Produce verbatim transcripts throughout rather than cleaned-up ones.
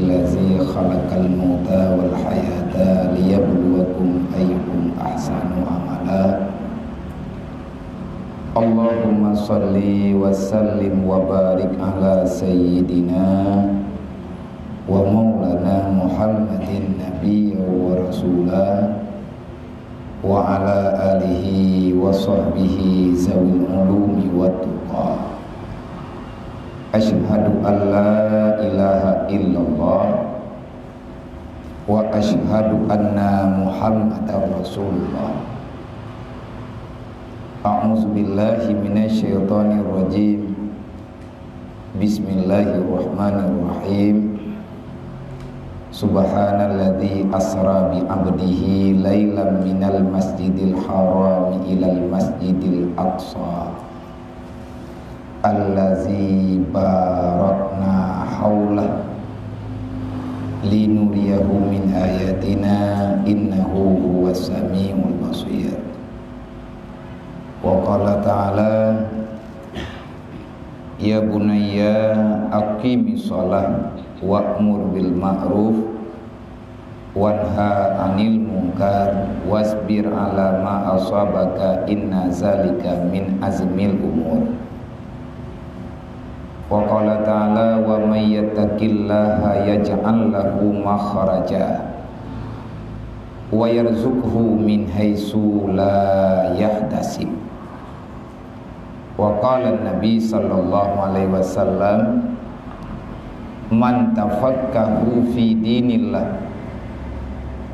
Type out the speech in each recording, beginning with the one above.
Allazi khalaqal mauta wal hayata liyabluwakum ayyukum ahsanu amala. Allahumma shalli wa sallim wa barik ala sayyidina wa maulana Muhammadin nabiyya wa rasula wa ala alihi wa sahbihi zawil ulumi wa tuqa. Asyhadu an la ilaha illallah wa asyhadu anna Muhammadar Rasulullah. A'udzu billahi minasy syaithanir rajim. Bismillahirrahmanirrahim. Subhanalladzi asra bi 'abdihi lailan minal masjidil harami ilal masjidil aqsa allazi barakna haulah linuriyahu min ayatina innahu huwas samiul basir. Wa qala ta'ala, "Ya bunayya aqimis shalah wa'mur bil ma'ruf wanha 'anil munkar wasbir 'ala ma asabaka inna zalika min azmil umur." Wa qala ta'ala, "Wa may yattaqillaha yaj'al lahu makhraja wa yarzuqhu min haitsu la yahtasib." Wa qala Nabi sallallahu alaihi wasallam, "Man tafaqahu fi dinillah,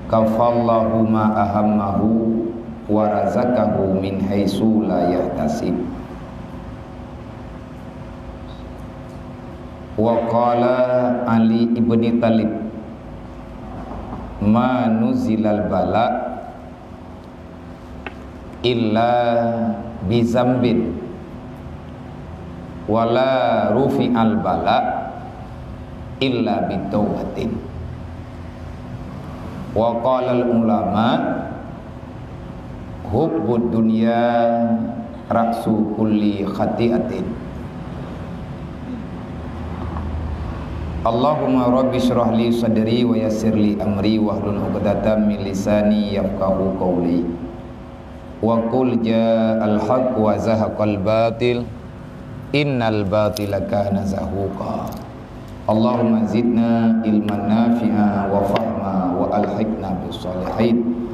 kafallahu ma ahammahu wa razaqahu min haitsu la yahtasib." Wa qala Ali ibni Thalib, "Ma nuzilal bala illa bizambin, wala rufi'al bala illa bitaubatin." Wa qalal ulama, "Hubbud dunya ra'su kulli khati'atin." Allahumma rabbi shrah li sadri wa yassir li amri wahlul 'uqdatam min lisani yafqahu qawli. Wa qul ja'al haqq wa zahaqal batil, innal batila kana zahuqa. Allahumma zidna ilman nafi'a wa fahma wa alhiqna bis shalihin.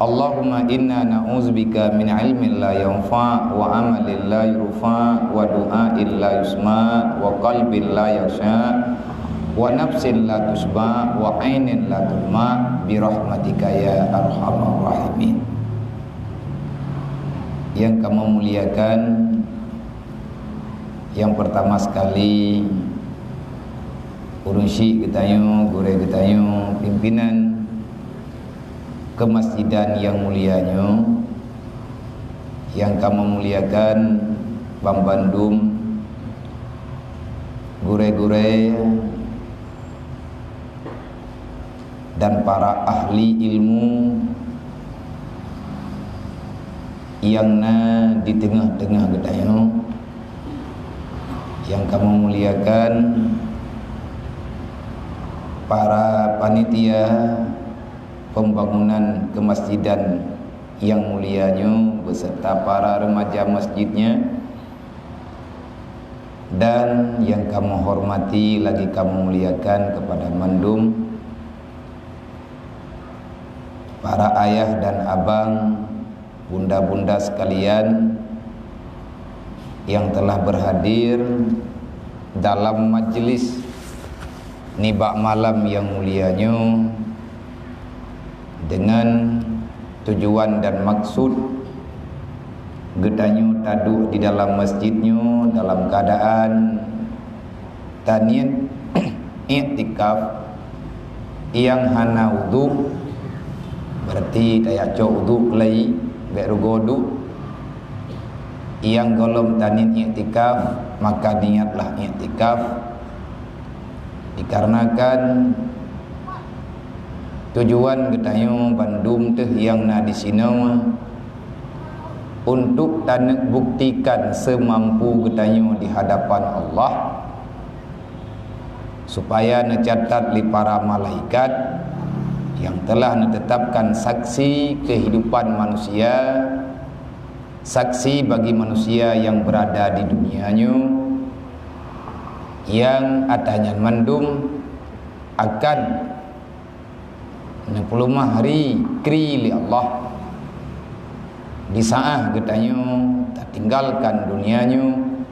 Allahumma inna na'udzubika min ilmin la yanfa' wa amalin la yurfa' wa du'ain la yusma' wa qalbin la yakhsya' wa nafsin la tasyba' wa ainin la tadma' bi rahmatika ya arhamar rahimin. Nyang kamoe muliakan, nyang peurtama sekali, ureuëng syiek geutanyoe, gurée geutanyoe, pimpinan keumasjidan nyang mulia nyoe, nyang kamoe muliakan banmandum gurée-gurée dan para ahli ilmu nyang na di teungoh-teungoh geutanyoe, nyang kamoe muliakan para panitia pembangunan keumasjidan nyang mulia nyoe beserta para remaja masjidnya, dan nyang kamoe hormati lagi kamoe muliakan kepada mandum para ayah dan abang, bunda-bunda sekalian yang telah berhadir dalam majlis nibak malam nyang mulia nyoe dengan tujuan dan maksud geutanyoe taduek di dalam masjid nyoe dalam keadaan taniet iktikaf nyang hana udhu, berarti tajak cok udhu keulai, bék rugoe duek. Nyang gohlom taniet iktikaf, maka niatlah iktikaf. Dikarenakan tujuan geutanyoe bandum teuh nyang na disinoe untuk taneuk buktikan seumampu geutanyoe di hadapan Allah, supaya neucatat lé para malaikat nyang telah neutetapkan saksi keuhidupan manusia, saksi bagi manusia nyang beurada di dunia nyoe, nyang ata nyan mandum akan neupeuleumah ri kri lé Allah. Di saat geutanyoe tatinggalkan dunia nyoe,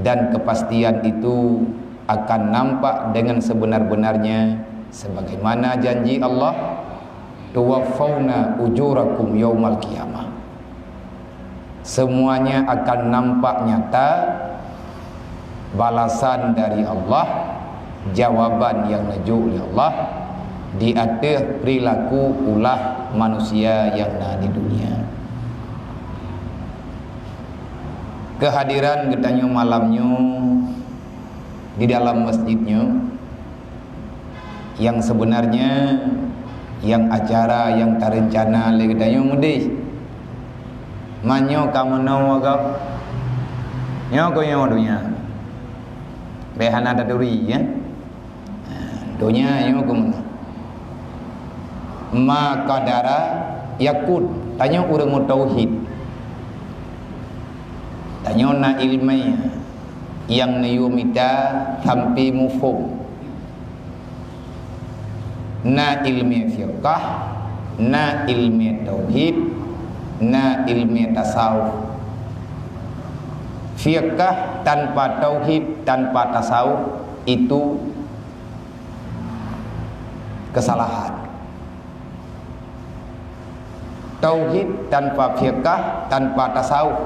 dan kepastian itu akan nampak dengan sebenar-benarnya, sebagaimana janji Allah, "Tuwaffauna ujurakum yaumal qiyamah." Semuanya akan nampak nyata balasan dari Allah, jawaban nyang neujok lé Allah di ateueh perilaku ulah manusia nyang na di dunia. Keuhadiran geutanyoe malam nyoe di dalam masjid nyoe, nyang sebenarnya nyang acara nyang tareuncana lé geutanyoe meudeh. Meunyoe ka meunoe agam, nyoe keuh nyoe donya. Bèk hana taturi, ya. Donya nyoe keuh meunoe. Ma qadara yakun. Tanyoe ureuëng meutauhid. Tanyoe na iéleumé nyang neuyue mita sampai muphom. Na iéleumé fiqah, na iéleumé tauhid, na iéleumé tasawuf. Fiqah tanpa tauhid, tanpa tasawuf itu kesalahan. Tauhid tanpa fiqah, tanpa tasawuf,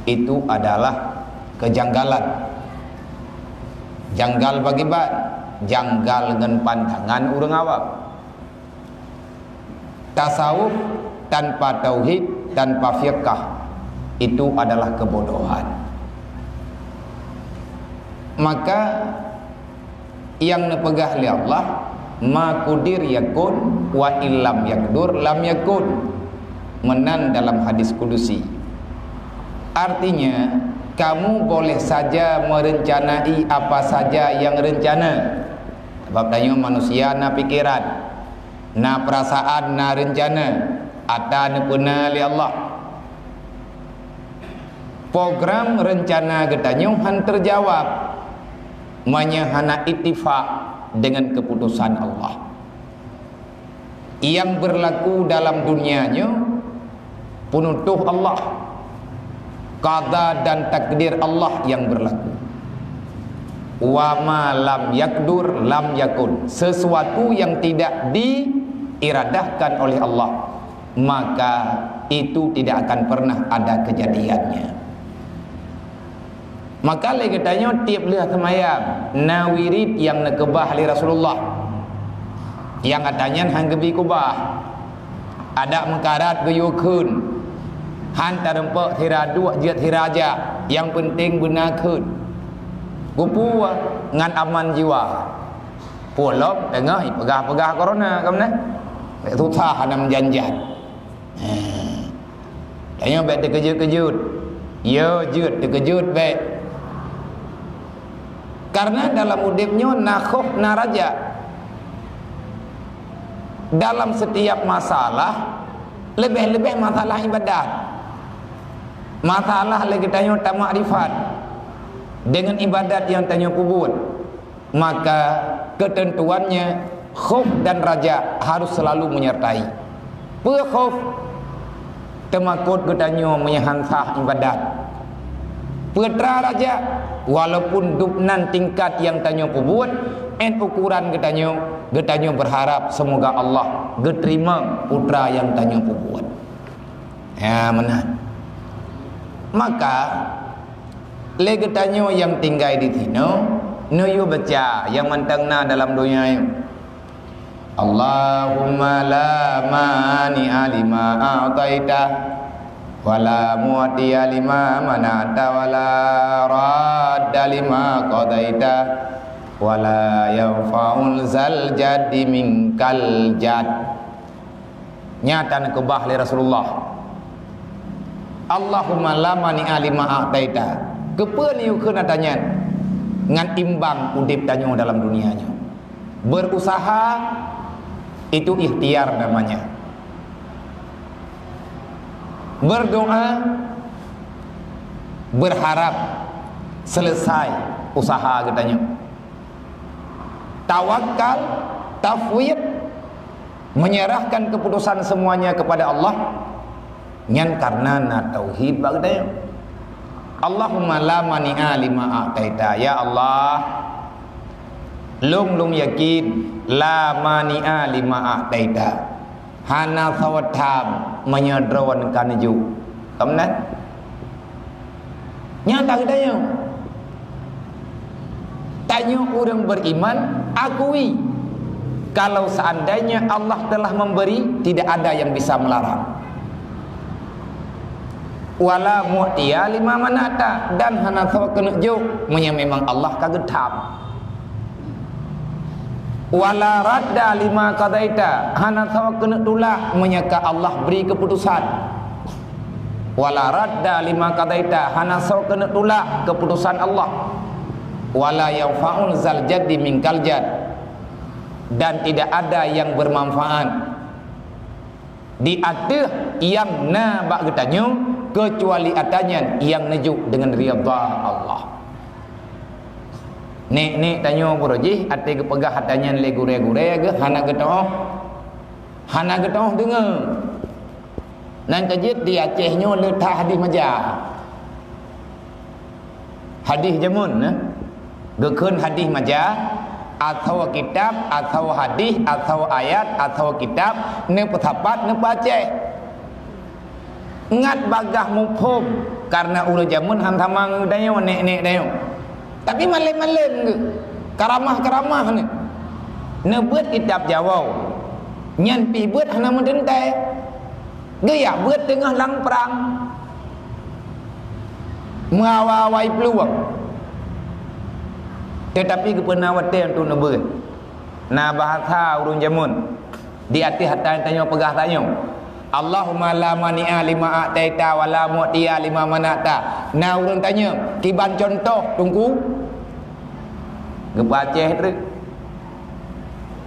itu adalah kejanggalan. Janggal bagi ban, janggal ngon pandangan ureuëng awam. Tasawuf tanpa tauhid, tanpa fiqah, itu adalah kebodohan. Maka nyang neupeugah lé Allah, "Ma qudir yakun, wa illam yaqdur lam yakun." Meunan dalam hadis kudusi. Artinya, kamu boleh saja merencanai apa saja yang rencana. Sabab tanyoe manusia na pikeran, na peurasaan, na reuncana, ata neupeuna lé Allah. Program reuncana geutanyoe han teujawab meunyoe hana ittifak deungon keuputosan Allah. Nyang beurlaku dalam dunia nyoe peunutôh Allah. Qada dan takdir Allah nyang beurlaku. Wa ma lam yaqdur lam yakun. Sesuatu yang tidak diiradahkan oleh Allah, maka itu tidak akan pernah ada kejadiannya. Maka lé geutanyoe tieb lheueh seumayang na wirid nyang neukeubah lé Rasulullah. Nyang ata nyan han geubi keubah. Adak meukarat geuyue kheun. Han tareumpok sira duek jeuet sira jak, nyang peunteng beuna kheun. Geupeue ngon aman jiwa. Peue lom teungoh ipeugah-peugah corona ka meunan. Susah hana meujan-jan. Tanyoe bèk teukeujot-keujot. Yo jeuet teukeujot bèk. Karena dalam udeb nyoe na khof na raja. Dalam setiap masalah, leubeh-leubeh masalah ibadat. Masalah lé geutanyoe tamakrifat deungon ibadat nyang tanyoe peubuet. Maka keuteuntuannya khof dan raja harus selalu menyertai. Peue khof? Teumakot geutanyoe meunyoe han sah ibadat. Peue teuma raja? Walaupun dubnan tingkat nyang tanyoe peubuet, 'oh ukoran geutanyoe, geutanyoe beurharap seumoga Allah geuteurimong peue nyang tanyoe peubuet. Ya, meunan. Maka, lé geutanyoe nyang tinggai di sinoe, neuyue baca nyang mantong na dalam donya nyoe. Allahumma la mani'a lima a'taita, wa la mu'tiya lima mana'ta, wa la radda lima qadaita, wa la yanfa'u zal jaddi minkal jadd. Nyata neukeubah lé Rasulullah. Allahumma la mani'a lima a'taita. Keupeue neuyue kheun ata nyan? ngon imbang udeb tanyoe dalam dunia nyoe. Berusaha itu ikhtiar namanya. Berdoa, berharap selesai usaha geutanyoe. Tawakal, tafwid, menyerahkan keputusan semuanya kepada Allah. Nyan karena na tauhid bak geutanyoe. Allahumma la mani'a lima a'taita. Ya Allah, lôn, lôn yakin, la mani'a lima a'taita. Hana soe tham meunyoe droen ka neujok. Ka meunan? Nyata geutanyoe. Tanyoe ureuëng beriman, akui, kalau seandainya Allah telah memberi, tidak ada yang bisa melarang. Wala mu'tiya lima mana'ta, dan hana soe keuneuk jok meunyoe memang Allah ka geutham. Wala radda lima qadaita, hana soe keuneuk tulak meunyoe ka Allah bri keuputusan. Wala radda lima qadaita, hana soe keuneuk tulak keuputusan Allah. Wala yanfa'u zal jaddi minkal jadd, dan tidak ada yang bermanfaat di ateueh nyang na bak geutanyoe, keucuali ata nyan nyang neujok deungon ridha Allah. Nek-nek tanyoe baroe jih até geupeugah ata nyan lé gurée-gurée geuh hana geutoh, hana geutoh deungoe. Nan ka jeuet di Aceh nyoe le that hadih maja. Hadih jameun, eh? Geukheun hadih maja, atawa kitab, atawa hadih, atawa ayat, atawa kitab, neupeusapat, neupeuaceh. Ngat bagaih muphom, karena ureuëng jameun han sama ngon geutanyoe, nek-nek tanyoe. Tapi malem-malem geuh, karamah-karamah ni. Neubeuet kitab Jawoe. Nyan pih beuet hana meuteuntée. Geujak beuet teungoh lam prang. Meuawa-awai peuluwang. Teutapi geupeuna watée untuk neubeuet. Na bahasa ureuëng jameun. Di ateueh ata tanyoe peugah tanyoe, "Allahumma la mani'a lima a'taita wa la mu'tiya lima mana'ta." Na ureuëng tanyoe, kiban cuntoh, Teungku? Geupeuaceh treuk.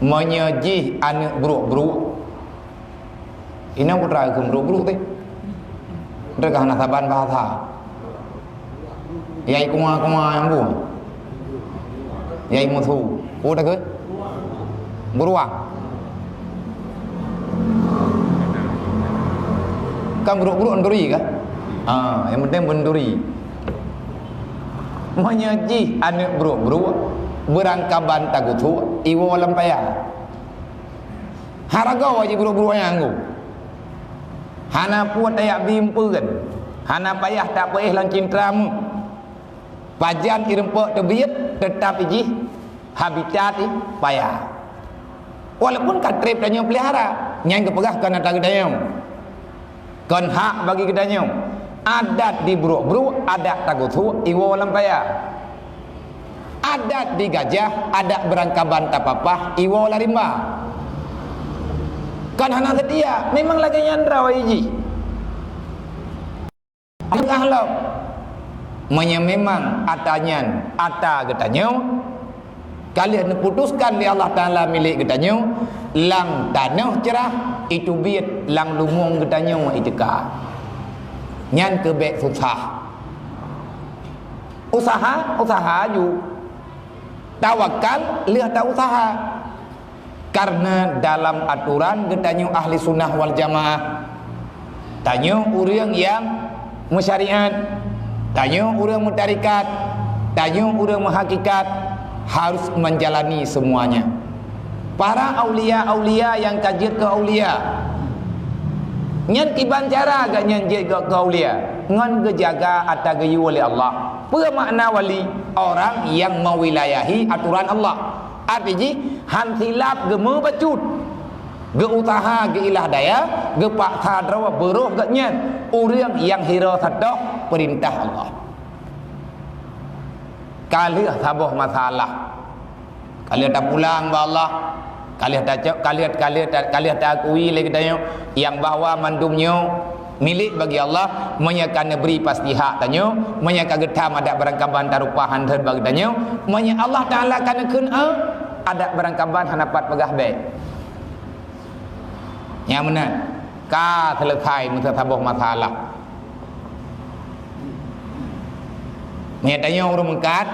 Meunyoe jih aneuëk brok-brok, inong putra keu brok-brok teh. Treuk hana saban bahasa. Yai kuma-kuma nyang bu. Yai musu. Oh, dah ke? Beruang. Kan brok-brok menturi kan? Ha, yang penting menturi. Meunyoe jih aneuëk brok-brok, beurangkaban tagusuek, iwoe lam paya. Harago jih brok-brok nyang nggu. Hana puet tayak bim peuen. Hana payah tapeuéh lam cintra mu. Pajan ireumpok teubiet, teutap jih habitat ih paya. Walaupun ka treb tanyoe pelihara, nyang geupeugah kon ata geutanyoe. Kon hak bagi geutanyoe. Adat di brok-brok, adat tagusuek iwoe lam paya. Adat di gajah, adat beurangkaban tapapah iwoe lam rimba. Kon hana seutia, memang lagée nyan droe jih. Teungoh lom, meunyoe memang ata nyan ata geutanyoe, ka lheueh neuputuskan lé Allah Taala milék geutanyoe, lam tanoh ceurah iteubiet, lam lumueng geutanyoe iteuka. Nyan keuh bék susah. Usaha, usaha aju. Tawakal lheueh tausaha. Karena dalam aturan geutanyoe ahli sunnah wal jamaah, tanyoe ureuëng nyang meusyariat, tanyoe ureuëng meutarikat, tanyoe ureuëng meuhakikat harus menjalani semuanya. Para aulia-aulia nyang ka jeuet keu aulia, nyan kiban cara geuhnyan jeuet keu aulia, ngon geujaga ata geuyue lé Allah. Peue makna wali? Orang yang mewilayahi aturan Allah. Arti jih, han silap geumeubacut. Geuusaha geuilah daya, geupaksa droe beuroh geuhnyan, ureuëng nyang hireue sadoh peurintah Allah. Ka lheueh saboh masalah. Ka lheueh tapulang bak Allah. Ka lheueh tacok, ka lheueh, ka lheueh ta-, ka lheueh taakui lé geutanyoe nyang bahwa mandum nyoe Milék bagi Allah, meunyoe ka neubri pasti hak tanyoe, meunyoe ka geutam adat barangkaban tarupa han thot bagi tanyoe, meunyoe Allah Taala ka neukheun, eh, adat barangkaban hana pat peugah bék. Nyang meunan, ka seuleusai meusaboh masalah. Meunyoe tanyoe ureuëng meukat,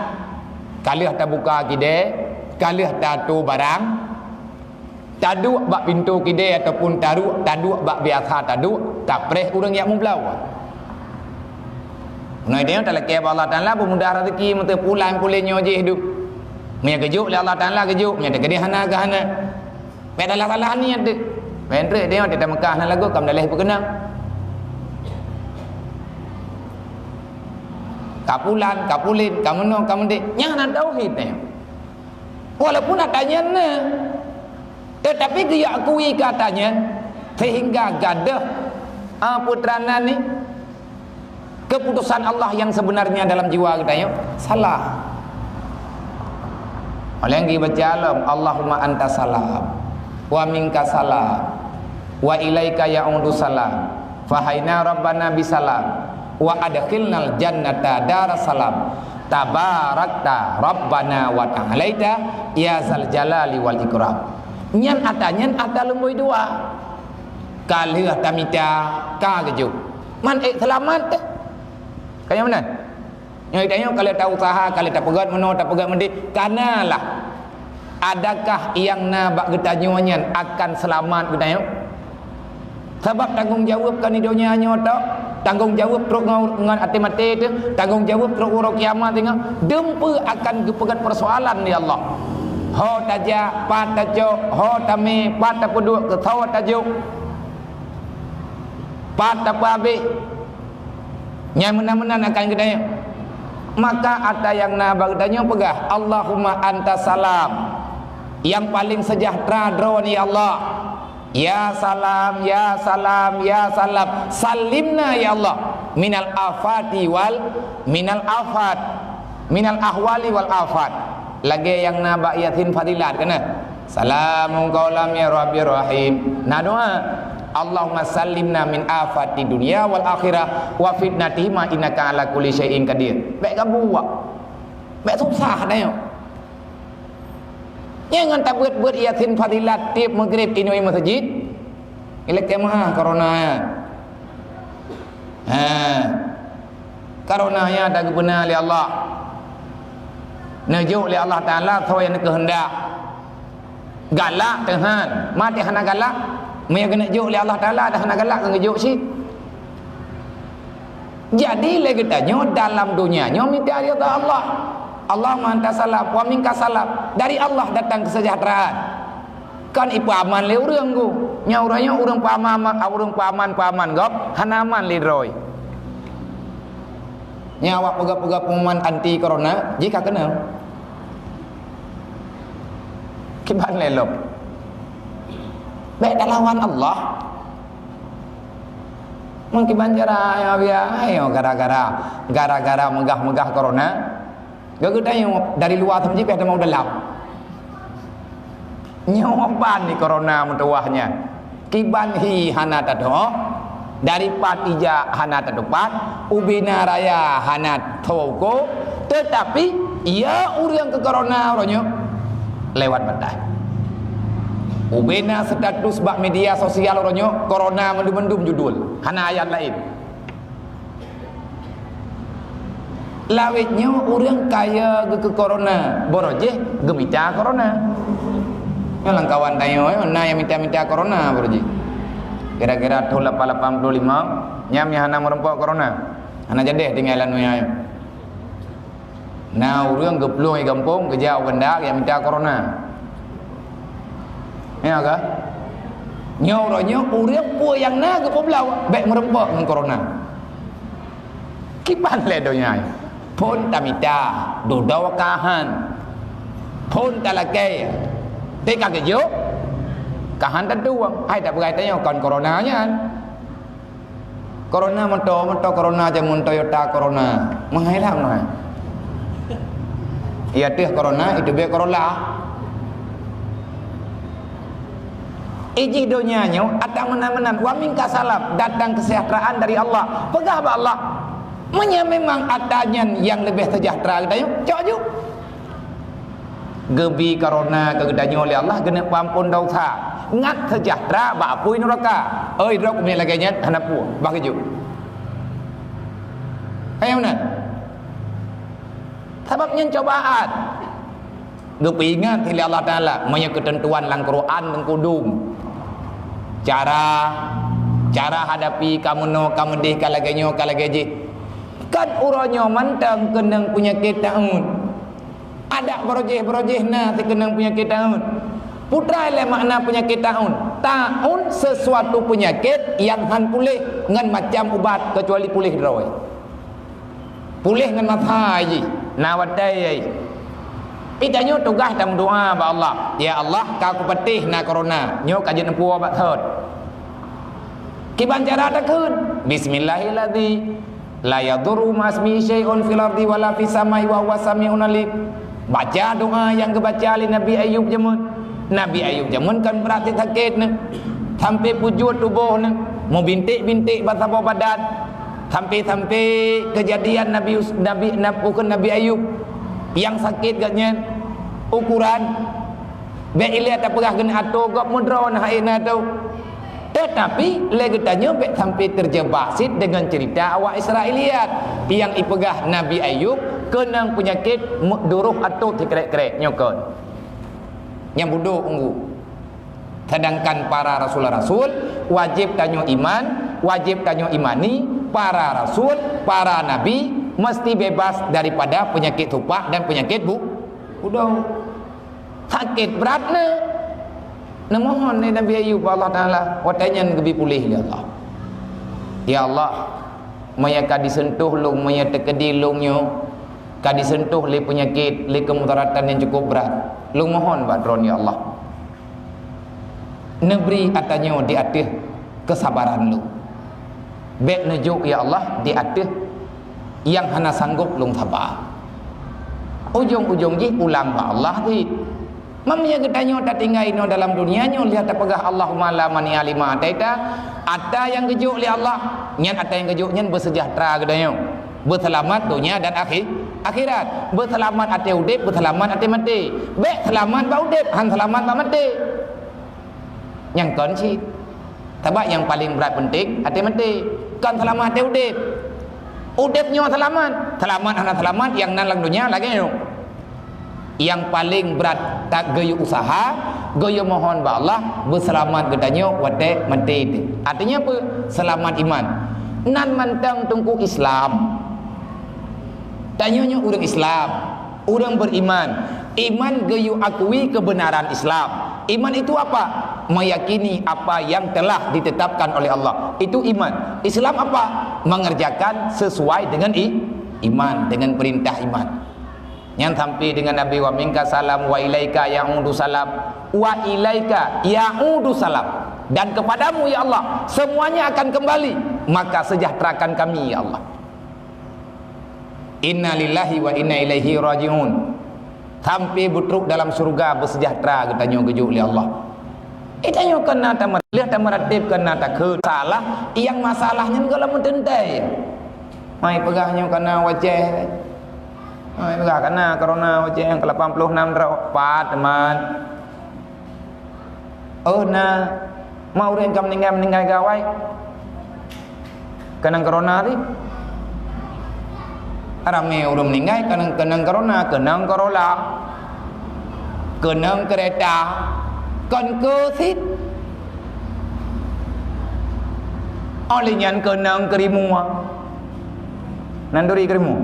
ka lheueh tabuka kidée, ka lheueh tatoe barang, taduek bak pintoe kidée ataupun taruek, taduek bak biasa taduek, tapreh ureuëng nyang meubloe. Meunyoe tanyoe talakée bak Allah Taala, beumudah rezeki, meuteupulan puléh nyoe jih duek. Meunyoe geujok lé Allah Taala, geujok, meunyoe teukeudeh hana, geuhana. Bék salah-salah niet teuh. Bék treuk tanyoe teuh Meukah na lagoe ka meudaleh peukeunong. Ka pulan, ka pulen, ka meunoe, ka meudeh. Nyan hana tauhid tanyoe. Walaupun ata nyan na, tetapi geuyue akui keu ata nyan, sehingga gadôh, a, putra nan ni, keputusan Allah yang sebenarnya dalam jiwa geutanyoe salah. Oleh yang dibaca lom, "Allahumma anta salam, wa minka salam, wa ilaika ya'udu salam, fahaina rabbana bisalam, wa adkhilnal jannata darasalam, tabarakta rabbana wa ta'alaita, ya zal jalali wal ikram." Nyan ata nyan ata lumboi dua. Ka lheueh tamita, ka geujok. Man ék seulamat teuh. Ka nyang meunan? Nyoe tanyoe ka lheueh tausaha, ka lheueh tapeugét meunoe, tapeugét meudéh, ka na lah. Adakah nyang na bak geutanyoe nyan akan seulamat geutanyoe? Sabab tanggong jaweueb ka di donya nyoe tok, tanggong jaweueb trok ngon, ngon até maté teuh, tanggong jaweueb trok uroe kiamat teungoh. Dum peue akan geupeugét peusoalan lé Allah. Ho tajak, pat tacok, ho tamé, pat tapeuduek, keu soe tajok, pat tapeuabéh. Nyang meunan-meunan akan geutanyoe. Maka ata nyang na bak geutanyoe peugah, "Allahumma anta salam." Nyang paleng seujahteura droeneuh, ya Allah. Ya salam, ya salam, ya salam. Salimna, ya Allah, minal afati wal, minal afat. Minal ahwali wal afat. Lagée nyang na bak Yasin Fadilat, kan na? Salamun qaulam mir rabbir rahim. Na doa, "Allahumma sallimna min afati dunya wal akhirah wa fitnatihima innaka ala kulli syai'in qadir." Bék gabuak. Bék susah tanyoe. Nyang ngon tabeuet-beuet Yasin Fadilat tieb Maghrib inoe meuseujid. Ilakée meuhah korona nyan. Ha. Korona nyan ata geupeuna lé Allah. Neujok lé Allah Taala soe nyang neukeuheundak. Galak teuh han, maté hana galak. Meunyoe geuneuk jok lé Allah Taala, dah hana galak, geujok cit. Jadi lé geutanyoe dalam donya nyoe mita ridha Allah. Allahumma anta salam, wa minka salam. Dari Allah datang kesejahteraan. Kan ipeuaman lé ureuëng ku. Nyoe uroe nyoe ureuëng peuaman, ureuëng peuaman, peuaman gob, hana aman lé droe. Nyoe awak peugah-peugah pengumuman anti corona, jih ka keuneuk. Kiban lé lom. Bék talawan Allah. Meukiban cara ayo biya, ayo gara-gara, gara-gara meugah-meugah corona. Geutanyoe dari luwa teumeujipeue teuma u dalam. Nyoe ban di corona meutuwah nyan. Kiban hi hana tatoh, dari pat ija hana tatupat, ubena raya hana teuko, tetapi ya ureuëng keu corona uroe nyoe lewat batas. Ubena status bak media sosial uroe nyoe corona mandum-mandum judul, hana ayat laén. Lawét nyoe ureuëng kaya geukeu corona, baroe jih geumita corona. Nyoe lam kawan tanyoe, na nyang mita-mita corona baroe jih. Kira-kira thon lapan lapan puluh lima, nyam nyang hana meurumpok corona. Hana jadeh tinggai lam donya nyoe. Na ureuëng geuplueng di gampông, geujak u ganda, geujak mita corona. Ya ka? Nyoe uroe nyoe ureuëng peue nyang na geupeubloe, bék meurumpok ngon corona. Kiban lé donya nyoe. Phon tamita, dudoe ka han. Phon talakée, teuka geujok, ka han tatueng. Hai tapeugah tanyoe kon corona nyan. Corona moto, moto corona jameun Toyota Corona. Meuhai lah meuhai. Iya teuh corona, itu be Corolla. Ijih donya nyoe ata meunan-meunan, wa minka salam, datang kesejahteraan dari Allah. Peugah bak Allah, meunyoe memang ata nyan nyang leubeh seujahtera geutanyoe, cok ju. Geubi corona keu geutanyoe lé Allah, geuneuk peuampon desya, ngat seujahtera bak apui nuraka. Oi, droe keumiet lagée nyan hana peue, bah geujok. Hai meunan. Sabab nyan cobaan. Geupeuingat lé Allah Taala, meunyoe keuteuntuan lam Quran meukudum. Cara, cara hadapi ka meunoe, ka meudeh, ka lagée nyoe, ka lagée jih. Kan uroe nyoe mantong keunong peunyakét taun. Adak beurojéh-beurojéh na sikeunong peunyakét taun. Peue treuk lé makna peunyakét taun? Taun sesuatu peunyakét nyang han puléh ngon macam ubat keucuali puléh droe. Puléh ngon masa jih, na watée jih. Geutanyoe tugaih tameudoa bak Allah, "Ya Allah, ka kupatéh na corona, nyoe ka jeuet neupuwoe bak thot." Kiban cara takheun, "Bismillahilladzi la yadurru ma'asmihi syai'un fil ardi wala fis samai wa huwas sami'un alim." Baca doa nyang geubaca lé Nabi Ayub jameun. Nabi Ayub jameun kan brat sakét nyan, sampai peujuet tuboh nyan, meubinték-binték bak saboh badan, sampai-sampai keujadian Nabi Yus-, Nabi, na-, bukon Nabi Ayub nyang sakét gobnyan, ukuran, bék ilée tapeugah keuneuk atô gob meudroe na hai na teuh. Teutapi lé geutanyoe bék sampai teujebak cit deungon ceurita awak Israeliat nyang ipeugah Nabi Ayub keunong peunyakét me-, duroh atôt sikrek-krek nyoe kon. Nyang budok unggu. Sedangkan para rasul-rasul wajéb tanyoe iman, wajéb tanyoe imani, para rasul, para nabi meusti bebas daripada peunyakét supak dan peunyakét bu-, budok. Sakét brat na. Neumohon lé Nabi Ayub bak Allah Taala, watée nyan geubi puléh lé Allah. Ya Allah, meunyoe ka diseuntoh lôn, meunyoe teukeudi lôn nyoe ka diseuntoh lé peunyakét, lé keumudaratan nyang cukup brat, lôn mohon bak Droe ya Allah, neubri ata nyoe di ateueh keusabaran lôn. Bék neujok ya Allah di ateueh nyang hana sanggop lôn saba. Ujong-ujong jih pulang bak Allah cit. Meunyoe geutanyoe tatinggai inoe dalam dunia nyoe lheueh tapeugah Allahumma la mani'a lima ataita, ata nyang geujok lé Allah, nyan ata nyang geujok nyan beuseujahtra geutanyoe, beuseulamat donya dan akhi-, akhirat, beuseulamat até udeb, beuseulamat até maté. Bék seulamat bak udeb, han seulamat bak maté. Nyang kon cit. Sabab nyang paleng brat peunteng até maté, kon seulamat até udeb. Udeb nyoe seulamat, seulamat hana seulamat nyang na lam donya lagée nyoe. Nyang paleng brat that geuyue useuha, geuyue mohon bak Allah beuseulamat geutanyoe watée maté teuh. Artinya peue? Seulamat iman. Nan mantong teungku Islam. Tanyoe nyoe ureuëng Islam, ureuëng beriman. Iman geuyue akui kebenaran Islam. Iman itu apa? Meyakini apa yang telah ditetapkan oleh Allah. Itu iman. Islam apa? Mengerjakan sesuai dengan i-, iman, dengan perintah iman. Nyan sampai dengan Nabi, "Wa minka salam, wa ilaika ya'udu salam, wa ilaika ya'udu salam." Dan kepadamu, ya Allah, semuanya akan kembali, maka sejahterakan kami, ya Allah. Inna lillahi wa inna ilaihi raji'un. Sampai beutrok dalam syurga beusejahtera geutanyoe geujok lé Allah. Eh, tanyoe keunan tameuleueh, tameuratéb keunan takheun. Salah, nyang masalah nyan gohlom meuteuntai. Mai peugah nyoe kana wajéh. Mai peugah kana corona wajéh nyang ke lapan puluh enam droe pat, teman. Oh, na. Ma ureuëng ka meuninggai, meuninggai gawai. Keunong corona tadi. Ramé ureuëng meuninggai keunong, keunong corona, keunong Corolla. Keunong keureta. Kon keu sit. Oleh nyan keunong keurimua. Nan turi keurimua.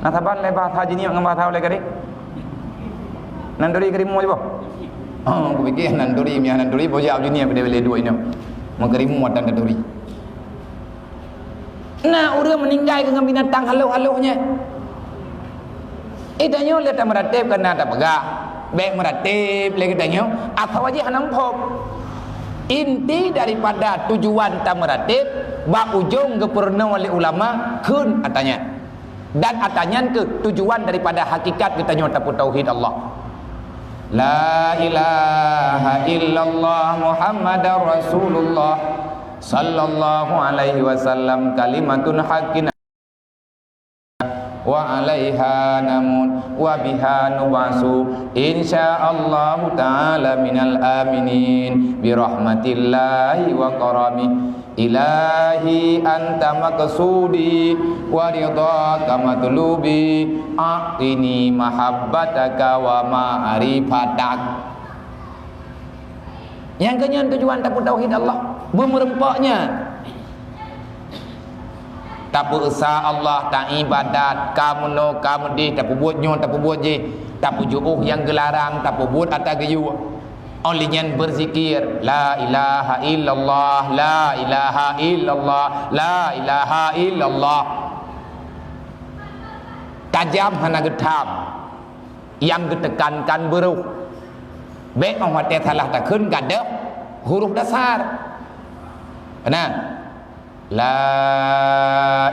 Na saban lé bahasa jih nyoe ngon bahasa ulée gadeh. Nan turi keurimua je boh. Oh, kupikir nan turi, miah nan turi, boh jak jih nyoe beda-beda dua inoe. Meukeurimu atan nan turi. Na ureuëng meuninggai keu ngon binatang halôh-halôh nyan. Eh, tanyoe lé tameuratéb kana tapeugah. Bék meuratéb lé geutanyoe, asai wajéh hana muphom. Inti daripada tujuan tameuratéb, bak ujong geupeurunoe lé ulama kheun ata nyan. Dan ata nyan keuh tujuan daripada hakikat geutanyoe tapeutauhid Allah. La ilaha illallah Muhammadar Rasulullah sallallahu alaihi wasallam kalimatun haqqin wa alaiha namut wa biha nub'asu insyaallahu ta'ala minal aminin bi rahmatillahi wa karamih. Ilahi anta maqsudi wa ridhaka matlubi, a'tini mahabbataka wa ma'rifatak. Nyang keunyan tujuan tapeutauhid Allah, beumeureumpok nyan. Tapeuesa Allah, taibadat, ka meunoe, ka meudeh, tapeubuet nyoe, tapeubuet jih, tapeujiôh nyang geularang, tapeubuet ata geuyue. Óh lheueh nyan beuzikir, la ilaha illallah, la ilaha illallah, la ilaha illallah. Tajam hana geutham, nyang geutekankan beuroh. Bék óh watée salah takheun gadôh huruf dasar. Nah, la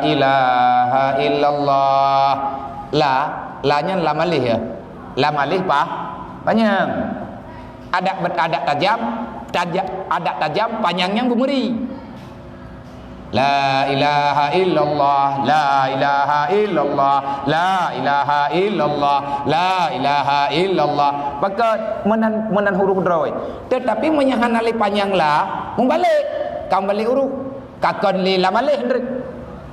ilaha illallah. La, la nyan lam alif ya. Lam alif pa, panyang. Adak bet-, adak tajam, taja-, adak tajam panyang nyang beumeuri. La ilaha illallah, la ilaha illallah, la ilaha illallah, la ilaha illallah. Pakon meunan, meunan huruf droe. Teutapi meunyoe hana lé panyang la, mubalek. Ka mubalek huruf. Ka kon lé lam alif ndeuek.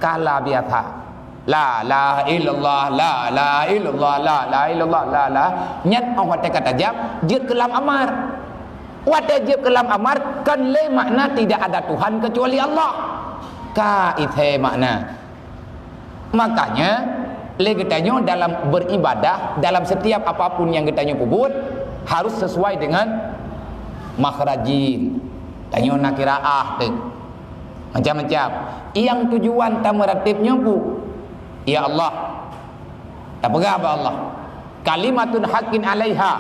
Ka la biasa. La ilaha illallah, la ilaha illallah, la ilaha illallah, la ilaha. Nyan óh watée ka tajam, jeuet keu lam amar. Watée jeuet keu lam amar, kon lé makna tidak ada Tuhan kecuali Allah. Ka ithée makna. Makanya, lé geutanyoe dalam beribadah, dalam setiap apapun nyang geutanyoe peubuet, harus sesuai dengan makhrajin. Tanyoe na qiraah teuk. Macam-macam. Nyang tujuan tameuratéb nyoe peue? Ya Allah. Tapeugah bak Allah. Kalimatun haqqin alaiha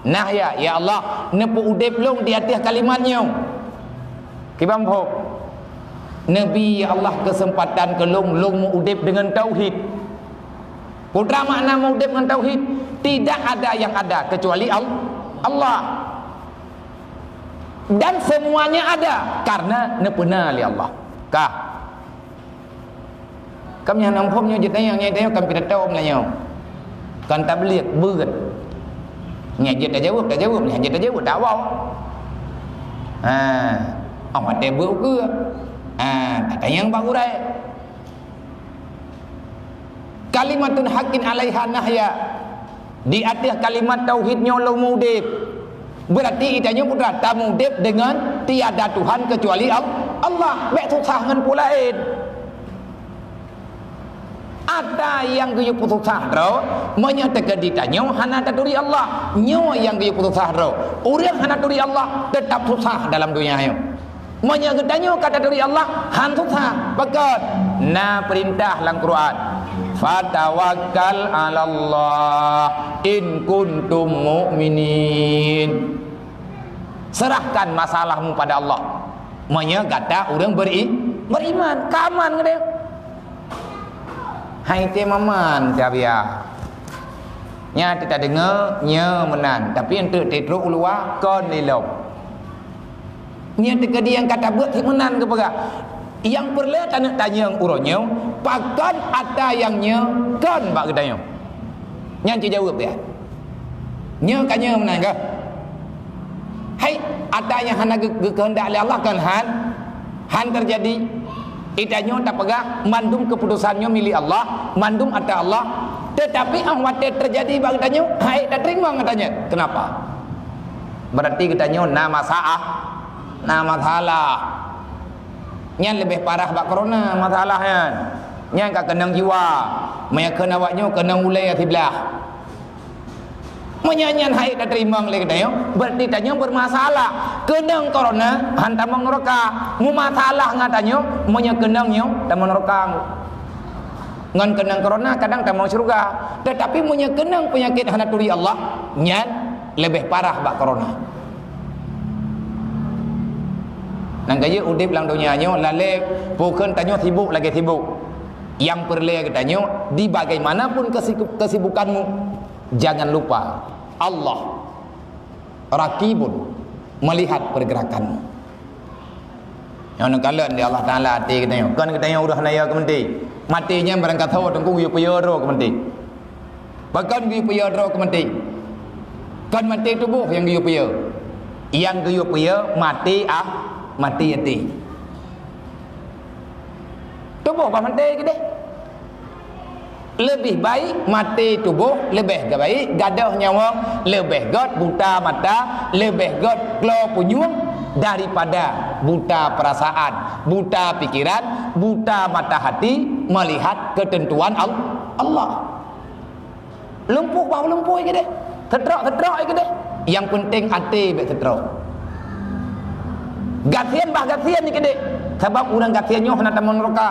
nahya, ya Allah, neupeuudeb lôn di ateueh kalimat nyoe. Kiban phom. Neubi, ya Allah, keuseumpatan keu lôn, lôn meu-udeb deungon tauhid. Peue makna meu-udeb ngon tauhid? Tidak ada yang ada kecuali Al-, Allah. Dan semuanya ada karena neupeuna lé Allah. Kah? Kam nyang nam phom nyoe jeuet tanyong, nyan tanyong kam pidato meunyoe. Kan tabligh beuet. Nyan jeuet tajaweueb, tajaweueb, nyan jeuet tajaweueb, dakwah. Ha, awak teuh beuet ukeue. Ha, tatanyong bak gurée. Kalimatun haqqin alaiha nahya. Di ateueh kalimat tauhid nyoe lôn meu-udeb. Beurati geutanyoe peue? Tameudeb deungon tiada Tuhan keucuali Al-, Allah. Bék susah ngon peue laén. Ata nyang geuyue peususah droe, meunyoe teukeudi tanyoe hana taturi Allah, nyoe nyang geuyue peususah droe. Ureuëng hana turi Allah, teutap susah dalam donya nyoe. Meunyoe geutanyoe ka taturi Allah, han susah. Pakon? Na peurintah lam Quran, "Fatawakkal 'alallah in kuntum mu'minin." Serahkan masalahmu pada Allah. Meunyoe gata ureuëng beri-, beriman, ka aman geutanyoe. Hai teuh maman, Syahriah. Nyan teuh tadeungoe, nyoe meunan. Tapi eunteuk teutrok u luwa, kon lé lom. Nyan teukeudi nyang ka tabeuet cit meunan geupeugah. Nyang peureulée taneuk tanyong uroe nyoe, pakon ata nyang nyoe kon bak geutanyoe? Nyan cit jaweueb ya. Nyoe ka nyoe meunan kah? Hai, ata nyang hana geu-, geukeuheundak lé Allah kan han, han teujadi. Geutanyoe tapeugah mandum keuputosan nyoe milék Allah, mandum ata Allah. Teutapi óh watée teujadi bak geutanyoe, hai tateurimong geutanyoe. Keunapa? Beurati geutanyoe na masalah, na masalah. Nyan leubeh parah bak corona masalah nyan. Nyan ka keunong jiwa. Meunyoe kheun awak nyoe keunong ulée siblah. Meunyoe nyan hai tateurimong lé geutanyoe, beurati tanyoe beurmasalah. Keunong corona han tamong nuraka. Meumasalah ngon tanyoe, meunyoe keunong nyoe tamong nuraka. Ngon keunong corona kadang tamong syeuruga. Teutapi meunyoe keunong peunyakét hana turi Allah, nyan leubeh parah bak corona. Nyang ka jeuet udeb lam donya nyoe, lalée pakon tanyoe sibok lagée sibok. Nyang peureulée geutanyoe, di bagaimanapun kesiku-, kesibukanmu, jangan lupa Allah Raqibun, melihat pergerakanmu. Nyang neukalon di Allah Taala até geutanyoe. Kon geutanyoe uroe hana yo keumeunté. Maté nyan barangkasoe teungku geuyue peue yo droe keumeunté. Pakon geuyue peue yo droe keumeunté? Kon maté tuboh nyang geuyue peue yo. Nyang geuyue peue yo maté ah, maté até. Tuboh bah maté keudeh. Leubeh baik maté tuboh, leubeh baik gadôh nyawöng, leubeh göt buta mata, leubeh göt klo punyueng daripada buta perasaan, buta pikiran, buta mata hati melihat ketentuan Al-, Allah. Lumpuh bah lumpuh keudeh. Seutrok-seutrok keudeh. Nyang peunteng até bék seutrok. Gasien bah gasien keudeh. Sabab ureuëng gasien nyoe hana tamong neuraka.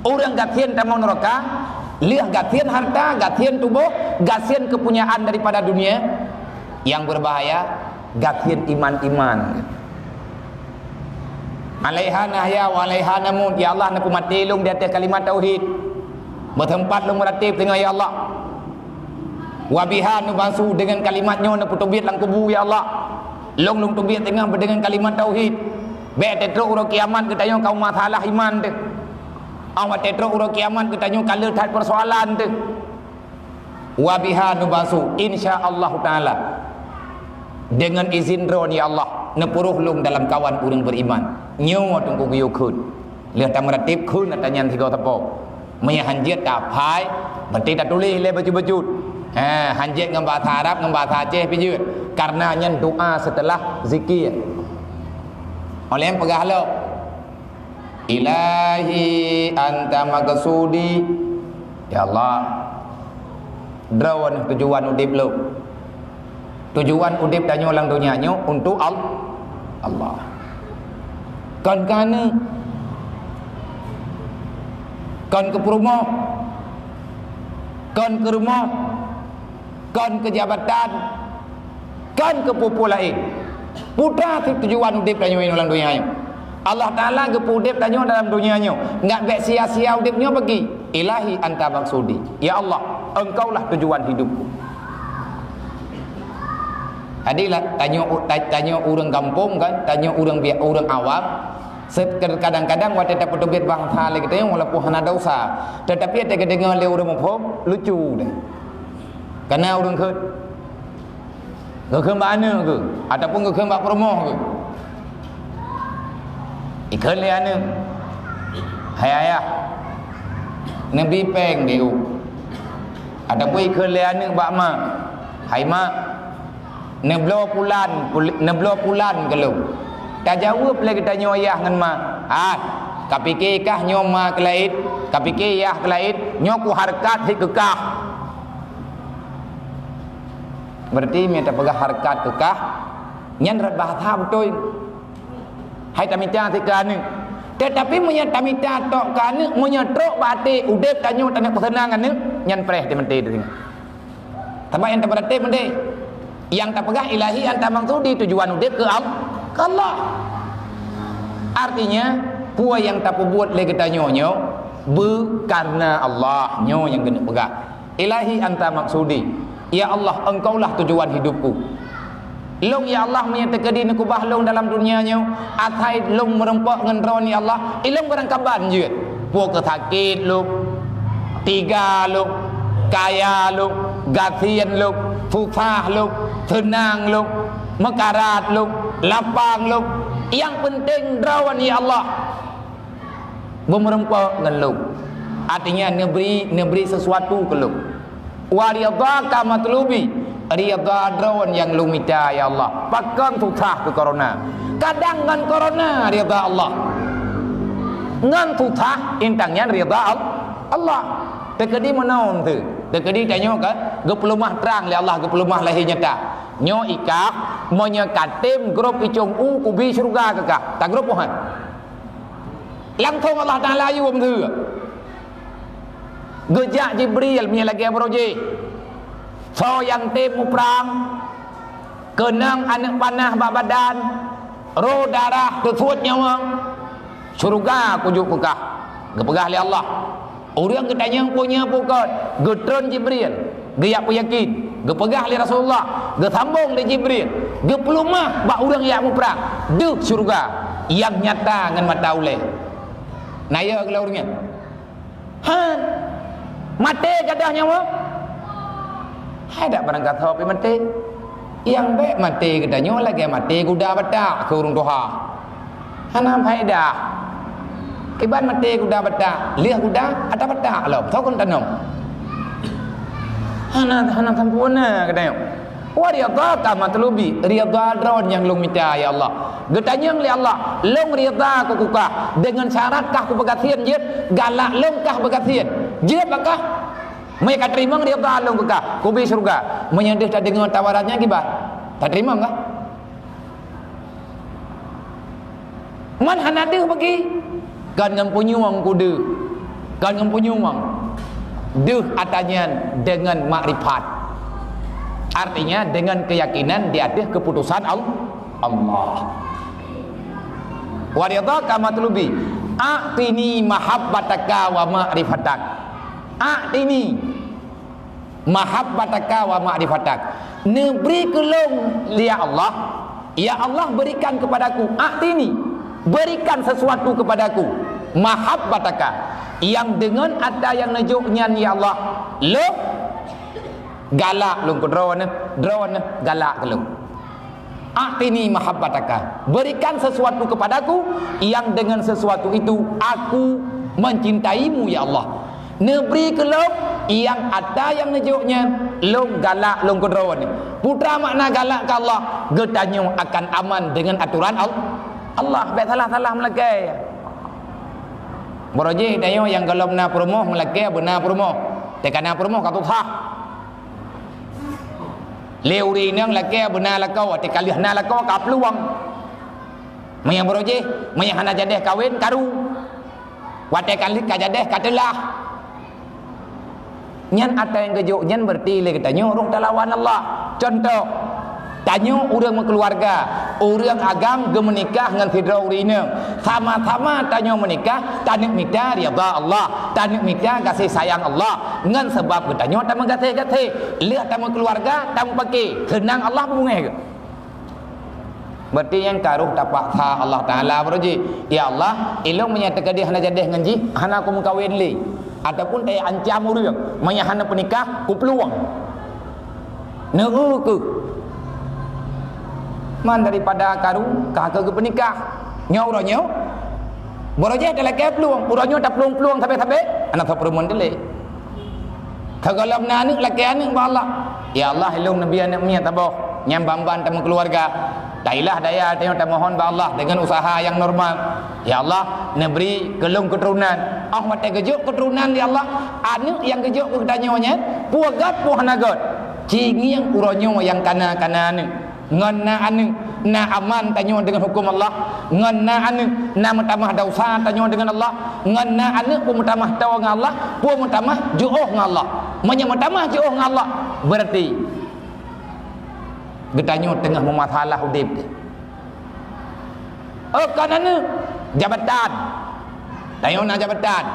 Ureuëng gasien tamong neuraka, lheueh gasien harta, gasien tuboh, gasien kepunyaan daripada dunia. Nyang berbahaya, gasien iman-iman. "Alaiha nahya wa alaiha namut." Ya Allah, neupeumaté lôn di ateueh kalimat tauhid. Meuteumpat lôn meuratéb teungoh, ya Allah. "Wa biha nub'atsu," deungon kalimat nyoe neupeuteubiet lam kubu, ya Allah. Lôn lôn teubiet teungoh deungon kalimat tauhid. Bék teutrok uroe kiamat geutanyoe ka masalah iman teuh. Awak teutrok uroe kiamat geutanyoe ka le that persoalan teuh. "Wa biha nub'atsu," insya Allah Taala. Deungon izin Droe, ya Allah, neupuroh lôn dalam kawan ureuëng beriman. Nyoe teungku geuyue kheun. Lheueh tameuratéb kheun ata nyan sigoe sapo. Meunyoe hanjeuet taphai, berarti tatuléh lé bacut-bacut. Ha, hanjeuet ngon bahasa Arab, ngon bahasa Aceh pih jeuet. Karena nyan doa setelah zikir. Oleh peugah lom. "Ilahi anta maqsudi." Ya Allah, Droe tujuan udeb lôn. Tujuan udeb tanyoe lam donya nyoe untuk Al-, Allah. Kon keu aneuk, kon keu peurumoh, kon keu rumoh, kon keu jabatan, kon keu peue-peue laén. Putra tujuan udeb tanyoe inoe lam donya nyoe. Allah Taala geupeu udeb tanyoe dalam donya nyoe. Ngat bék sia-sia udeb nyoe bagi. "Ilahi anta maqsudi." Ya Allah, Engkaulah tujuan hidupku. Jadi lah, tanyoe u-, ta-, tanyoe ureuëng gampông kan, tanyoe ureuëng biak, ureuëng awam. Se-, kadang-kadang watée tapeuteubiet bansa lé geutanyoe walaupun hana dosa, tetapi watée geudeungoe lé ureuëng muphom, lucu deh. Kana ureuëng kheun. Geukheun bak aneuk keuh, ataupun geukheun bak peurumoh keuh. Ikheun lé aneuk, "Hai ayah, neubi péng beu." Ataupun ikheun lé aneuk bak ma, "Hai ma, neubloe pulan, pul-, neubloe pulan keu lôn." Tajaweueb lé geutanyoe ayah ngon ma, "Ah, kapike kah nyoe ma keulaét, kapike yah keulaét, nyoe kuhareukat hé keu kah." Berarti meunyoe tapeugah hareukat keu kah, nyan rot bahasa beutôi. Hai tamita sit keu aneuk. Tetapi meunyoe tamita tok keu aneuk, meunyoe trok bak até udeb tanyoe taneuk peuseunang aneuk, nyan preh teumeunte teuh. Sabab nyang tapeuratéb meunte. Nyang tapeugah ilahi anta maqsudi tujuan udeb keu Al-, keu Allah. Artinya, peue nyang tapeubuet lé geutanyoe nyoe beu karna Allah, nyoe nyang keuneuk peugah. Ilahi anta maqsudi. Ya Allah, Engkaulah tujuan hidupku. Lôn, ya Allah, meunyoe teukeudi neukeubah lôn dalam dunia nyoe, asai lôn meurumpok ngon Droeneuh, ya Allah, ilôn barangkaban jeuet. Peue keu sakét lôn, tiga lôn, kaya lôn, gasien lôn, susah lôn, seunang lôn, meukarat lôn, lapang lôn, nyang peunteng Droeneuh, ya Allah. Beumeurumpok ngon lôn. Artinya, neubri, neubri sesuatu keu lôn. Wa ridhaka matlubi, ridha Droeneuh nyang lôn mita, ya Allah. Pakon susah keu korona. Kadang ngon korona ridha Allah. Ngon susah, intan nyan ridha Al-, Allah. Teukeudi meunan teuh. Teukeudi tanyoe ka geupeuleumah trang lé Allah, geupeuleumah lahé nyata. Nyoe ikah, meunyoe ka tem grob icong u kubi syeuruga keu kah. Tagrob, oh, hai. Langsong Allah Taala yue meuheueh. Geujak Jibril meunyoe lagée baroe jih. Soe nyang tem muprang, keunong aneuk panah bak badan, roh darah teusuet nyawöng, syeuruga kujok peugah. Geupeugah lé Allah, ureuëng geutanyong peue nyoe peue kon, geutreun Jibril, geujak peuyakén, geupeugah lé Rasulullah, geusambong lé Jibril, Geupeuleumah bak ureuëng nyang muprang deuh syeuruga nyang nyata ngon mata ulée. Na yo geulah ureuëng nyan? Han. Maté gadôh nyawa? Hai dak barangkasoe pih maté. Nyang bék maté geutanyoe lagée maté guda batak keu ureuëng tuha. Hana faedah. Kiban maté guda batak, lheueh guda ata batak lom, sokon tanong. Hana, hana sampoereuna geutanyoe. Wa ridhaka matlubi, ridha droe nyang lôn mita, ya Allah. Geutanyong lé Allah, lôn ridha keu kukah, deungon syarat kah kupeugasien jeuet, galak lôn kah peugasien. Jeuet bak kah? Meunyo kateurimong ridha lôn keu kah, kubi syeuruga. Meunyo deuh tadeungoe tawaran nyan kiban, tateurimong kah? Man hana deuh bagi, kon ngon punyueng kudu, kon ngon punyueng. Deuh ata nyan deungon makrifat, artinya deungon keuyakinan di ateueh keuputusan Al-, Allah. Wa ridhaka matlubi, a'tini mahabbataka wa ma'rifatak. A'tini mahabbataka wa ma'rifatak. Neubri keu lôn, ya Allah. Ya Allah, berikan kepadaku, a'tini, berikan sesuatu kepadaku, mahabbataka, nyang deungon ata nyang neujok nyan, ya Allah, lôn galak lôn keu droeneuh, droeneuh galak keu lôn. A'tini mahabbataka, berikan sesuatu kepadaku yang dengan sesuatu itu aku mencintaimu, ya Allah. Neubri keu lôn nyang ata nyang neujok nyan, lôn galak lôn keu droeneuh. Peue makna galak keu Allah? Geutanyoe akan aman deungon atoran Al-, Allah. Bék salah-salah meulakée. Barojih tanyoe nyang gohlom na peurumoh meulakée beuna peurumoh. Teuka na peurumoh ka susah. Lé ureuëng inong lakée beuna lakoe, watée ka lheueh na lakoe ka plueng. Meunyo barojih, meunyo hana jadeh kawén, karu. Watée ka lheueh ka jadeh, ka teulah. Nyan ata nyang geujok nyan berarti lé geutanyoe ureuëng talawan Allah. Contoh, tanyoe ureuëng meukeuluwarga, ureuëng agam geumeunikah ngon sidroe ureuëng inong. Sama-sama tanyoe meunikah, taneuk mita ridha Allah, taneuk mita gaséh sayang Allah. Ngon sabab geutanyoe tameugaséh-gaséh, lheueh tameukeuluwarga, tameupake, seunang Allah beubungéh geuh. Berarti nyang ka roh tapaksa Allah Taala barojih, "Ya Allah, ilôn meunyo teukeudeh hana jadeh ngon jih, hana kumeukawen lé." Ataupun taancam ureuëng, "Meunyo hana peunikah, kuplueng." Neu-eu keuh. Man daripada karu ka keu geupeunikah. Nyoe uroe nyoe, barojih talakée plueng, uroe nyoe taplueng-plueng sabe-sabe, hana soe peurumoh teuh lé. Ka gohlom na aneuëk lakée aneuëk bak Allah. "Ya Allah, ilôn neubi aneuëk miet saboh, nyang ban-ban tameukeuluwarga. Tailah daya tanyoe tamohon bak Allah deungon useuha nyang normal. Ya Allah, neubri keu lôn keuturonan." Óh watée geujok keuturonan lé Allah, aneuëk nyang geujok keu geutanyoe nyan, peue gét peue hana gét. Ci ngieng uroe nyoe nyang kana-kana aneuëk. Ngon na aneuëk, na aman tanyoe deungon huköm Allah. Ngon na aneuëk, na meutamah desya tanyoe deungon Allah. Ngon na aneuëk, peue meutamah toe ngon Allah, peue meutamah jiôh ngon Allah. Meunyo meutamah jiôh ngon Allah, berarti geutanyoe teungoh meumasalah udeb. Oh, kon aneuëk, jabatan. Tanyoe na jabatan,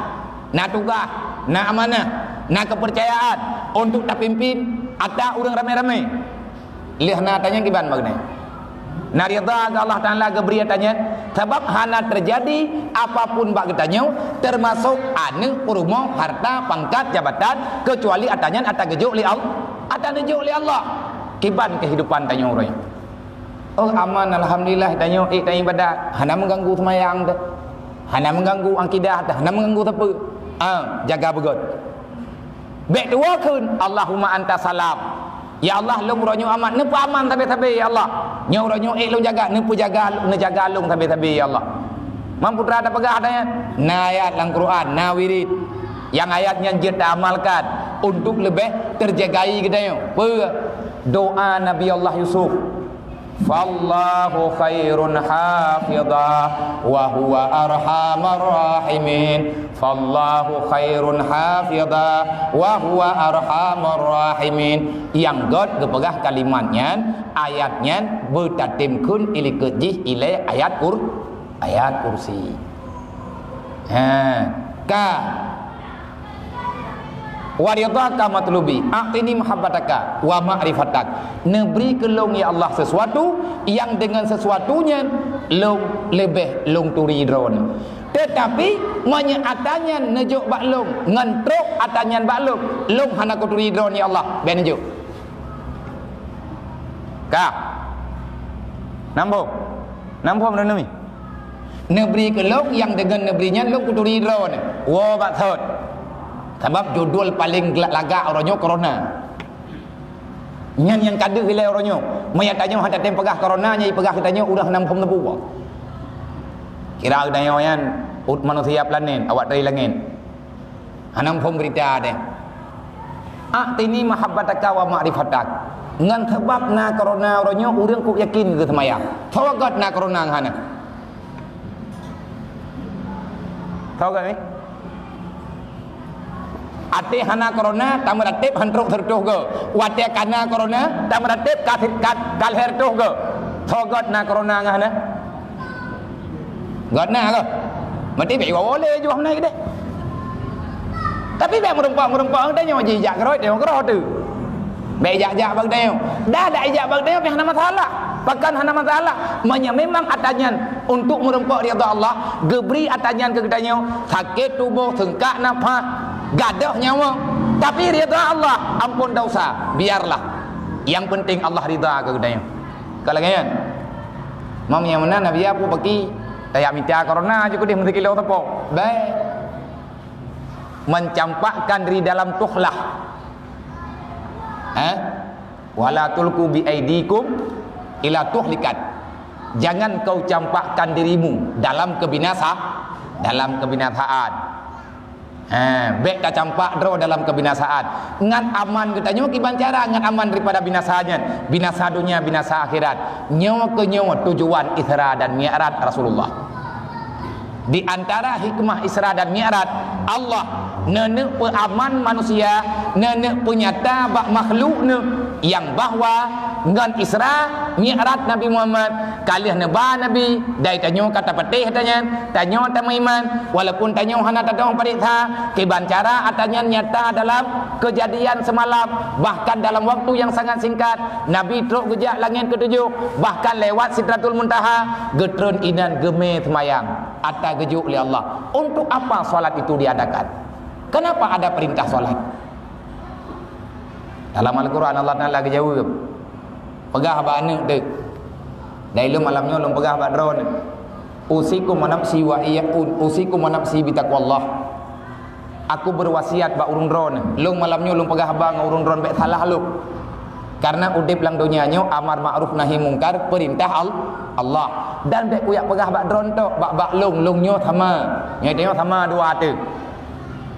na tugaih, na amanah, na keupeurcayaan untuk tapimpin ata ureuëng ramé-ramé. Lheueh na ata nyan kiban bak nyan. Na ridha keu Allah Taala geubri ata nyan, sabab hana teujadi apapun bak geutanyoe, teumasok aneuëk, peurumoh, harta, pangkat, jabatan, keucuali ata nyan ata geujok lé Al-, ata neujok lé Allah. Kiban keuhidupan tanyoe uroe nyoe. Oh, aman, alhamdulillah, tanyoe ék taibadat, hana meuganggu seumayang teuh, hana meuganggu akidah teuh, hana meuganggu sapeue. Ah, jaga beugét. Bék tuwoe kheun, "Allahumma anta salam." Ya Allah, lôn uroe nyoe aman, neupeuaman sabe-sabe, ya Allah. Nyoe uroe nyoe ék lôn jaga, neupeujaga, neujaga lôn sabe-sabe, ya Allah. Man putra tapeugah ata nyan, na ayat lam Quran, na wirid. Nyang ayat nyan jeuet taamalkan untuk leubeh teujagai geutanyoe. Peue? Doa Nabi Allah Yusuf. "Fallahu khairun hafidha wa huwa arhamar rahimin. Fallahu khairun hafidha wa huwa arhamar rahimin." Nyang gét geupeugah kalimat nyan, ayat nyan beutatem kheun ilikot jih ilée ayat kur-, ayat kursi. Ha, ka. Wa ridhaka matlubi, a'tini mahabbataka wa ma'rifatak. Neubri keu lôn, ya Allah, sesuatu nyang deungon sesuatu nyan lôn leubeh lôn turi droeneuh. Teutapi, meunyoe atra nyan neujok bak lôn, ngon trok atra nyan bak lôn, lôn hana kuturi droeneuh, ya Allah, bèk neujok. Ka. Nambông. Nambông, Nami. Neubri keu lôn, nyang deungon neubri nyan lôn kuturi droeneuh. Woe bak thot. Sabab judul paleng gla-, lagak uroe nyoe corona. Nyan nyang ka deuh ilèe uroe nyoe. Meunyo tanyoe hana tem peugah corona, nyang ipeugah geutanyoe ureueng hana muphom teupeu. Kira geutanyoe nyan ut-, manusia planet, awak dari langit. Hana muphom beurita deh. A'tini mahabbataka wa ma'rifatak. Ngon sabab na corona uroe nyoe ureueng kok yakin keu seumayang. Soe göt na corona ngon hana? Soe göt ni? Até hana corona, tameuratéb han trok sireutoh go. Watèe ka na corona, tameuratéb ka, ka, ka lhèe reutôh go. Soe göt na corona ngon hana? Göt na keuh. Meuti bèk iwoe lé juah meunan keudeh. Tapi bèk meurumpok-meurumpok geutanyoe jijak keurot, tanyoe keurot tu. Bèk ijak-jak bak geutanyoe. Dah dak ijak bak geutanyoe pih hana masalah. Pakon hana masalah? Meunyoe memang atra nyan untuk meurumpok ridha Allah, geubri atra nyan keu geutanyoe, sakét tuboh, seungkak nafah, gadôh nyawa. Tapi ridha Allah, ampôn dosa, biarlah. Yang penting Allah ridha keu geutanyoe. Ka lagèe nyan. Mam nyang meunan Nabi Abu Bakar, tajak mita corona ju keudeh meusikilo teupok. Bèk. Mencampakkan diri dalam tuhlah. Eh? "Wala tulqu bi aidikum ila tuhlikat." Jangan kau campakkan dirimu dalam kebinasa-, dalam kebinasaan. Ha, bèk tacampak droe dalam kebinasaan. Ngat aman geutanyoe kiban cara ngat aman daripada binasa nyan. Binasa dunia, binasa akhirat. Nyoe keuh nyoe tujuan Isra dan Mi'raj Rasulullah. Di antara hikmah Isra dan Mi'raj, Allah neuneuk peuaman manusia, neuneuk peunyata bak makhluk neuh nyang bahwa ngon Isra Mi'raj Nabi Muhammad, ka lheueh neuba Nabi, dai tanyoe ka tapatéh atra nyan, tanyoe tameuiman, walaupun tanyoe hana tatong pareksa, kiban cara atra nyan nyata dalam keujadian seumalam, bahkan dalam waktu nyang sangat singkat, Nabi trok geujak langét keutujoh, bahkan lewat Sidratul Muntaha, geutreun inan geumé seumayang. Atra geujok lé Allah. Untuk apa salat itu diadakan? Kenapa ada perintah salat? Dalam Al-Quran Allah Taala geujaweueb. Peugah bak aneuk teuh. Dari lôn malam nyoe lôn peugah bak droeneuh. Usikum wa nafsi wa iyyakum, usikum wa nafsi bitaqwallah. Aku beuwasiat bak ureueng droeneuh. Lôn malam nyoe lôn peugah haba ngon ureueng droeneuh bèk salah lôn. Karena udép lam donya nyoe amar ma'ruf nahi mungkar, perintah Al-, Allah. Dan bèk kuyak peugah bak droeneuh tok, bak, bak lôn, lôn nyoe sama. Nyoe tanyoe sama dua teuh.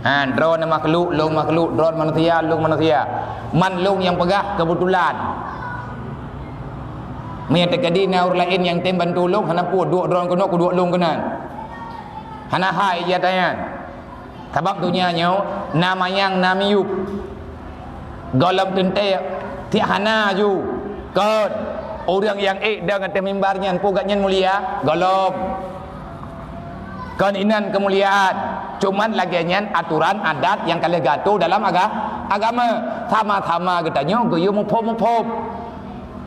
Ha, droeneuh makhluk, lôn makhluk, droeneuh manusia, lôn manusia. Man lôn nyang peugah keubeutulan. Meunyoe teukeudi na ureueng laén nyang tem bantu lôn, hana peue, duek droeneuh keunoe, kuduek lôn keunan. Hana hai ija tanyan. Sabab donya nyoe na manyang na miyueb. Gohlom teuntèe tiek hana aju. Kon ureueng nyang ék dong ateueh mimbar nyan peue gobnyan mulia? Gohlom. Kon inan keumuliaan. Cuman lagèe nyan aturan adat nyang ka lheueh geuatô dalam aga-, agama. Sama-sama geutanyoe geuyue muphom-muphom.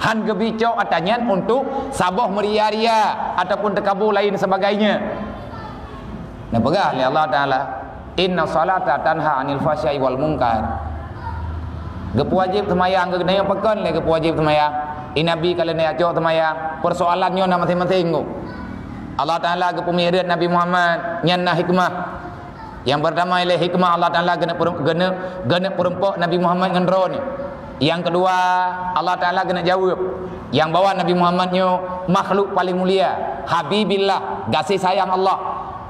Han geubicok atra nyan untuk saboh meuria-ria ataupun teukabô laén sebagainya. Neupeugah lé Allah Taala, "Inna salata tanha 'anil fahsya'i wal munkar." Geupeuwajéb seumayang keu geutanyoe, pakon lé geupeuwajéb seumayang? Di Nabi ka lheueh neujak cok seumayang. Persoalan nyoe na maséng-maséng keuh. Allah Taala geupeumiet Nabi Muhammad, nyan na hikmah. Nyang peurtama ialah hikmah Allah Taala geuneuk peurum-, geuneuk, geuneuk peurumpok Nabi Muhammad ngon droeneuh. Nyang keudua, Allah Taala geuneuk jaweueb. Nyang bahwa Nabi Muhammad nyoe makhluk paleng mulia, Habibillah, gaséh sayang Allah.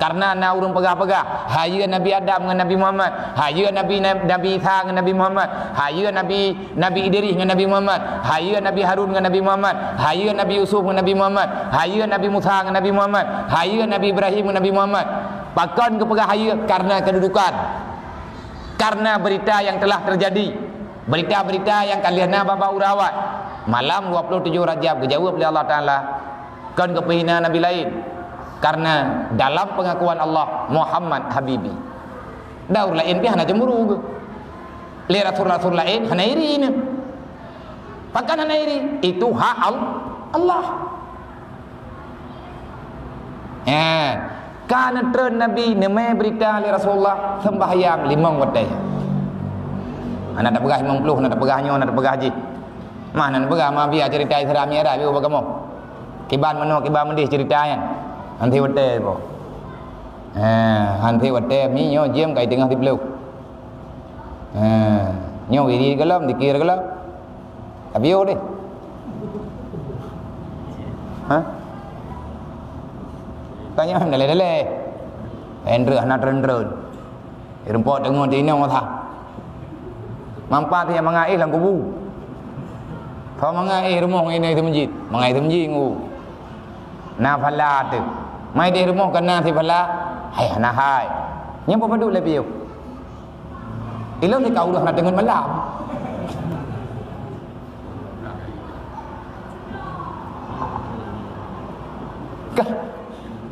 Karena na ureueng peugah-peugah, "Hayeue Nabi Adam ngon Nabi Muhammad, hayeue Nabi, Nabi Isa ngon Nabi Muhammad, hayeue Nabi, Nabi Idris ngon Nabi Muhammad, hayeue Nabi Harun ngon Nabi Muhammad, hayeue Nabi Yusuf ngon Nabi Muhammad, hayeue Nabi Musa ngon Nabi Muhammad, hayeue Nabi Ibrahim ngon Nabi Muhammad." Pakon geupeugah hayeue? Karena kedudukan. Karena berita yang telah terjadi. Berita-berita nyang ka lheueh na bak-bak uroe awai. Malam dua puluh tujoh Rajab geujaweueb lé Allah Taala, kon geupeuhina nabi laén. Karena dalam pengakuan Allah, Muhammad habibi. Dan ureueng laén pih hana cemburu keuh. Lé rasul-rasul laén hana iri nyan. Pakon hana iri? Itu hak Al-, Allah. Eh, ka neutreun Nabi neumé beurita lé Rasulullah seumbahyang limong watée. Hana tapeugah limong ploh, hana tapeugah nyoe, hana tapeugah jih. Mah hana tapeugah, ma biya ceurita Isra Mi'raj bak kamoe. Kiban meunoe, kiban meudeh ceurita nyan. Hana watée po. Eh, hana watée mi nyoe jeuem kai teungoh siploh. Ha, nyoe wirid golom, zikir golom. Tapi oh deh. Ha? Tanya dalé-dalé. Endreuh hana treun-treun. Rumpok teungoh di inong masa. Mampat nyang mangat éh lam kubu. Kau mangat éh rumoh ini itu masjid. Mangat itu masjid ngu. Na phala tu. Mai di rumoh kena si phala. Hai hana hai. Nyang peubadu lé piôh. Ilôn di kau udah na deungon malam. Ka,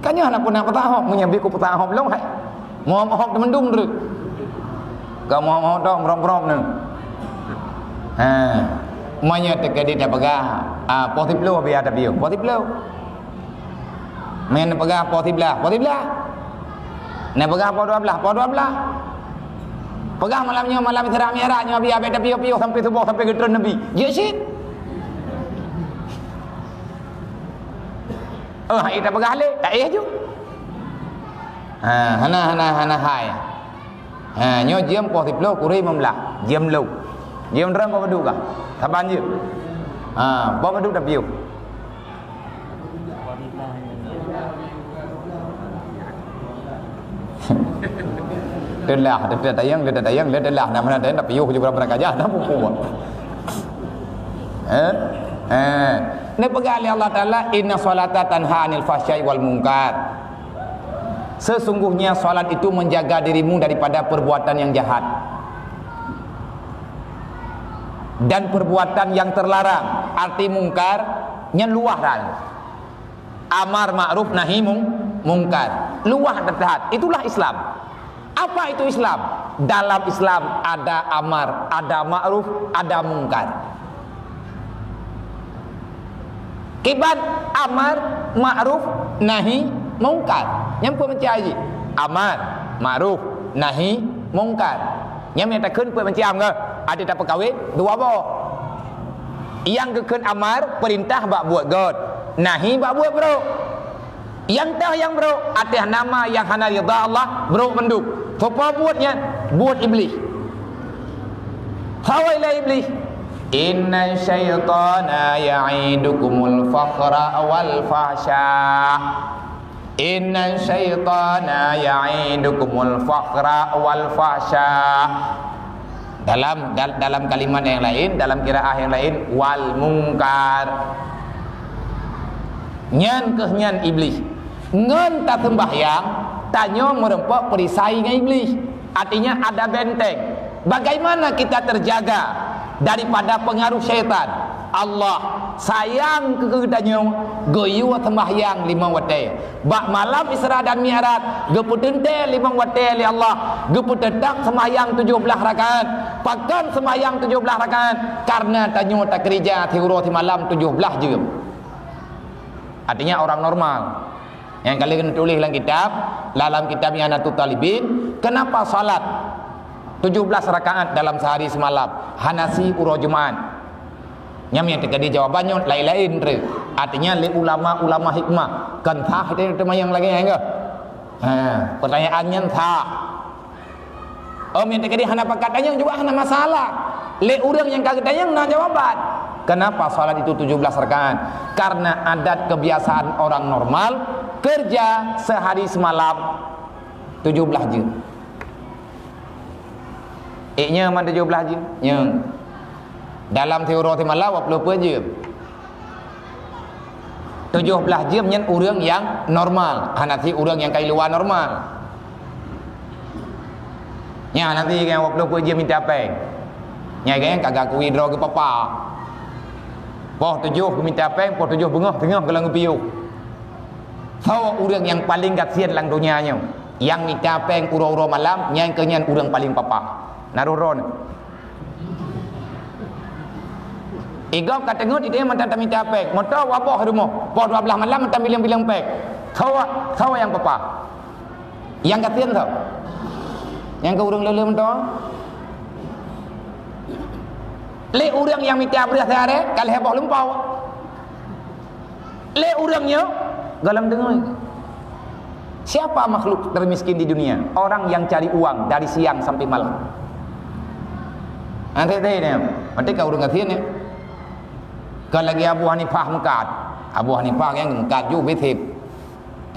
ka nyoe hana pernah peutahop, meunyoe bi ku peutahop lôn hai. Mohop-hop teumendung treuk. Ka mohop-hop tok meurop-rop neu. Ha. Meunyoe teuka di tapeugah, ah, poh siploh biasa tapiôh. Poh siploh. Meunan peugah poh siblaih, poh siblaih. Neupeugah poh dua blaih, poh dua blaih. Peugah malam nyoe malam Isra Mi'raj nyoe biar bèk tapiôh-piôh sampai suboh sampai geutreun Nabi. Jeuet cit. Oh, hai tapeugah lé, tak éh ju. Ha, hana, hana, hana hai. Ha, nyoe jeuem poh siploh kureueng limong blaih. Jeuem lom. Jeuem droe poh padum kah? Saban jeuem. Ha, poh padum tapiôh. Teulah, teulah tayang, teulah tayang, teulah. Nama tayang tapiôh je berapa kajah dah buku. Eh? Eh. Neupeugah lé Allah Taala, "Inna salata tanha 'anil fahsya'i wal munkar." Sesungguhnya salat itu menjaga dirimu daripada perbuatan yang jahat dan perbuatan yang terlarang, arti mungkar, nyan luwah ran. Amar ma'ruf nahi mung-, mungkar. Luwah that. Itulah Islam. Apa itu Islam? Dalam Islam ada amar, ada ma'ruf, ada mungkar. Kiban amar ma'ruf nahi mungkar. Nyan peue macam jih? Amar ma'ruf nahi mungkar. Nyan meunyo takheun peue macam ke? Ada tapeukawen dua boh. Nyang geukheun amar peurintah bak buet göt, nahi bak buet brok. Nyang teuh nyang brok ateueh nama nyang hana ridha Allah, brok mandum. Soe buet nyan? Buet Iblih. Hawai lé Iblih. Inna syaitana ya'idukumul fakhra wal fahsya. Inna syaitana ya'idukumul fakhra wal fahsya. Dalam dal-, dalam kalimat yang lain, dalam qiraah yang lain, wal munkar. Nyan keuh nyan Iblih. Ngon taseumbahyang, tanyoe meureumpok perisai ngon Iblih. Artinya ada benteng. Bagaimana kita terjaga daripada pengaruh syaitan? Allah sayang keu geutanyoe, geuyue seumbahyang limong watée. Bak malam Isra dan Mi'raj, geupeuteuntée limong watée lé Allah, geupeuteutap seumbahyang tujoh blaih rakaat. Pakon seumbahyang tujoh blaih rakaat? Karena tanyoe takeurija siuroe simalam tujoh blaih jeuem. Artinya orang normal. Nyang ka lheueh neutuléh lam kitab, lam kitab I'anatut Talibin, kenapa salat tujoh blaih rakaat dalam sehari semalam hana si uroe Jumaat? Nyan nyang teuka di jawaban nyoe laén-laén treuk. Artinya lé ulama-ulama hikmah, kan sah teumayang lagée nyan keuh? Ha, pertanyaan nyan sah. Om nyang teuka di hana pakat tanyong juga hana masalah. Lé ureuëng nyang ka geutanyong na jawaban. Kenapa salat itu tujoh blaih rakaat? Karena adat kebiasaan orang normal kerja sehari semalam tujoh blaih jeuem. Ék nyoe man tujoh blaih jeuem. Nyoe. Dalam siuroe simalam dua puluh empat jeuem. Tujoh blaih jeuem nyan ureuëng nyang normal, hana si ureuëng nyang ka luwa normal. Nyan hana si nyang dua puluh empat jeuem mita péng. Nyan ka geuakui droe geuh papa. Poh tujoh mita péng, poh tujoh beungoh, teungoh geulang geupiôh. Soe ureuëng nyang paleng gasien lam donya nyoe? Nyang mita péng uroe-uroe malam, nyan keuh nyan ureuëng paleng papa. Na roh droeneuh. Igob ka teungeut, idéh mantong tamita péng. Moto waboh rumoh, poh dua blaih malam mantong bileng-bileng péng. Soe, soe nyang peupah? Nyang gasien soe? Nyang keu ureuëng le-le mantong. Lé ureuëng nyang mita breueh siharé ka lhée boh lumpau. Lé ureuëng nyoe gohlom deungoe. Siapa makhluk termiskin di dunia? Orang yang cari uang dari siang sampai malam. Nah, teuh-teuh nyoe, berarti ka ureuëng gasien nyoe. Kon lagée Abu Hanifah meukat. Abu Hanifah nyang meukat ju bék sép.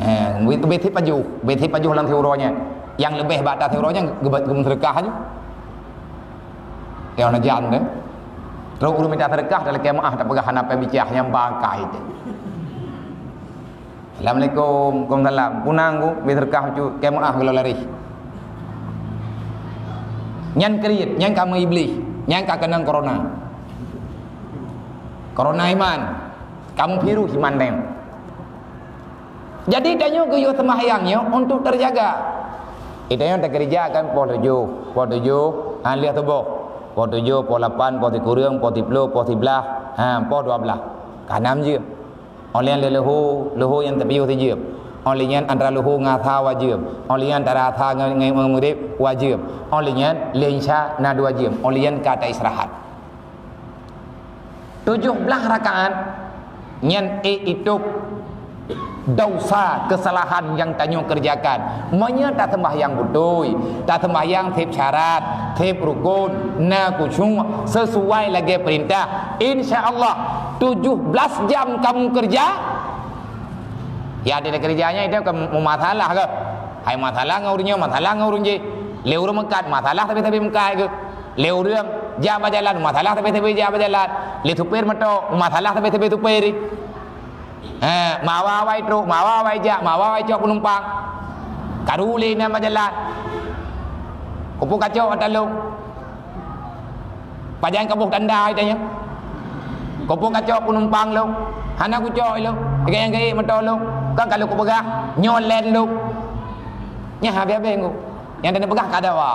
Eh, bék sép pajoh, bék sép pajoh lam siuroe nyan. Nyang leubeh bak ta siuroe nyan geubat geumeuseudeukah ju. Nyang na jan deh. Trok ureuëng mita seudeukah, talakée meuáh, tapeugah hana payah bicah, nyang bangkai teuh. Assalamualaikum. Waalaikumsalam. Punang ku, bit seudeukah bacut, kée meuáh geulolari. Nyan kriet, nyan kamoe Iblih, nyan ka keunong corona. Corona iman, kamoe virus iman deh. Jadi tanyoe geuyue seumahyang nyoe untuk terjaga. Tanyoe takeurija kan poh tujoh, poh tujoh, ha, lheueh suboh. Poh tujoh, poh lapan, poh sikureueng, poh siplôh, poh siblaih, ha, poh dua blaih. Ka nam jeuem. Óh lheueh nyan lé leuhô, leuhô nyang teupiôh sijeuem. Óh lheueh nyan antara leuhô ngon asa wajeuem. Óh lheueh nyan antara asa ngon, ngon, ngon meugréb wajeuem. Óh lheueh nyan lé isya na dua jeuem. Óh lheueh nyan ka ta istirahat. Tujoh blaih rakaat nyan ék itôb dosa keusalahan nyang tanyoe keureujakan. Meunyoe taseumbahyang beutôi, taseumbahyang sép syarat, sép rukon, na khusyuk, sisuai lagée peurintah, insya Allah tujoh blaih jam kamoe keureuja. Ya, di keureuja nyan itu kan meumasalah ke? Hai masalah ngon ureuëng nyoe, masalah ngon ureuëng jih. Lé ureuëng meukat, masalah sabe-sabe meukat ke? Lé ureuëng jak bak jalan, masalah sabe-sabe jak bak jalan. Lé supir moto, masalah sabe-sabe supir. Ha, mawa awai trok, mawa awai jak, mawa awai cok penumpang. Karu lé inan bak jalan. Kupu kacok ata lôn. Pajan kaboh tanda ita nyan. Kupu kacok penumpang lôn. Hana kucok lôn. Gaya-gaya moto lôn. Kan kalau kupeugah, nyoe len lôn. Nyan habéh-habéh ngku. Nyang dan peugah kada wa.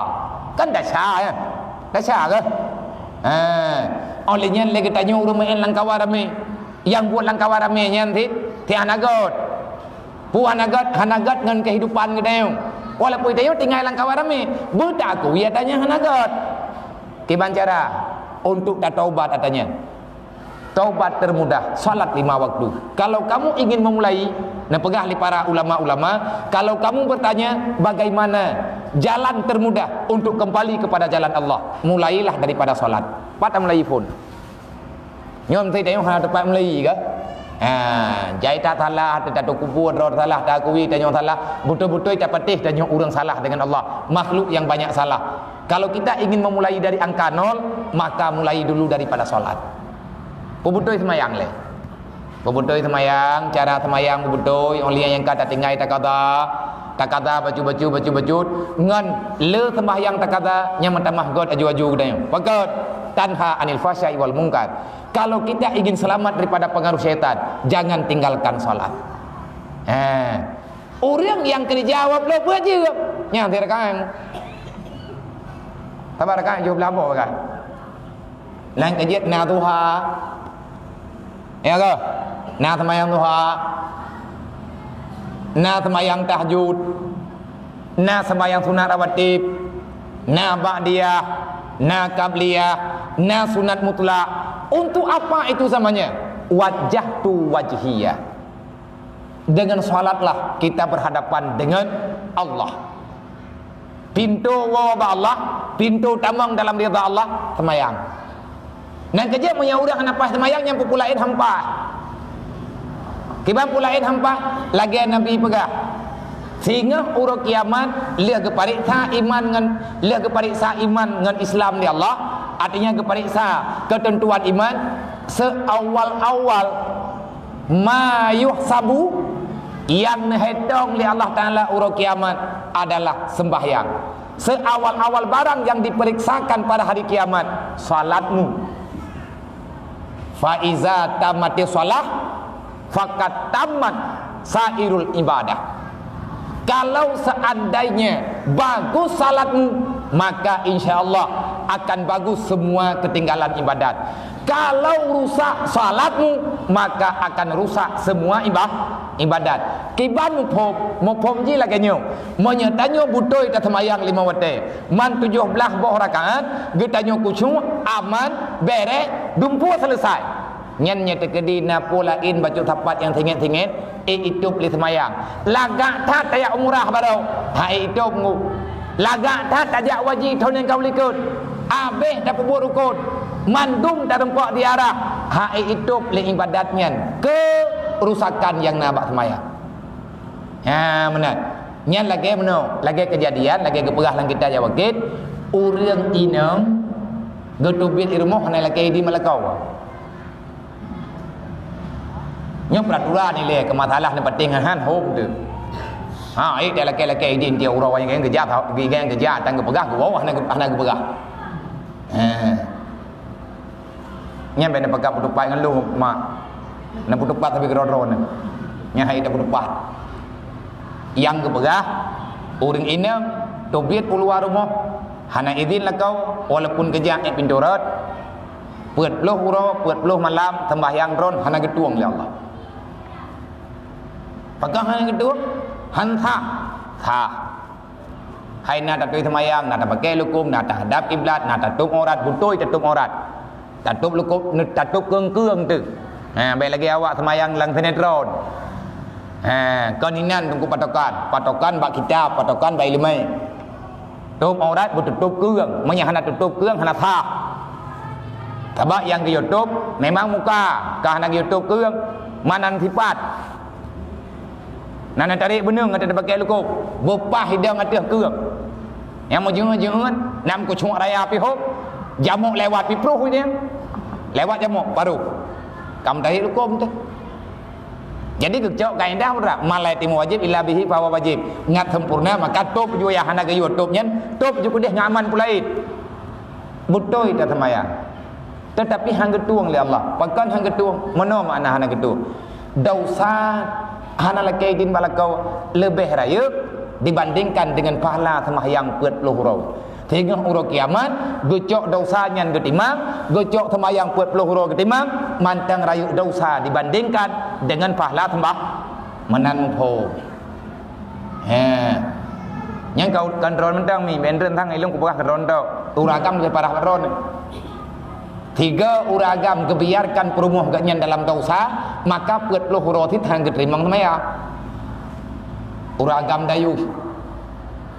Kan dasar ya. Dasar ke? Ha. Oleh nyan lé geutanyoe ureuëng meu'en lam kawan ramé. Nyang buet lam kawan ramé nyan sit, sit hana gét. Peue hana gét, hana gét ngon kehidupan geutanyoe. Walaupun geutanyoe tinggai lam kawan ramé, beutakui ata nyan hana gét. Kiban cara untuk tataubat ata nyan. Taubat termudah, salat lima waktu. Kalau kamu ingin memulai, neupeugah lé para ulama-ulama, kalau kamu bertanya bagaimana jalan termudah untuk kembali kepada jalan Allah, mulailah daripada salat. Pat tamulai phon. Nyoe meusti tanyoe hana teumpat meulai ka? Ha, jai that salah, that tatukupu droe salah, takui tanyoe salah, beutôi-beutôi tapatéh tanyoe ureuëng salah dengan Allah, makhluk nyang banyak salah. Kalau kita ingin memulai dari angka nol, maka mulai dulu daripada salat. Peubeutôi seumayang lé. Peubeutôi seumayang, cara seumayang peubeutôi, óh lheueh nyan ka tatinggai takada, takada bacut-bacut, bacut-bacut, ngon le seumayang takada nyang meutamah gét aju-aju geutanyoe. Pakon? Tanha anil fahsya'i wal munkar. Kalau kita ingin selamat daripada pengaruh syaitan, jangan tinggalkan salat. Ha. Ureuëng nyang keureuja wab lôn peue jeuem? Nyang sirkan. Sabar kan, jôh beulaboh kan. Nyang keujeuet na duha. Ya ke? Na seumayang duha. Na seumayang tahajud. Na seumayang sunat rawatib. Na ba'diyah. Na qabliyah. Na sunat mutlak. Untuk apa itu semuanya? Wajjahtu wajhiya. Dengan salatlah kita berhadapan dengan Allah. Pintoe woe bak Allah, pintoe tamong dalam ridha Allah, seumayang. Nyang keujeuet meunyoe ureuëng hana paih seumayang, nyan peue-peue laén han paih. Kiban peue laén han paih, lagée Nabi peugah, singoh uroe kiamat lheueh geupareksa iman ngon, lheueh geupareksa iman ngon Islam lé Allah, artinya geupareksa keuteuntuan iman, seuawal-awal ma yuhsabu, nyang neuhitong lé Allah Taala uroe kiamat adalah seumbahyang. Seuawal-awal barang nyang diperiksakan pada hari kiamat, salatmu. Fa iza tammatis shalah, faqad tammat sairul ibadah. Kalau seandainya bagus salatmu, maka insya Allah akan bagus semua ketinggalan ibadat. Kalau rusak salatmu, maka akan rusak semua iba-, ibadat. Kiban muphom, muphom jih lagée nyoe. Meunyoe tanyoe beutôi taseumayang limong watée, man tujoh blaih boh rakaat, geutanyoe khusyuk, aman, bereh, dumpeue seuleusai. Nyan nyang teukeudi na peue laén bacut sapat nyang singet-singet, ék itôb lé seumayang. Lagak that tajak umrah barô, ha ék itôb ngu. Lagak that tajak haji thôn nyang ka u likot, abéh tapeubuet rukon, mandum tareumpok ziarah, ha ék itôb lé ibadat nyan keu rusakan nyang na bak seumayang. Ha, meunan. Nyan lagée meunoe, lagée keujadian, lagée geupeugah lam kitab Jawakit, ureuëng inong geuteubiet i rumoh hana lakée idin bak lakoe. Nyoe peuraturan ilée keu masalah neupatéh ngon han hom teuh. Ha, ék talakée-lakée idin tiep uroe nyang geujak, nyang geujak tan geupeugah geuwoe hana geu-, hana geupeugah. Ha. Nyan bèk neupeugah peutupat ngon lôn, mak. Neupeutupat tapi keudroe-droe nyan. Nyan hai neupeutupat. Nyang geupeugah, ureuëng inong teubiet u luwa rumoh, hana idin lakoe, walaupun geujak ék pintoe rot, peuet ploh uroe, peuet ploh malam, seumbahyang droen hana geutueng lé Allah. Pakon hana geutueng? Han sah. Sah. Hai na taturi seumayang, na tapakée lukôm, na tahadab kiblat, na tatôb aurat, beutôi tatôb aurat. Tatôb lukôm, tatôb keueng-keueng teuh. Ha, bèk lagée awak seumayang lam sinetron. Ha, kon inan teungku patokan. Patokan bak kitab, patokan bak iéleumé. Tôb aurat beututôb keueng. Meunyoe hana tutôb keueng, hana sah. Sabab nyang geuyue tôb memang muka, ka hana geuyue tôb keueng, meunan sifat. Na neutarek beuneueng ateueh tapakée lukôm, beupah idong ateueh keueng. Nyang meujeuet-jeuet, na meukucok raya pih hôk, jamok lewat pih pruh idong. Lewat jamok, baru. Ka meutarek lukôm teuh. Jadi geucok kaedah beurah, ma la yatimu wajib illa bihi fahuwa wajib. Ngat sempurna, maka tôb jih nyang hana geuyue tôb nyan, tôb jih keudeh ngon aman peue laén. Beutôi taseumayang. Teutapi han geutueng lé Allah. Pakon han geutueng? Meunoe makna hana geutueng. Desya hana lakée idin bak lakoe leubeh rayeuk dibandingkan deungon pahala seumahyang peuet ploh uroe. Singoh uroe kiamat, geucok desya nyan geutimang, geucok seumahyang peuet ploh uroe geutimang, mantong rayeuk desya dibandingkan deungon pahala seumbah-, meunan muphom. He. Nyang ka, ka droen mantong mi, ben droen sang ilôn kupeugah keu droen tu. Ureuëng agam leubeh parah bak droen. Tiga ureuëng agam geubiarkan peurumoh geuh nyan dalam desya, maka peuet ploh uroe cit han geuteurimong seumayang. Ureuëng agam dayus.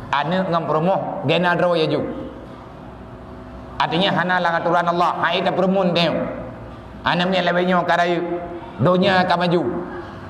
Aneuëk ngon peurumoh gena droe laju. Artinya hana lam atoran Allah, hai tapeureumeun tanyoe. Hana miet lagée nyoe ka rayeuk, donya ka maju.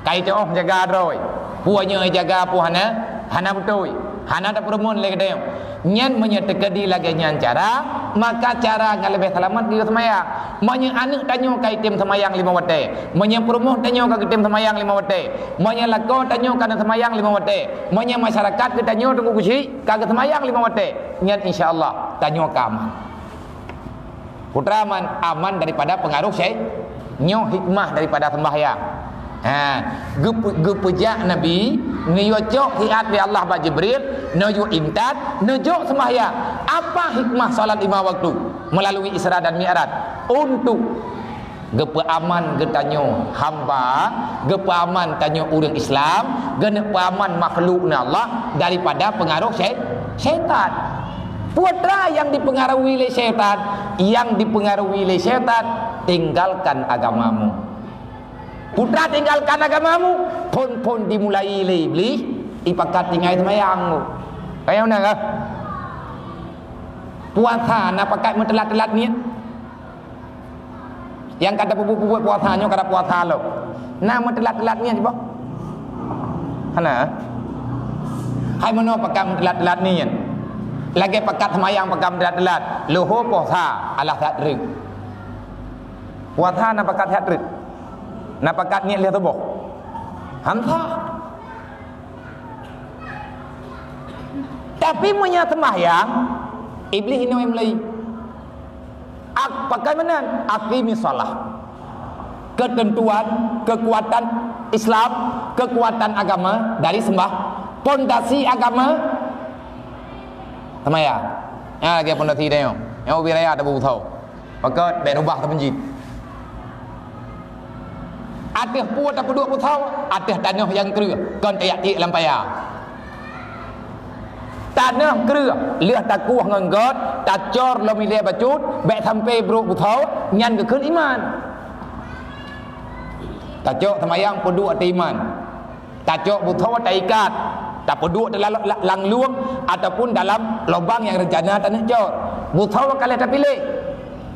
Ka iteuôh jaga droe, peue nyoe jaga peue hana, hana beutôi, hana tapeureumeun lé geutanyoe. Nyan meunyoe teukeudi lagée nyan cara, maka cara nyang leubeh seulamat geuyue seumayang. Meunyoe aneuëk tanyoe ka item seumayang limong watée, meunyoe peurumoh tanyoe ka geutem seumayang limong watée, meunyoe lakoe tanyoe ka na seumayang limong watée, meunyoe masyarakat geutanyoe teungku keuchik ka geuseumayang limong watée, nyan insya Allah tanyoe ka aman. Putra aman, aman daripada peungaruh syai-, nyoe hikmah daripada sembahyang. Ha, geupe-, geupeujak Nabi, neuyue cok hiat lé Allah bak Jibril, neuyue intat, neujok sembahyang. Apa hikmah salat lima waktu melalui Isra dan Mi'raj? Untuk geupeuaman geutanyoe hamba, geupeuaman tanyoe ureuëng Islam, geuneuk peuaman makhluk na Allah daripada peungaruh syai-, syaitan. Putra nyang dipengaruhi lé syaitan, nyang dipengaruhi lé syaitan, tinggalkan agamamu. Putra tinggalkan agamamu, phon-phon dimulai lé Iblih, ipakat tinggai seumayang. Kaya mana kah? Puasa na pakat meutelat-telat niet. Nyang ka tapeubuet-buet puasa nyoe ka tapuasa lom. Na meuteulat-teulat niet cit boh? Hana. Hai meunoe pakat meuteulat-teulat niet. Lagée pakat seumayang pakat meuteulat-teulat. Luho puasa alah that treuk. Puasa na pakat that treuk. Na pakat niet lheueh suboh. Hamsa. Tapi meunyoe seumahyang, Iblih inoe mulai. Ak-, pakai meunan, aqimis shalah. Ketentuan, kekuatan Islam, kekuatan agama dari sembah, pondasi agama seumahyang. Nyan lagée pondasi tanyoe. Nyang ubé raya tabu tho. Pakot bèk rubah sapeue jih. Ateueh peue tapeuduek beusoe? Ateueh tanoh nyang kreueh, kon tajak tiek lam paya. Tanoh kreueh, lheueh takueh ngon got, tacor lom ilée bacut, bék sampoe brok beusoe, nyan geukheun iman. Tacok seumayang peuduek ateueh iman. Tacok beusoe taikat, tapeuduek dalam la-, langlueng ataupun dalam lubang nyang reuncana tanoh cor. Beusoe ka lheueh tapiléh.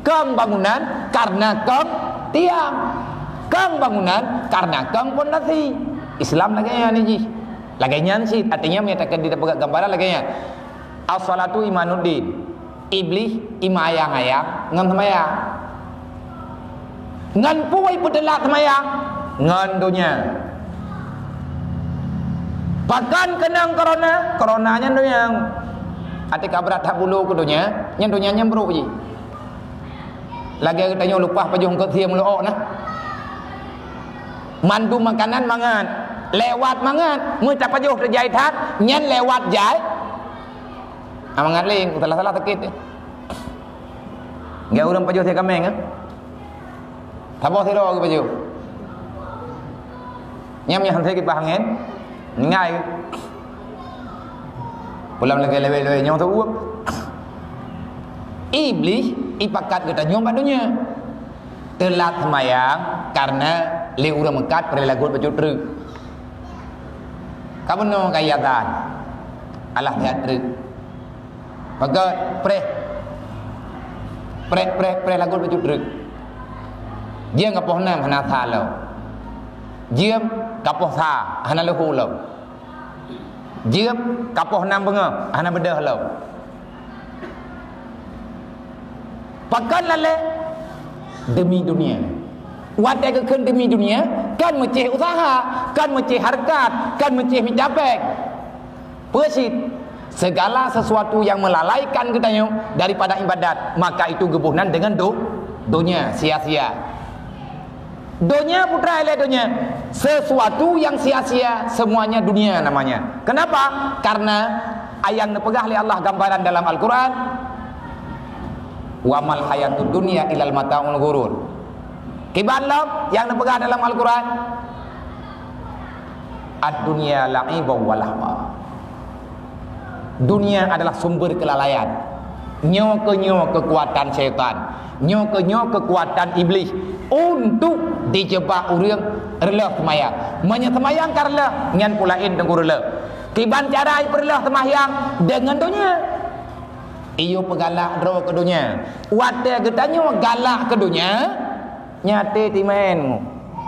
Kong bangunan karena kong tiang. Kong bangunan karena kong pondasi. Islam lagée nyan jih. Lagée nyan cit, artinya meunyo takeudi tapeugah gambaran lagée nyan. As-salatu imaduddin. Iblih imayang-ayang ngon seumayang. Ngon peue ipeuteulat seumayang? Ngon donya. Pakon keunong corona? Corona nyan donya. Até ka brat that bulo keu donya, nyan donya nyan brok jih. Lagée geutanyoe leupah pajoh eungkôt sie meuleuok na. Mandum makanan mangat, lewat mangat, meutapajoh teujai that, nyan lewat jai. Ah, mangat lé, salah-salah sakét. Enggak ureuëng pajoh sie kaméng, eh? Saboh sidroe geupajoh. Nyam nyang hase kipaih angén, ngai. Pulang lagée lewée-lewée nyoe teuuek. Iblih ipakat geutanyoe bak donya. Teulat seumayang karena lé ureuëng meukat preh lagot bacut treuk. Ka bunoe ka iazan. Alah that treuk. Maka preh. Preh, preh, preh lagot bacut treuk. Jeuem ka poh nam hana sa lom. Jeuem ka poh sa hana leuhô lom. Jeuem ka poh nam beungoh hana beudôh lom. Pakon lalée? Demi dunia. Watée geukheun demi dunia, kan meucéh useuha, kan meucéh hareukat, kan meucéh mita péng. Peue cit? Segala sesuatu yang melalaikan geutanyoe daripada ibadat, maka itu geuboh nan deungon do-, donya, sia-sia. Donya, putra ilée donya, sesuatu yang sia-sia, semuanya dunia namanya. Kenapa? Karena nyang neupeugah lé Allah gambaran dalam Al-Quran, "Wa mal hayatud dunya illal mataul ghurur." Kiban lom nyang neupeugah dalam Al-Quran, "Ad-dunya la'ibun wa lahwa." Dunia adalah sumber kelalaian. Nyoe keuh nyoe keukuatan syaitan. Nyoe keuh nyoe keukuatan iblih untuk dijeubak ureuëng reuloh seumayang. Meunyoe seumayang ka reuloh, nyan peue laén teungku reuloh. Kiban cara ipeureuloh seumayang deungon donya. Iyue peugalak droe keu donya. Watée geutanyoe galak keu donya, nyaté timen.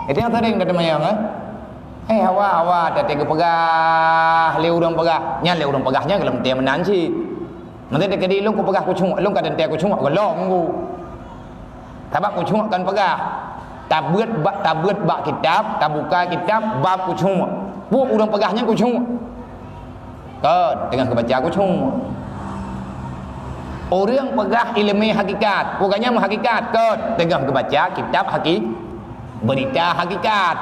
Itu nyang sering tateumanyong, eh? Eh, hawa, hawa, teuntée geupeugah lé ureuëng peugah. Nyan lé ureuëng peugah nyan gohlom teuntée meunan cit. Nanti teukeudi lôn kupeugah kucuek, lôn ka teuntée kucuek, gohlom ku. Sabab kucuek kan peugah. Tabeuet bak, tabeuet bak kitab, tabuka kitab bab kucuek. Peue ureuëng peugah nyan kucuek. Kon, teungoh geubaca kucuek. Ureuëng peugah iéleumé hakikat, peue geuh nyan meuhakikat, kon, teungoh geubaca kitab haki-, beurita hakikat.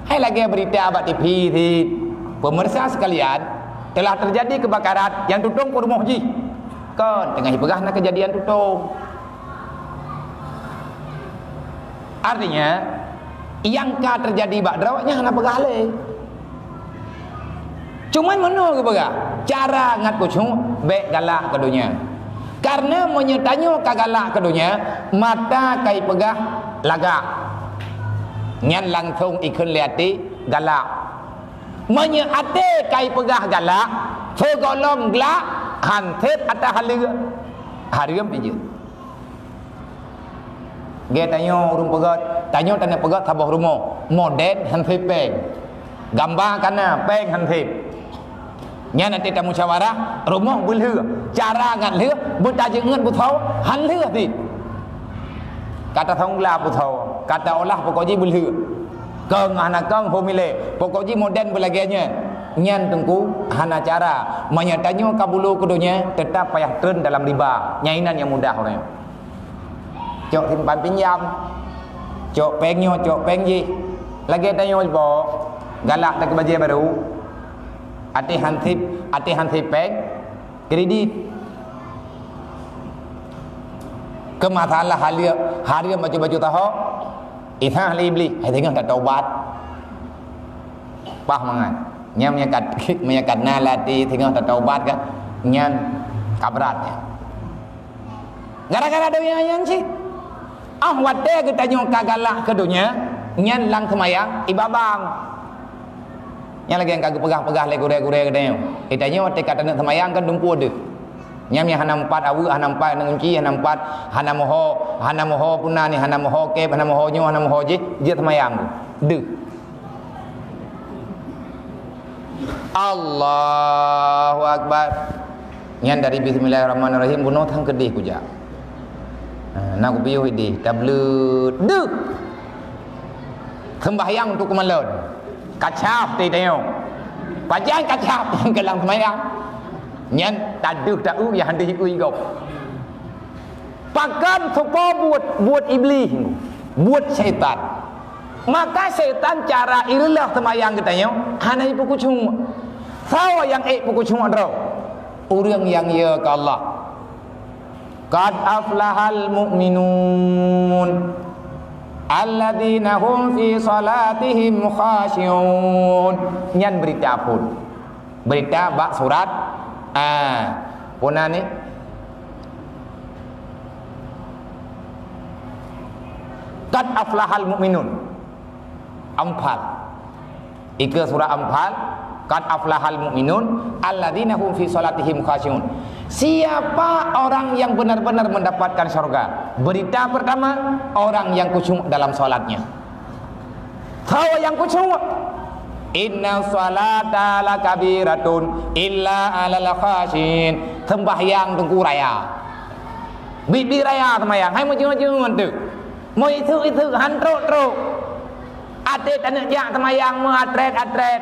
Hai lagée beurita bak T V cit. Pemirsa sekalian, telah terjadi kebakaran nyang tutong peurumoh jih. Kon, teungoh jipeugah na keujadian tutong. Artinya, nyang ka teujadi bak droe nyan hana peugah lé. Cuman meunoe geupeugah, cara ngat kucuek bék galak keu donya. Karena meunyoe tanyoe ka galak keu donya, mata ka ipeugah lagak. Nyan langsong ikheun lé até galak. Meunyoe até ka ipeugah galak, sigohlom glak, han sép ata haleue. Hareuem pijeuet. Gét tanyoe ureuëng peugét, tanyoe taneuk peugét saboh rumoh, modern han sép péng. Gamba ka na, péng han sép. Nyan até tamusyawarah, rumoh beulheueh, cara ngat lheueh, beutajeuet ngon beusoe, han lheueh cit. Ka tasong glap beusoe, ka taolah pokok jih beulheueh. Kong hana kong ho milée, pokok jih modern beulagée nyan. Nyan teungku hana cara. Meunyoe tanyoe ka bulo keu donya, teutap payah treun dalam riba. Nyan inan nyang mudah ureuëng. Cok simpan pinjam. Cok péng nyoe, cok péng jih. Lagée tanyoe jipo, galak takeu bajée barô. Até han sép, até han sép péng, kredit. Keu masalah hareuem, hareuem bacut-bacut tahok. Isah lé Iblih, hai teungoh tataubat. Pah mangat. Nyan meunyo ka, meunyo ka na lati teungoh tataubat kan, nyan ka brat nyan. Gara-gara donya nyan cit. Ah, watée geutanyoe ka galak keu donya, nyan lam seumayang ibabang. Nyan lagée nyang ka geupeugah-peugah lé gurée-gurée geutanyoe. Geutanyoe watée ka taneuk seumayang kan dumpeue deuh. Nyan nyang hana meupat aweuek, hana meupat ngon gunci, hana meupat, hana meuho, hana meuho puna ni, hana meuho kép, hana meuho nyoe, hana meuho jih, jeuet seumayang. Deuh. Allahu Akbar. Nyan dari bismillahirrahmanirrahim bunoe thang keudeh kujak. Ha, na kupiôh ideh, tableut. Deuh. Sembahyang untuk keumalon. Kacab teuh tanyoe. Pajan kacab nyang keulang seumayang. Nyan tadeuh taeu nyang deuh iui gob. Pakon supo buet, buet Iblih, buet syaitan. Maka syaitan cara ireuloh seumayang geutanyoe hana jipeukucok. Soe nyang ék peukucok droe? Ureuëng nyang yö keu Allah. Qad aflahal mu'minun alladzina hum fi salatihim khashi'un. Nyan beurita phon. Beurita bak surat, ah, puna ni. Qad aflahal mu'minun. Anfal. Ikeue surat Anfal, qad aflahal mu'minun alladzina hum fi salatihim khashi'un. Siapa orang yang benar-benar mendapatkan syurga? Berita pertama, orang yang khusyuk dalam salatnya. Soe nyang khusyuk? Inna sholata lakabiratun illa alal khashi'in. Sembahyang teungku raya. Bibi raya seumayang, hai meujeuet-jeuet teuk. Meu iseuk-iseuk, han trok-trok. Até taneuk jak seumayang meu atret-atret.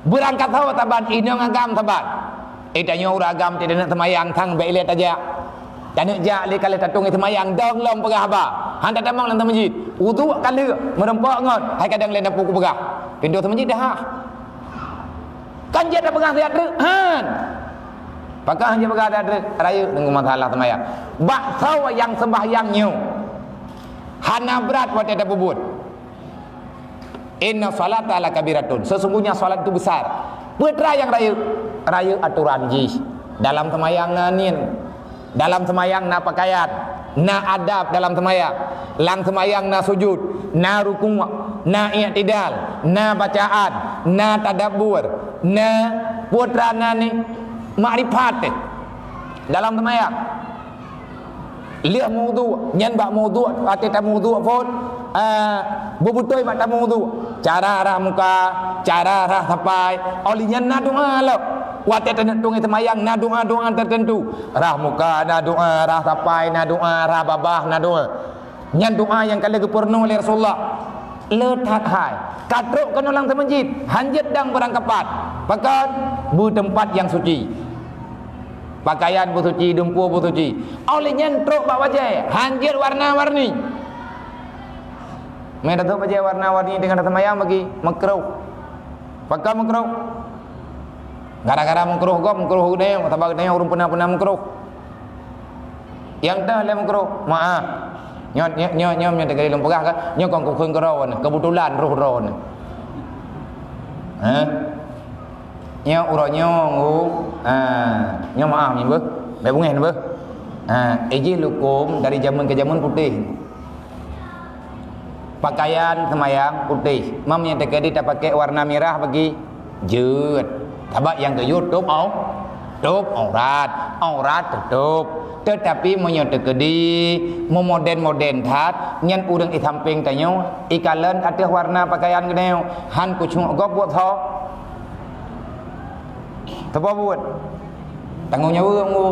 Beurangkat saboh saban, inong agam saban. Eh, tanyoe ureuëng agam teudeuneuek seumayang sang bék ilée tajak. Taneuk jak lé ka lheueh tatueng seumayang, dong lom peugah haba. Han tatamong lam masjid. Uduk ka lheueh, meurumpok ngon, hai kadang lé napu kupeugah. Pintoe masjid dah. Kan jeuet tapeugah siat treuk, han. Pakon han jeuet peugah siat treuk, rayeuk deungon masalah seumayang. Bak soe nyang sembahyang nyoe hana brat watée tapeubuet. Inna sholata lakabiratun. Sesungguhnya salat itu besar. Peue teuma nyang rayeuk? Rayeuk atoran jih. Dalam seumayang na nyan. Dalam seumayang na pakaian, na adab dalam seumayang. Lam seumayang na sujud, na rukuk, na i'tidal, na bacaan, na tadabbur, na peue teuma na ni makrifat teuh. Dalam seumayang. Lheueh meuwudhu, nyan bak meuwudhu, watée tameuwudhu phon, ah, beubeutôi bak tameuwudhu. Cara rhah muka, cara rhah sapai, óh lheueh nyan na doá lom. Watée taneuk tueng seumayang na doá-doá teuteuntu. Rhah muka na doá, rhah sapai na doá, rhah babah na doá. Nyan doá nyang ka lheueh geupeurunoe lé Rasulullah. Le that hai. Ka trok keunoe lam masjid, han jeuet dang beurangkapat. Pakon? Beu teumpat nyang suci. Pakaian beusuci, dumpeue beusuci. Óh lheueh nyan trok bak bajée, han jeuet warna-warni. Meutatôb bajée warna-warni teungoh taseumayang bagi makruh. Pakon makruh? Gara-gara makruh gob, makruh geutanyoe, sabab geutanyoe ureuëng peuna-peuna makruh. Nyang teuh lé makruh, maáh. Nyoe, nyoe, nyoe, nyoe, nyoe teuka lôn peugah kan, nyoe kon kukheun keudroe nyoe, keubeutulan roh droe nyoe. Hah? Nyoe uroe nyoe ngu, ha, nyoe maáh nyoe beuh, bék beungéh nyoe beuh. Ha, ijih lukôm dari jameun keu jameun putéh. Pakaian seumayang putéh, mam nyang teukeudi tapakék warna mirah bagi jeuet. Sabab nyang geuyue tôb au-, tôb aurat, aurat teutôb. Teutapi meunyoe teukeudi meumodén-modén that, nyan ureuëng i sampéng tanyoe ikalon ateueh warna pakaian geutanyoe, han khusyuk gob buet tho. Teuba buet. Tanggong jaweueb ngu.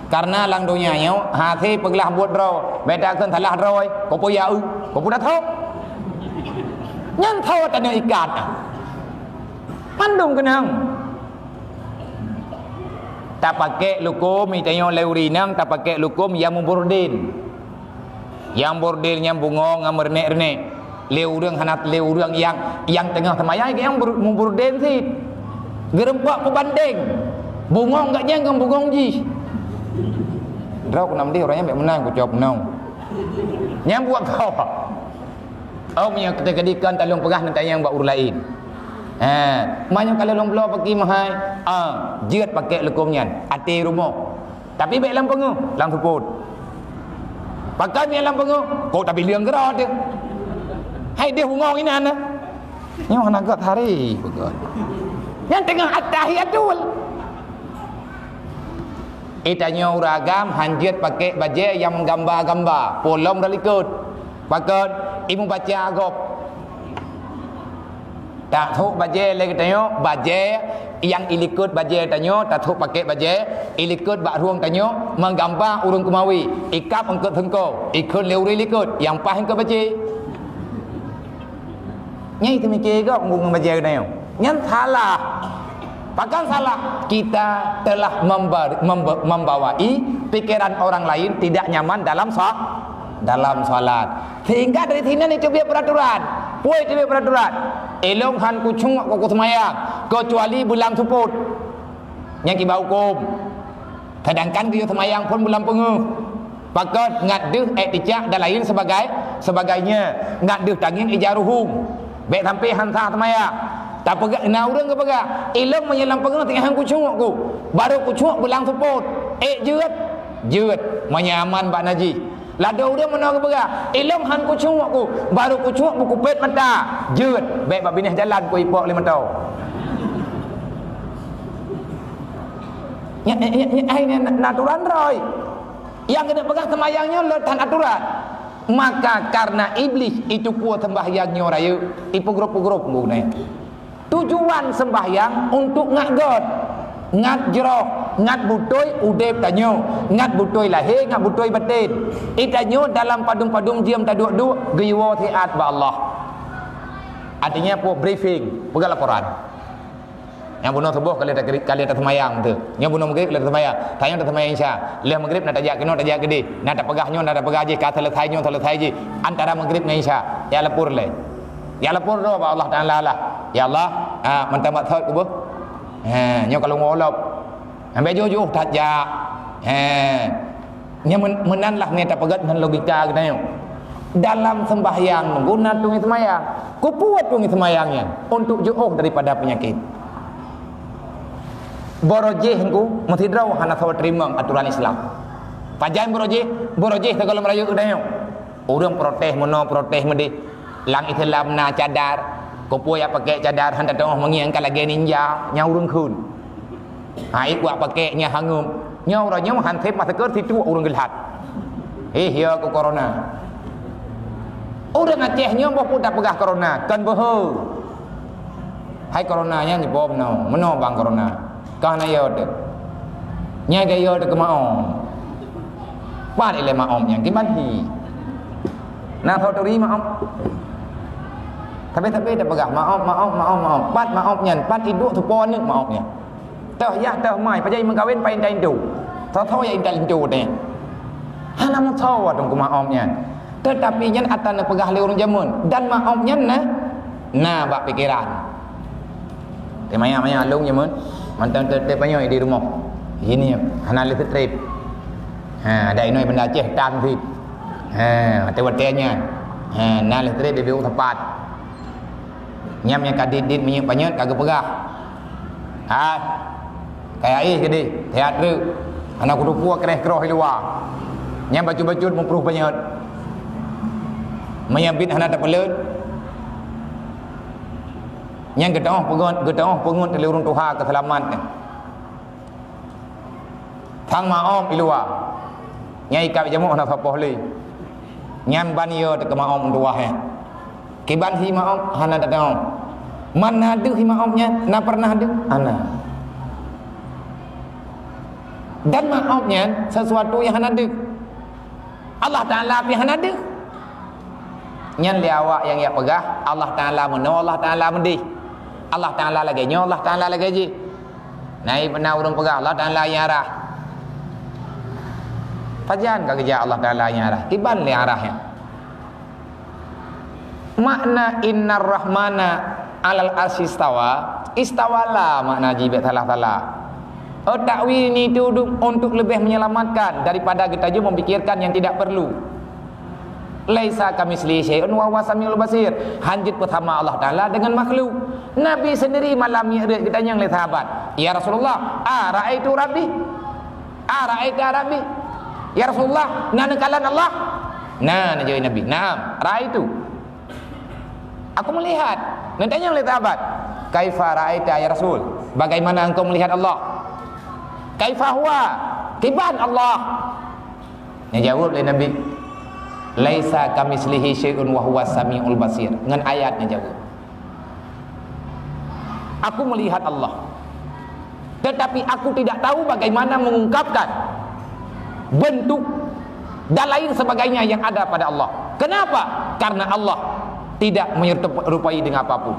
Karena lam donya nyoe hase peuglah buet droe, bék takheun salah droe, keupeue ya eu, keupeue dah tho. Nyan tho tanyoe ikat. Mandum keunong. Tapakék lukôm, tanyoe lé ureuëng inong tapakék lukôm nyang muburdin. Nyang burdin nyang bungong ngon meureunék-reunék. Lé ureuëng hana lé ureuëng nyang, nyang teungoh seumayang nyang ber-, muburdin cit. Geurumpok peubandeng. Bungong gobnyan ngon bungong jih. Droe keunan deh ureuëng nyan bék meunan kucok nong. Nyang buet kau. Oh, meunyoe teukeudi kon talôn peugah neutanyong bak ureuëng laén. Ha, meunyoe ka lôn bloe paki meuhai, ah, jeuet pakék lukôm nyan, até rumoh. Tapi bék lam peungeuh, lam seupôt. Pakon meunyoe lam peungeuh, kok tabi leueng keudroe teuh. Hai deuh bungöng inan na. Nyoe hana gét hari, beugöt. Nyang teungoh até hi adul. Geutanyoe ureuëng agam hana jeuet pakék bajée nyang meugamba-gamba, peue lom rot likot. Pakon, imeum baca gob. Tathok bajée lé geutanyoe, bajée nyang ilikot bajée tanyoe, tathok pakék bajée ilikot bak rueng tanyoe, meugamba ureuëng keumawi, ikab eungkôt seungko, ikheun lé ureuëng likot, nyang paih eungkôt bajée. Nyan teumike gob ngon bajée geutanyoe. Nyan salah. Pakon salah? Kita telah memba-, memba-, membawai pikiran orang lain tidak nyaman dalam sa-, dalam salat. Sehingga dari sinan iteubiet peuraturan. Peue iteubiet peuraturan? Ilôn hana kucuek keu kuseumayang, keucuali beulam seupôt. Nyan kiban hukôm. Seudangkan geuyue seumayang phon beulam peungeuh. Pakon ngat deuh ék cicak dan lain sebagai, sebagainya. Ngat deuh tangieng ija ruhueng. Bék sampai hana sah seumayang. Tapeugah, na ureuëng geupeugah, "Ilôn meunyoe lam peungeuh teungoh hana kucuek ku, barô kucuek beulam seupôt. Ék jeuet?" Jeuet, meunyoe aman bak najih. Ladôm ureuëng meunoe geupeugah, "Ilôn hana kucuek ku, barô kucuek beukupét mata." Jeuet, bék bak binéh jalan ku ipok lé meuto. Nyan, nyan, nyan, ai, nyan na aturan droe. Nyang keuneuk peugah seumayang nyoe le that aturan. Maka karena Iblih itu peue seumbahyang nyoe rayeuk, ipeugrop-peugrop guna. Tujuan seumbahyang untuk ngat gét, ngat jroh, ngat beutôi udeb tanyoe, ngat beutôi lahé, ngat beutôi baten. Geutanyoe dalam padum-padum jeuem taduek-duek geuyue siat bak Allah. Artinya peue, briefing, peugah laporan. Nyang bunoe suboh ka lheueh takri-, ka lheueh taseumayang tu. Nyang bunoe maghrib ka lheueh taseumayang. Tanyong taseumayang isya. Lheueh maghrib na tajak keunoe, tajak keudeh. Na tapeugah nyoe, na tapeugah jih, ka seuleusai nyoe, seuleusai jih. Antara maghrib ngon isya, ya lapor lé. Ya lapor droe bak Allah Taala lah. "Ya Allah, ah, mantong bak thot kuboh." Ha, nyoe ka lôn wolop. Ambek jujur tajak. Ha. Nyan men-, meunan lah ngai tapeugét ngon logika geutanyoe. Dalam seumbahyang guna tueng seumayang. Kupuet tueng seumayang nyan untuk jiôh daripada peunyakét. Barô jih engku meusidroe hana sawa teurimong aturan Islam. Pajan barô jih, barô jih sigohlom rayeuk geutanyoe. Ureuëng protes meunoe, protes meudeh. Lam Islam na cadar, kupuet jak pakék cadar hana teuôh meungieng ka lagée ninja, nyan ureuëng kheun. Ha, ék jak pakék nyan hangeuem. Nyoe uroe nyoe han sép masker situek ureuëng geulat. Heh, ya ku corona. Ureuëng Aceh nyoe boh peue tapeugah corona, kon beuhe. Hai corona nyan jibom nyoe, meunoe bang corona. Ka na yo teuh. Nyan ka yo teuh keu maom. Pat ilée maom nyan kiban hi. Na tho turi maom. Tapi-tapi tapeugah maom, maom, maom, maom. Pat maom nyan, pat iduek tupo aneuk maom nyan. Teuh yah teuh mai, pajan meukawen pai intai intu. Tho-tho ya intai intu teh. Hana meusawa dong keu maom nyan. Tetapi nyan ata neupeugah lé ureuëng jameun dan maom nyan na, na bak pikeran. Teuh maya-maya lôn jameun, mantong teuh-teuh panyöt di rumoh. Ini hana listrik. Ha, ada inoi benda Aceh tan sit. Ha, watée-watée nyan. Ha, na listrik di biu tepat. Nyam nyang ka dit-dit minyeuk panyöt ka geupeugah. Ha, kaya éh keudeh, sehat treuk. Hana kuteupue kreh-kroh di luwa. Nyam bacut-bacut meuprôh panyöt. Meunyo bit hana tapeuleut, nyang geutangoh peungeut, geutangoh peungeut lé ureuëng tuha keuseulamat nyan. Sang maom i luwa. Nyang ikab jameuk hana sapoh lé. Nyan ban yo teuka maom tuwah nyan. Kiban hi maom hana teutangoh. Man na deuh hi maom nyan, na pernah deuh? Hana. Dan maom nyan sesuatu nyang hana deuh. Allah Taala pih hana deuh. Nyan lé awak nyang jak peugah, Allah Taala meunoe, Allah Taala meudeh. Allah Taala lagée nyoe, Allah Taala lagée jih. Na, na ureuëng peugah, Allah Taala nyang arah. Pajan ka geujak Allah Taala nyang arah? Kiban lé arah nyan? Makna innar rahmana alal arsy istawa, istawala makna jih bék salah-salah. Oh, takwil ni tu du-, untuk lebih menyelamatkan daripada geutanyoe memikirkan yang tidak perlu. "Laisa kamitslihi syai'un wa huwas samiul basir." Hanjeuet peusama Allah Taala dengan makhluk. Nabi sendiri malam Mi'raj geutanyong lé sahabat, "Ya Rasulullah, a ra'aitu Rabbi? A ra'aita Rabbi?" "Ya Rasulullah, na neukalon Allah?" "Na," neujaweueb Nabi. "Na'am, ra'aitu." "Aku melihat." Neutanyong lé sahabat, "Kaifa ra'aita ya Rasul? Bagaimana engkau melihat Allah? Kaifa huwa? Kiban Allah?" Neujaweueb lé Nabi, "Laisa kamitslihi syai'un wa huwas samiul basir." Ngon ayat neujaweueb. "Aku melihat Allah, tetapi aku tidak tahu bagaimana mengungkapkan bentuk dan lain sebagainya yang ada pada Allah." Kenapa? Karena Allah tidak menyerupai dengan apapun.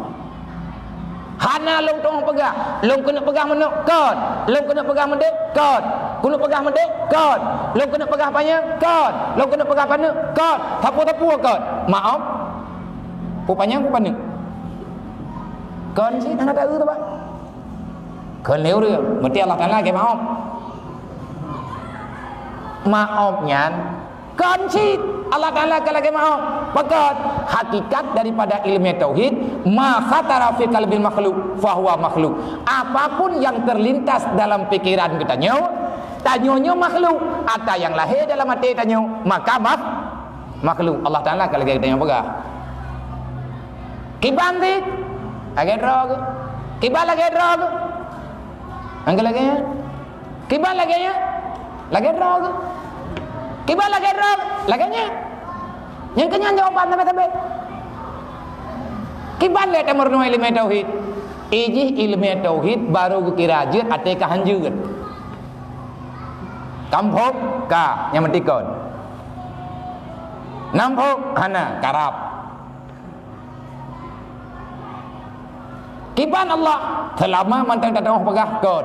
Hana lôn tu'oh peugah, lôn keuneuk peugah manok, kon. Lôn keuneuk peugah meudeh, kon. Keuneuk peugah meudeh, kon. Lôn keuneuk peugah panyang, kon. Lôn keuneuk peugah paneuk, kon. Sapeue-sapeue kon. Maoh. Peue panyang, peue paneuk. Kon cit hana taeu teuh, bah. Kon lé ureueng, meuti Allah Taala lagèe maoh. Maoh nyan kon cit Allah Taala ka lagèe maoh. Pakon? Hakikat daripada ilmu tauhid, ma khatara fi qalbil makhluk, fahuwa makhluk. Apapun yang terlintas dalam pikiran geutanyoe, tanyoe nyoe makhluk. Ata nyang lahé dalam até tanyoe, maka mak-, makhluk. Allah Taala ka lagèe geutanyoe peugah. Kiban cit? Lagèe droe geuh. Kiban lagèe droe geuh? Nyang keu lagèe nyan? Kiban lagèe nyan? Lagèe droe geuh. Kiban lagèe droe geuh? Lagèe nyan. Nyang keu nyan jawaban sabe-sabe. Kiban lé tameurunoe ileumèe tauhid? Ijih ileumèe tauhid barô geukira jeuet até ka hanjeuet. Kampông ka nyang meutikon. Nampông hana karab. Kiban Allah, seulama mantong tatu'oh peugah kon.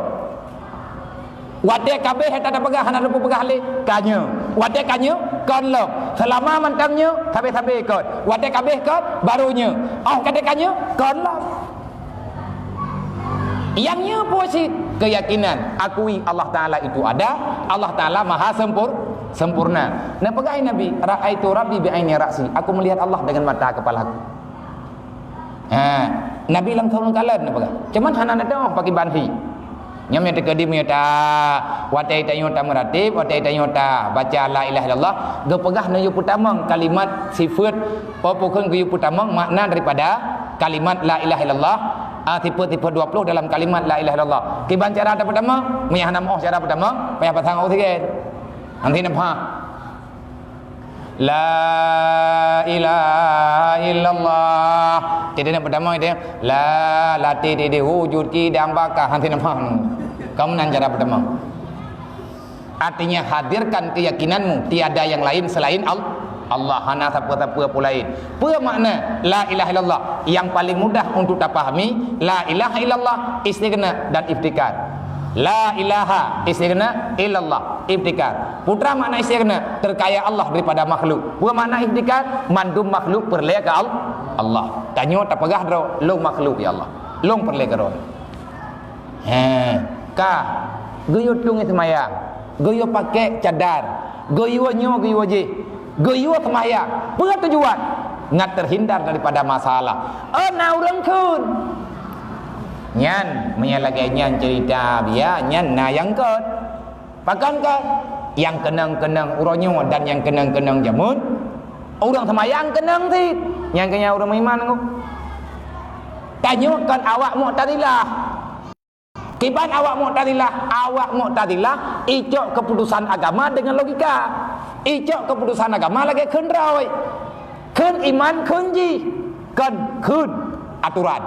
Watèe ka abéh hana tapeugah, hana lôn peugah lé, ka nyoe. Watèe ka nyoe, kon lom. Seulama mantong nyoe, sabe-sabe kon. Watèe ka abéh kon, barô nyoe. 'Oh ka teuka nyoe, kon lom. Nyang nyoe peue cit? Keuyakinan, akui Allah Taala itu ada, Allah Taala maha sempur-, sempurna. Neupeugah Nabi, "Ra'aitu Rabbi bi aini ra'si." Aku melihat Allah dengan mata kepalaku. Ha, Nabi langsung kalon neupeugah. Cuman hana neudoh pakai banhi. Nyoe meunyo teukeudi meunyo ta, watèe tanyoe tameuratib, watèe tanyoe tabaca la ilaha illallah, geupeugah neuyue peutamong kalimat sifeut, peue-peue kheun geuyue peutamong makna daripada kalimat la ilaha illallah, ah, sifeut-sifeut dua puluh dalam kalimat la ilaha illallah. Kiban cara tapeutamong? Meunyo hana meu'oh cara peutamong, payah pasang oksigen. Nanti nampak. La ilaha illallah. Jadi nak pertama itu, la lati di wujud kidang baka. Hana nampak. Kamu nan cara pertama. Artinya, hadirkan keyakinanmu tiada yang lain selain Al-, Allah, hana siapa-siapa pun lain. Apa makna la ilaha illallah? Yang paling mudah untuk tapahami, la ilaha illallah istighna dan iftikar. La ilaha istighna illallah iftikar. Putra makna istighna, terkaya Allah daripada makhluk. Apa makna iftikar? Mandum makhluk peureulèe keu Al-, Allah. Tanyoe tapeugah droe, lôn makhluk ya Allah. Lôn peureulèe keu droe. He, ka. Geuyue tueng seumayang. Geuyue pakai cadar. Geuyue nyoe, geuyue jih. Geuyue seumayang. Peue tujuan? Ngat terhindar daripada masalah. Oh, na ureueng kheun. Nyan, meunyo lagèe nyan cerita biya, nyan na nyang kheun. Pakon kheun? Nyang keunong-keunong uroe nyoe dan nyang keunong-keunong jameun. Ureueng seumayang keunong cit. Nyang keu nyan ureueng meuiman ngon. Tanyoe kon awak Mu'tazilah. Kiban awak Mu'tazilah, awak Mu'tazilah icok keputusan agama dengan logika. Icok keputusan agama lagèe kheun droe. Kheun iman, kheun jih. Kon kheun aturan.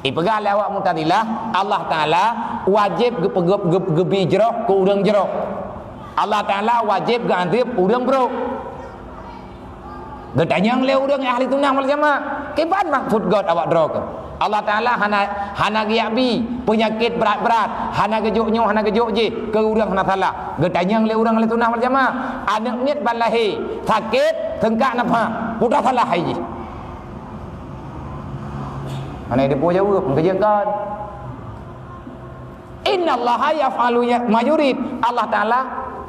Ipeugah lé awak Mu'tazilah, Allah Taala wajéb geupeugeup-, geup-, geubi jroh keu ureueng jroh. Allah Taala wajéb geuazéb ureueng brok. Geutanyong lé ureueng ahli sunnah wal jamaah, "Kiban maksud göt awak droe keuh? Allah Taala hana, hana geujak bi peunyakét brat-brat, hana geujok nyoe, hana geujok jih, keu ureueng hana salah." Geutanyong lé ureueng ahli sunnah wal jamaah, "Aneuk miet ban lahé sakét, seungkak nafah, peue salah hai jih?" Hana jipeujaweueb, meukeujeuet kan? Innallaha yaf'alu ya-, ma yurid. Allah Taala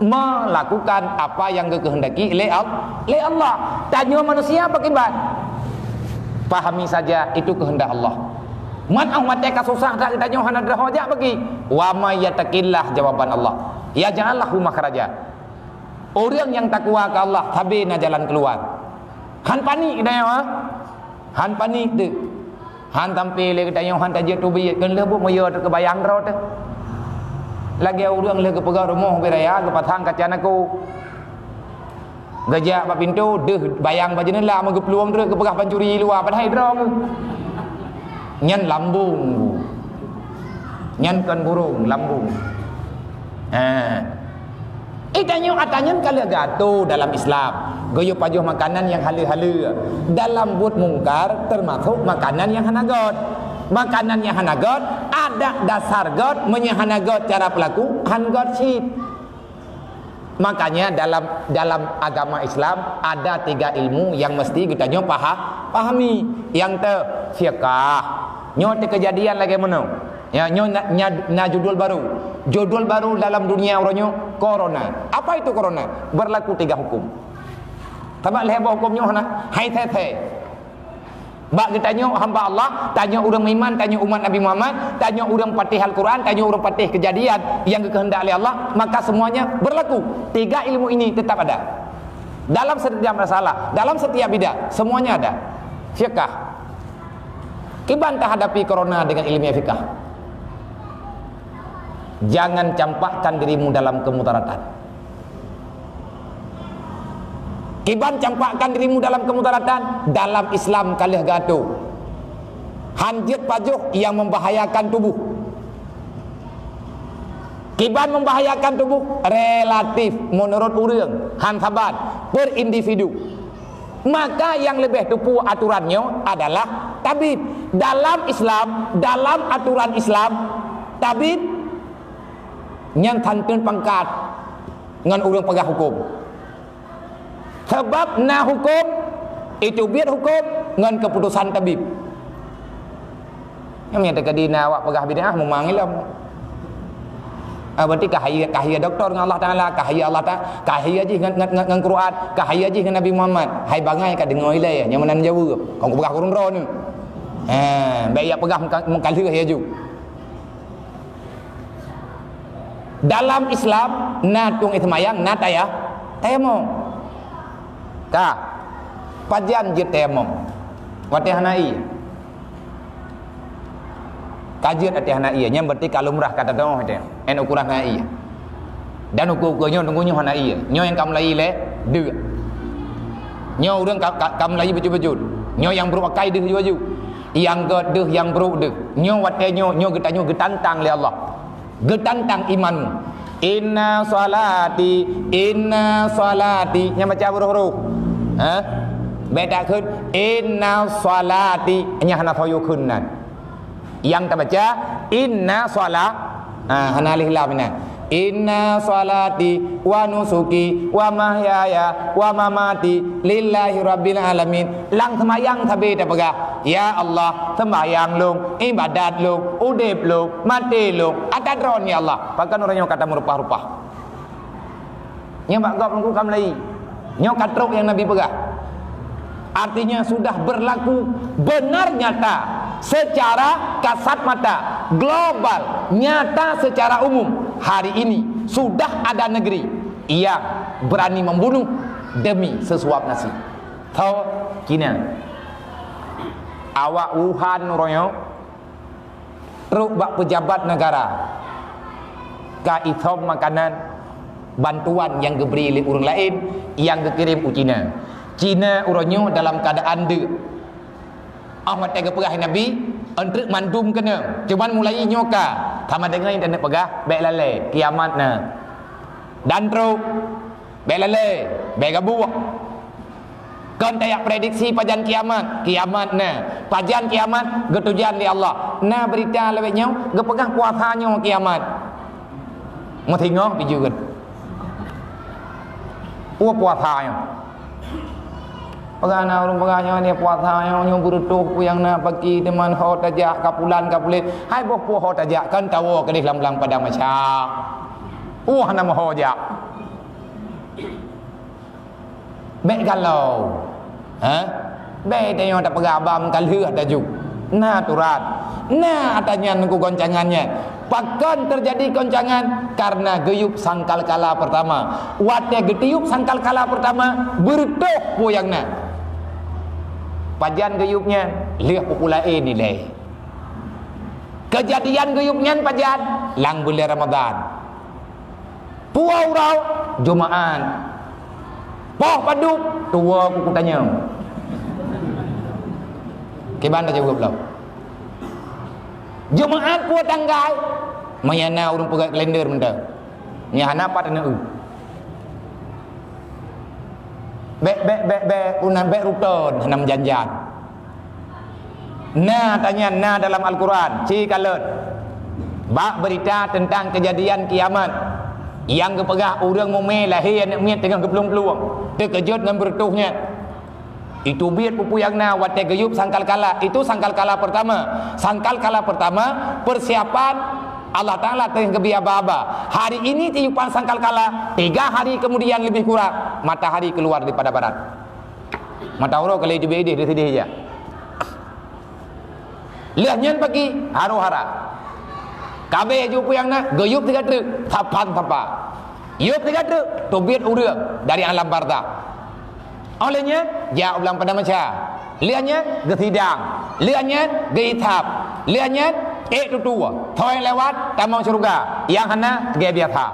melakukan apa yang geukehendaki lé Al-, lé Allah. Tanyoe manusia pakiban? Pahami saja itu kehendak Allah. Man 'oh watèe ka susah that geutanyoe hana droe jak bagi. Wa may yattaqillah, jawaban Allah. Yaj'al lahu makhraja. Ureueng nyang takwa keu Allah, sabe na jalan keuluwa. Han panik geutanyoe, ha? Han panik teuh. Han sampai lé geutanyoe han tajeuet teubiet, kheun lheueh buet meuyue teuh keu bayang droe teuh. Lagèe ureueng lheueh geupeugöt rumoh ubé raya, geupasang kaca nakô. Geujak bak pintoe, deuh bayang bak jeuneula, meugeuplueng treuk geupeugah pancuri luwa, padahai droe geuh. Nyan lambông. Nyan kon burông, lambông. Ha. Eh, tanyoe ata nyan ka lheueh geuatô dalam Islam. Geuyue pajoh makanan nyang haleue-haleue. Dalam buet mungkar teumasok makanan nyang hana göt. Makanan nyang hana göt, adat dasar göt, meunyo hana göt cara peulaku, han göt cit. Makanya dalam, dalam agama Islam ada tiga ilmu yang mesti geutanyoe paha-, pahami. Nyang teu, fiqah. Nyoe teukeujadian lagèe meunoe. Ya, nyoe na, na, na judul baru. Judul baru dalam dunia uroe nyoe, corona. Apa itu corona? Berlaku tiga hukum. Sabab lhèe boh hukum nyoe hana, hai thèe-thèe. Bak geutanyoe hamba Allah, tanyoe ureueng meuiman, tanyoe umat Nabi Muhammad, tanyoe ureueng patéh Al-Quran, tanyoe ureueng patéh keujadian nyang geukeuheundak lé Allah, maka semuanya berlaku. Tiga ilmu ini tetap ada. Dalam setiap masalah, dalam setiap bidang, semuanya ada. Fiqah. Kiban tahadapi corona dengan ilmiah fiqah. Jangan campakkan dirimu dalam kemudaratan. Kiban campakkan dirimu dalam kemudaratan, dalam Islam ka lheueh geuatô. Han jeuet pajoh nyang membahayakan tubuh. Kiban membahayakan tubuh, relatif menurut ureueng, han saban, per individu. Maka nyang leubeh teupeu aturan nyoe adalah tabib. Dalam Islam, dalam aturan Islam, tabib nyan santeun pangkat ngon ureueng peugah huköm. Sabab na huköm, iteubiet huköm ngon keuputosan tabib. Nyang meunyo teukeudi na awak peugah bid'ah, meumang ilom. Ah, berarti kahayeu, kahayeu dokto ngon Allah Taala, kahayeu Allah Taala, kahayeu jih ngon, ngon, ngon, ngon Quran, kahayeu jih ngon Nabi Muhammad. Hai bangai ka deungoe ilée, nyang meunan jaweueb. Kon kupeugah keu ureueng droeneuh. Ha, bèk jak peugah meuka-, meukalheueh laju. Dalam Islam na tueng seumayang, na taya-, tayamum. Ka, pajan jeuet tayamum? Watèe hana ié. Ka jeuet watèe hana ié, nyan berarti ka lumrah ka teudoh watèe. Nyan ukuran hana ié. Dan ukur-ukur nyoe teungku nyoe hana ié. Nyoe nyang ka meulayi lé deuh. Nyoe ureueng ka, ka, ka meulayi beujeuet-beujeuet. Nyoe nyang brôk akai deuh laju-laju. Nyang gèt deuh, nyang brôk deuh. Nyoe watèe nyoe, nyoe geutanyoe geutantang lé Allah. Geutantang imanmu. Inna sholati, inna sholati. Nyan baca beuroh-roh. Ha? Bèk takheun, inna sholati. Nyan hana soe yue kheun nan. Nyang tabaca, inna shola-, ha, hana alif lam inan. Inna sholati wa nusuki wa mahyaya wa mamati lillahi rabbil alamin. Lam seumayang sabe tapeugah, "Ya Allah, seumbahyang lôn, ibadat lôn, udép lôn, maté lôn, atra Droeneuh ya Allah." Pakon ureueng nyoe ka tameureupah-reupah? Nyoe bak gob Teungku ka meulayi. Nyoe ka trok nyang Nabi peugah. Artinya sudah berlaku benar nyata secara kasat mata, global, nyata secara umum. Hari ini sudah ada negeri yang berani membunuh demi sesuap nasi. Tho, Cina. Awak Wuhan uroe nyoe trok bak pejabat negara ka ithom makanan bantuan nyang geubri lé ureueng laén nyang geukirém u Cina. Cina uroe nyoe dalam keuadaan deuk. 'Oh watèe geupeugah Nabi, "Eunteuk mandum keuneuk, cuman mulai nyoe ka." Sama deungon nyang taneuk peugah, "Bèk lalée, kiamat na." Dan trok, "Bèk lalée, bèk gabuek." Kon tajak prediksi pajan kiamat, kiamat na. Pajan kiamat geutujan lé Allah. Na beurita lawét nyoe geupeugah puasa nyoe kiamat. Meusingoh bijeuet. Peue puasa nyoe? Peugah na ureueng peugah nyoe ni puasa nyoe, nyoe beureutoh peue nyang na paki teuma ho tajak ka pulan ka pulen. Hai boh peue ho tajak, kan tawoe keudeh lam-lam padang mahsyar. Peue hana meuho jak. Bék galau. Ha? Bék tanyoe tapeugah bam ka lheueh ata ju. Na aturan. Na ata nyan nunggu goncangan nyan. Pakon teujadi goncangan? Karena geuyueb sangkal kala pertama. Watée geutiyueb sangkal kala pertama, beureutoh peue nyang na. Pajan geuyueb nyan? Lheueh peue-peue laén ilée. Keujadian geuyueb nyan pajan? Lam buleuen Ramadhan. Peue uroe? Jumaat. Poh padub? Tuwoe kuku tanyong. Kiban tajaweueb lom. Jumaat peue tanggai? Meunyo na ureuëng peugah kalender mantong. Nyan hana pat na eu. Bék, bék, bék, bék, puna bék ruton hana meujan-jan. Na tanyan na dalam Al-Quran, ci kalon. Bak beurita teuntang keujadian kiamat, nyang geupeugah ureuëng mumé lahé aneuëk miet teungoh geuplueng-plueng, teukeujot ngon beureutoh nyan. Itu biet peue-peue nyang na watée geuyueb sangkal kala. Itu sangkal kala pertama. Sangkal kala pertama, persiapan Allah Taala teungoh geubri aba-aba. Hari ini tiyupan sangkal kala, tiga hari kemudian lebih kurang, matahari keluar daripada barat. Mata uroe ka lheueh teubiet idéh di sidéh ija. Lheueh nyan pagi, harôh hara. Kabeh ju peue nyang na, geuyueb siga treuk, sapan sapa. Yueb siga treuk, teubiet ureuëng dari alam barzakh. Óh lheueh nyan, jak u lam padang mahsyar. Lheueh nyan, geusidang. Lheueh nyan, geuhisab. Lheueh nyan, ék tutue. Soe nyang lewat, tamong syeuruga. Nyang hana, gét biasa.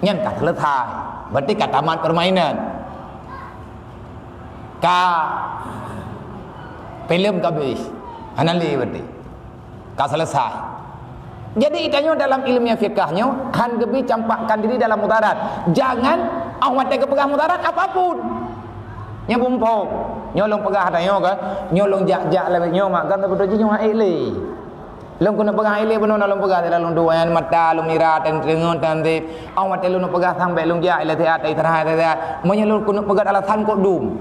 Nyan ka selesai. Berarti ka tamat permainan. Ka filem ka habéh. Hana lé berarti. Ka selesai. Jadi, tanyoe dalam ilmu fikah nyoe, han geubi campakkan diri dalam mudarat. Jangan, ah, watée geupeugah mudarat apapun. Nyoe bumpong. Nyoe lôn peugah tanyoe ke, nyoe lôn jak-jak lagée nyoe mak, kan beutôi jih nyoe hana ék lé. Lôn keuneuk peugah ilée bunoe na lôn peugah, lôn duek nyan mata, lôn mira, tan teungeut, tan seb. Awai watée lôn peugah sampai lôn jak ilée siat, istirahat siat. Meunyoe lôn keuneuk peugah alasan kok dum.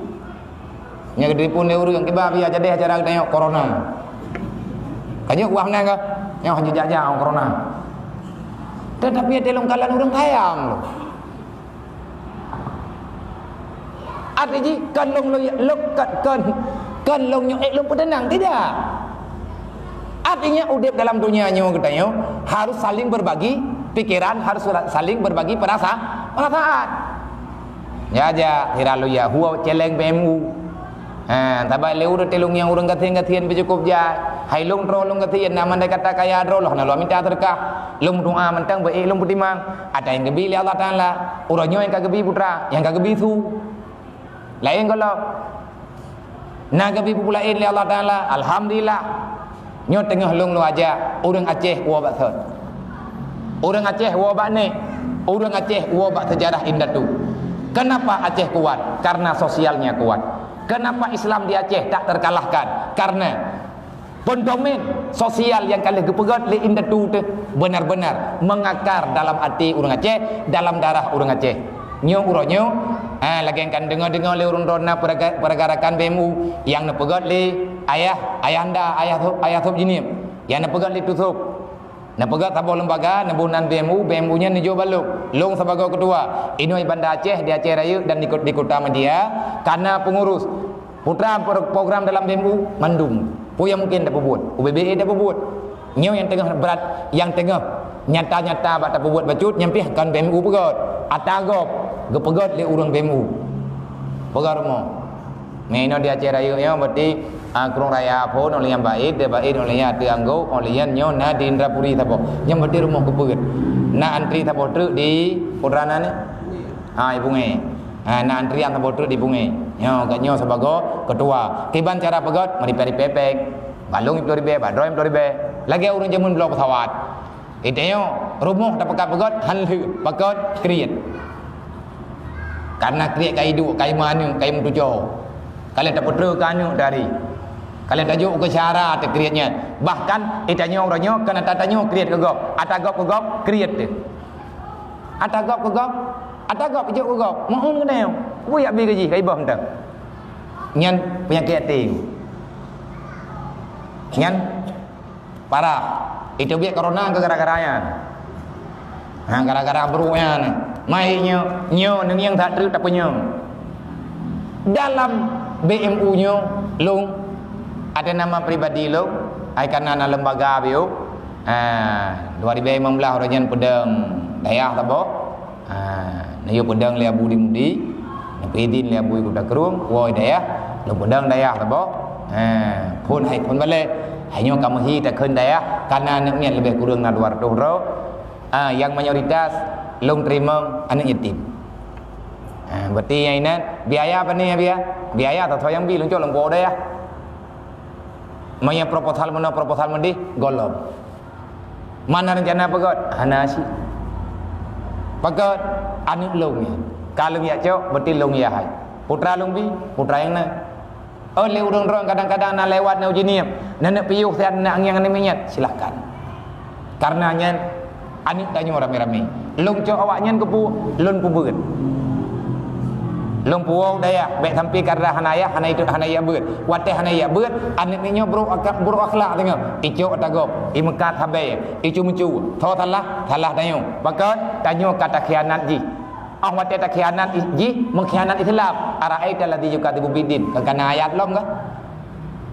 Nyang geutelepon lé ureuëng kiban biasa jadi acara geutanyoe corona. Ka jeuet wah meunan ka? Nyoe hana jak-jak corona. Tetapi watée lôn kalon ureuëng sayang lôn. Arti jih, kon lôn, lôn, lôn, kon, kon, kon lôn nyoe ék lôn peuteunang, tidak. Artinya, udeb dalam dunia nyoe geutanyoe harus saling berbagi pikiran, harus saling berbagi perasa-, perasaan. Ya, ja, hira lôn ya, huwa celeng B M U. Ha, saban lé ureuëng tilông nyang ureuëng gasien-gasien pih cukôp jai. Hai lôn droe lôn gasien, na mandai kata kaya droe lôn hana lôn mita seudeukah. Lôn meudoa mantong beu ék lôn peutimang. Ata nyang geubi lé Allah Taala, uroe nyoe nyang ka geubi putra, nyang ka geubi su. Laén gohlom. Na geubi peue-peue laén lé Allah Taala, alhamdulillah. Nyoe teungoh lôn lôn ajak ureuëng Aceh woe bak thon. Ureuëng Aceh woe bak nek, ureuëng Aceh woe bak seujarah indatu. Kenapa Aceh kuat? Karena sosialnya kuat. Kenapa Islam di Aceh tak terkalahkan? Karena pendomen sosial nyang ka lheueh geupeugét lé indatu teuh benar-benar mengakar dalam até ureuëng Aceh, dalam darah ureuëng Aceh. Nyoe uroe nyoe, ha, lagée nyang ka neudeungoe-deungoe lé ureuëng droe na peuraga-, peuragarakan B M U nyang neupeugét lé ayah, ayahanda, ayah sôb, ayah sôb jihnyan, nyang neupeugét lé tu sôb. Neupeugét saboh lembaga, neuboh nan B M U, B M U nyan neujok bak lôn. Lôn sibagoe keutua. Inoe Banda Aceh, di Aceh Rayeuk dan di ko-, di Kota Madia, ka na peungurus. Putra pro-, program dalam B M U mandum. Peue nyang mungkin tapeubuet? U B B A tapeubuet. Nyoe nyang teungoh brat, nyang teungoh nyata-nyata bak tapeubuet bacut, nyan pih kon B M U peugét. Ata gob geupeugét lé ureuëng B M U. Peugah rumoh. Meunoe di Aceh Rayeuk nyoe, berarti, ah, Krueng Raya phon, óh lheueh nyan Bait, di Bait óh lheueh nyan Ateueh Anggôk, óh lheueh nyan nyoe na di Indrapuri saboh. Nyan berarti rumoh geupeugét. Na antri saboh treuk di Putrana ni? Ha, di Bungé. Ha, na antrian saboh treuk di Bungé. Nyoe, geuh nyoe sibagoe keutua. Kiban cara peugét, meuripée-ripée péng. Bak lôn siplôh ribée, bak droe siplôh ribée. Lagée ureuëng jameun bloe peusawat. Geutanyoe rumoh tapeukat peugét, han lheueh, pakon kriet. Karena kriet ka iduek, ka imeuaneuk, ka imeutujoh. Ka lheueh tapeutrön keu aneuk teuh hari. Ka lheueh tajok keu syedara teuh kriet nyan. Bahkan, geutanyoe uroe nyoe, kon ata tanyoe kriet keu gob. Ata gob keu gob, kriet teuh. Ata gob keu gob, ata gob jok keu gob. Meu'en geutanyoe. Peue jak bi keu jih, ka iboh mantong. Nyan peunyakét até. Nyan parah. Iteubiet corona keu gara-gara nyan. Ha, gara-gara brôk nyan. Mai nyoe, nyoe neungieng that treuk tapeunyong. Dalam B M U nyoe, lôn, atas nama pribadi lôn, ai kana na lembaga B U, ah, dua ribu lima belas uroe nyan peudong dayah saboh. Ah, neuyue peudong lé Abu di Mudi, neupeuidin lé Abu di Kuta Krueng, woe dayah, lôn peudong dayah saboh. Ah, phon hai phon balée, hai nyoe ka meuhi takheun dayah, kana aneuk miet leubeh kureueng na dua ratus droe. Ah, nyang mayoritas lôn teurimong aneuk yatim. Ah, berarti nyang inan biaya pane biaya? Biaya teuh nyang bi lôn cok lôn po dayah. Meunyoe proposal meunoe proposal meudeh gohlom. Mana rencana peugöt? Hana cit. Peugöt aneuk lôn nyan. Ka lôn jak cok, berarti lôn jak hai. Putra lôn bi, putra nyang na. Oh, lé ureuëng droe kadang-kadang na lewat na uji niem, na neuk piôh siat na angieng aneuk miet, silahkan. Karena nyan aneuk tanyoe ramé-ramé. Lôn cok awaknyan keupeue, lôn peubeuet. Lôn puwoe dayah, bék sampai karena hana ayah, hana itu, hana iya beuet. Watée hana iya beuet, aneuk nyoe buruk akhlak, buruk akhlak teungoh. Icok ata gob, imeukat habéh, icu-mucu. Tho salah, salah tanyoe. Pakon tanyoe ka takhianat jih. Ah watée takhianat jih, meukhianat Islam. Ara'aita alladzi yukadzibu biddin. Ka kana ayat lom kah?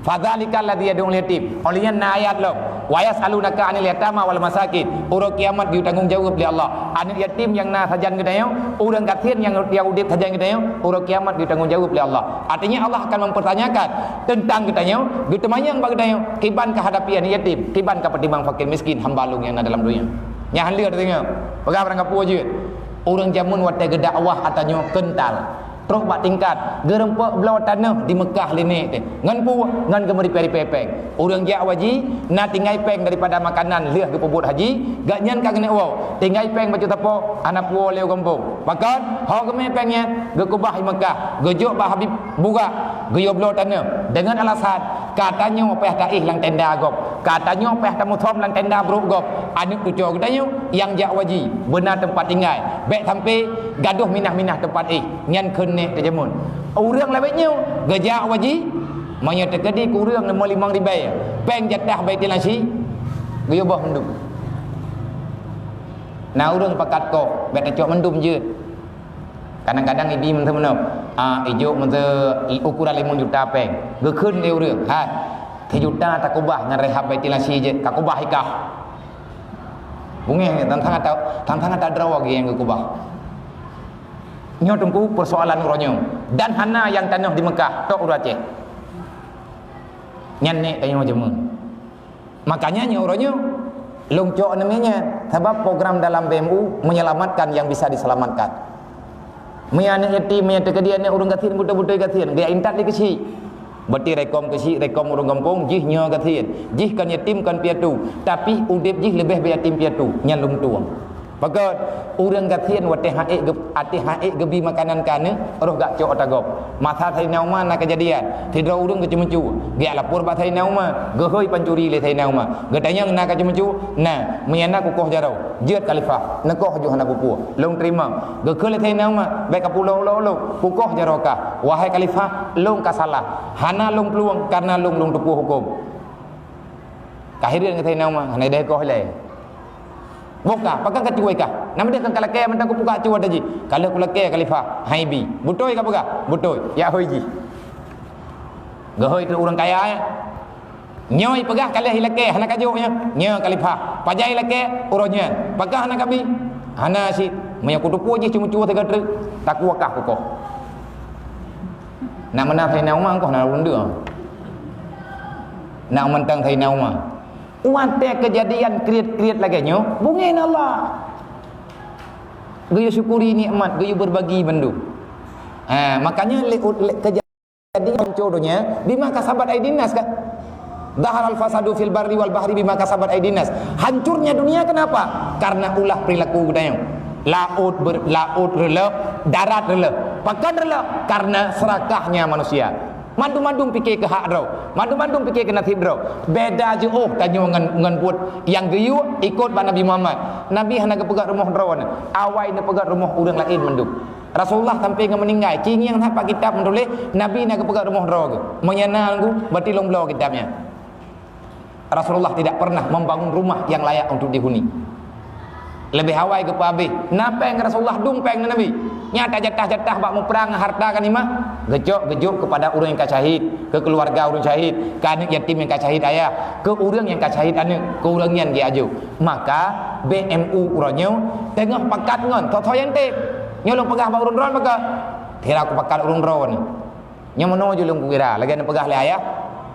Fadzalikal ladzi yad'ul yatim. Óh lheueh nyan na ayat lom, "Wa yas'alunaka 'anil yatama wal masakin." Uroe kiamat geuyue tanggong jaweueb lé Allah. Aneuk yatim nyang na sajan geutanyoe, ureuëng gasien nyang, nyang udeb sajan geutanyoe, uroe kiamat geuyue tanggong jaweueb lé Allah. Artinya Allah akan mempertanyakan tentang geutanyoe, geuteumanyong bak geutanyoe, kiban ka hadapi aneuk yatim, kiban ka peutimang fakir miskin hamba lôn nyang na dalam donya. Nyan han lheueh teudeungoe. Peugah barang kapeue jeuet. Ureuëng jameun watée geudakwah ata nyoe keuntal. Trok bak tingkat, geureumpok bloe tanoh di Meukah lé nek teuh. Ngon peue? Ngon geumeuripée-ripée péng. Ureuëng jak haji, na tinggai péng daripada makanan lheueh geupeubuet haji, gobnyan ka geuneuk woe. Tinggai péng bacut sapo, hana puwoe lé u gampông. Pakon? Ho geumé péng nyan, geukeubah i Meukah, geujok bak Habib Bugak, geuyue bloe tanoh. Deungon alasan, ka tanyoe payah taéh lam tenda gob. Ka tanyoe payah tamusom lam tenda brok gob. Aneuk cucoe geutanyoe nyang jak haji, beuna teumpat tinggai. Bék sampai gadôh minah-minah teumpat éh. Nyan kheun nek teuh jameun. Ureuëng lawét nyoe geujak haji, meunyoe teukeudi keu ureuëng limong ribée, péng jatah Baitul Haji geuyue boh mandum. Na ureuëng pakat koh, bék tacok mandum jeuet. Kadang-kadang ibi meuteumeunoe, ah, ijok meuteumeunoe ukuran limong juta péng. Geukheun lé ureuëng, "Hai, sijuta takeubah ngon rehab Baitul Haji jeuet, kakeubah i kah." Bungéh, tantang ata, tantang ata droe lagée nyang geukeubah. Nyoe teungku persoalan uroe nyoe. Dan hana nyang tanoh di Meukah, tok ureuëng Aceh. Nyan nek tanyoe jameun. Makanya nyoe uroe nyoe lôn cok aneuk miet nyan, sabab program dalam B M U menyelamatkan yang bisa diselamatkan. Meunyoe aneuk yatim, meunyoe teukeudi aneuk ureuëng gasien, beutôi-beutôi gasien, geujak intat lé keuchik. Berarti rekom keuchik, rekom ureuëng gampông, jih nyoe gasien. Jih kon yatim, kon piatu, tapi udeb jih leubeh bak yatim piatu. Nyan lôn tueng. Pakon? Ureuëng gasien watée han ék geu-, watée han ék geubi makanan keu aneuk, roh geujak cok ata gob. Masa Saidina Umar na keujadian, sidroe ureuëng geuceumeucue, geujak lapor bak Saidina Umar, geuhôi pancuri lé Saidina Umar. Geutanyong, "Na kaceumeucue?" "Na." "Meunyoe na kukoh jaroe." "Jeuet Khalifah, neukoh ju hana peue-peue. Lôn teurimong." Geukheun lé Saidina Umar, "Bék kapulo ulok-ulok, kukoh jaroe kah." "Wahai Khalifah, lôn ka salah. Hana lôn plueng, kareuna lôn, lôn teupeue huköm." Ka hireuen ngon Saidina Umar, hana ideh koh ilée. "Boh kah, pakon kacuai kah? Nama deh kon kalakée mantong kupeugah cuai tadi?" "Ka lheueh kulakée Khalifah, han ibi." "Beutôi kapeugah?" "Beutôi." "Jak hôi jih." Geuhôi teuk ureuëng kaya, eh. Nyoe ipeugah ka lheueh ilakée, hana kajok nyoe. "Nyoe Khalifah, pajan ilakée uroe nyan. Pakon hana kabi?" "Hana cit. Meunyoe kuteupeue jih ceumeucue sigoe treuk, takue kah kukoh." Nak meunan Saidina Umar, koh na ureuëng deuh. Nak mantong Saidina Umar. Watée keujadian kriet-kriet lagée nyoe, bungén Allah. Geuyue syukuri nikmat, geuyue beubagi bandum. Ha, makanya lé, lé keujadian Hancô donya bima kasabat aidin nas, kan? Zaharal fasadu fil barri wal bahri bima kasabat aidin nas. Hancurnya dunia kenapa? Karena ulah perilaku geutanyoe. Laôt ber-, laôt reuloh, darat reuloh. Pakon reuloh? Karena serakahnya manusia. Mandum-mandum pike keu hak droe, mandum-mandum pike keu nasib droe. Beda jiôh tanyoe ngon, ngon buet nyang geuyue ikot bak Nabi Muhammad. Nabi hana geupeugét rumoh droeneuh, awai neupeugét rumoh ureuëng laén mandum. Rasulullah sampai ngon meuninggai, ci ngieng that bak kitab meutuléh, Nabi na geupeugét rumoh droe geuh. Meunyoe na geuh, berarti lôn bloe kitab nyan. Rasulullah tidak pernah membangun rumah yang layak untuk dihuni. Leubeh awai geupeuhabéh. Na péng Rasulullah, dum péng Nabi. Nyan tajatah-jatah bak muprang harta ghanimah. Geucok geujok keupada ureuëng nyang ka syahid, keu keuluwarga ureuëng syahid, keu aneuëk yatim nyang ka syahid ayah, keu ureuëng nyang ka syahid aneuëk, keu ureuëng nyan jiajoe. Maka B M U uroe nyoe teungoh pakat ngon tho-tho nyang teb. Nyoe lôn peugah bak ureuëng droe maka. Kira kupakat ureuëng droe nyoe. Nyoe meunoe ju lôn kukira, lagée neupeugah lé ayah.